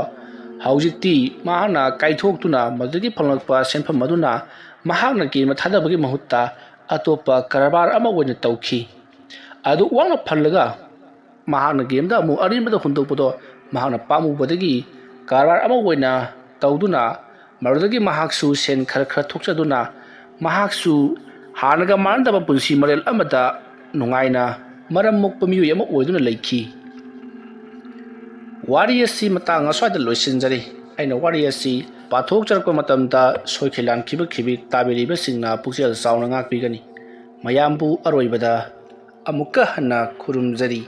ꯍꯧꯖꯤꯛꯇꯤ ꯃꯍꯥꯛꯅ ꯀꯥꯏꯊꯣꯛꯇꯨꯅ ꯃꯗꯨꯗꯒꯤ ꯐꯪꯂꯛꯄ ꯁꯦꯟꯐꯝ ꯑꯗꯨꯅ ꯃꯍꯥꯛꯅ ꯒꯦꯝ ꯊꯥꯗꯕꯒꯤ ꯃꯍꯨꯠꯇ ꯑꯇꯣꯞꯄ ꯀꯔꯕꯥꯔ ꯑꯃ ꯑꯣꯏꯅ ꯇꯧꯈꯤ꯫ ꯑꯗꯨ ꯋꯥꯅ ꯐꯪꯂꯒ ꯃꯍꯥꯛꯅ ꯒꯦꯝꯗ ꯑꯃꯨꯛ ꯑꯔꯦꯝꯕꯗ ꯍꯨꯟꯗꯣꯛꯄꯗꯣ ꯃꯍꯥꯛꯅ ꯄꯥꯝꯃꯨꯕꯗꯒꯤ ꯀꯔꯕꯥꯔ ꯑꯃ ꯑꯣꯏꯅ ꯇꯧꯗꯨꯅ ꯃꯗꯨꯗꯒꯤ ꯃꯍꯥꯛꯁꯨ ꯁꯦꯟ ꯈꯔ ꯈꯔ ꯊꯣꯛꯆꯗꯨꯅ ꯃꯍꯥꯛꯁꯨ ꯍꯥꯟꯅꯒ ꯃꯥꯟꯅꯗꯕ ꯄꯨꯟꯁꯤ ꯃꯔꯦꯜ ꯑꯃꯗ ꯅꯨꯡꯉꯥꯏꯅ ꯃꯔꯝ ꯃꯣꯛꯄ ꯃꯤꯑꯣꯏ ꯑꯃ ꯑꯣꯏꯗꯨꯅ ꯂꯩꯈꯤ꯫ ꯋꯥꯔꯤ ꯑꯁꯤ ꯃꯇꯥꯡ ꯑꯁ꯭ꯋꯥꯏꯗ ꯂꯣꯏꯁꯤꯟꯖꯔꯤ꯫ ꯑꯩꯅ ꯋꯥꯔꯤ ꯑꯁꯤ ꯄꯥꯊꯣꯛꯆꯔꯛꯄ ꯃꯇꯝꯗ ꯁꯣꯏꯈꯤꯂꯥꯟꯈꯤꯕ ꯈꯤꯕꯤꯛ ꯇꯥꯕꯤꯔꯤꯕꯁꯤꯡꯅ ꯄꯨꯛꯆꯦꯜ ꯆꯥꯎꯅ ꯉꯥꯛꯄꯤꯒꯅꯤ꯫ ꯃꯌꯥꯝꯕꯨ ꯑꯔꯣꯏꯕꯗ ꯑꯃꯨꯛꯀ ꯍꯟꯅ ꯈꯨꯔꯨꯝꯖꯔꯤ꯫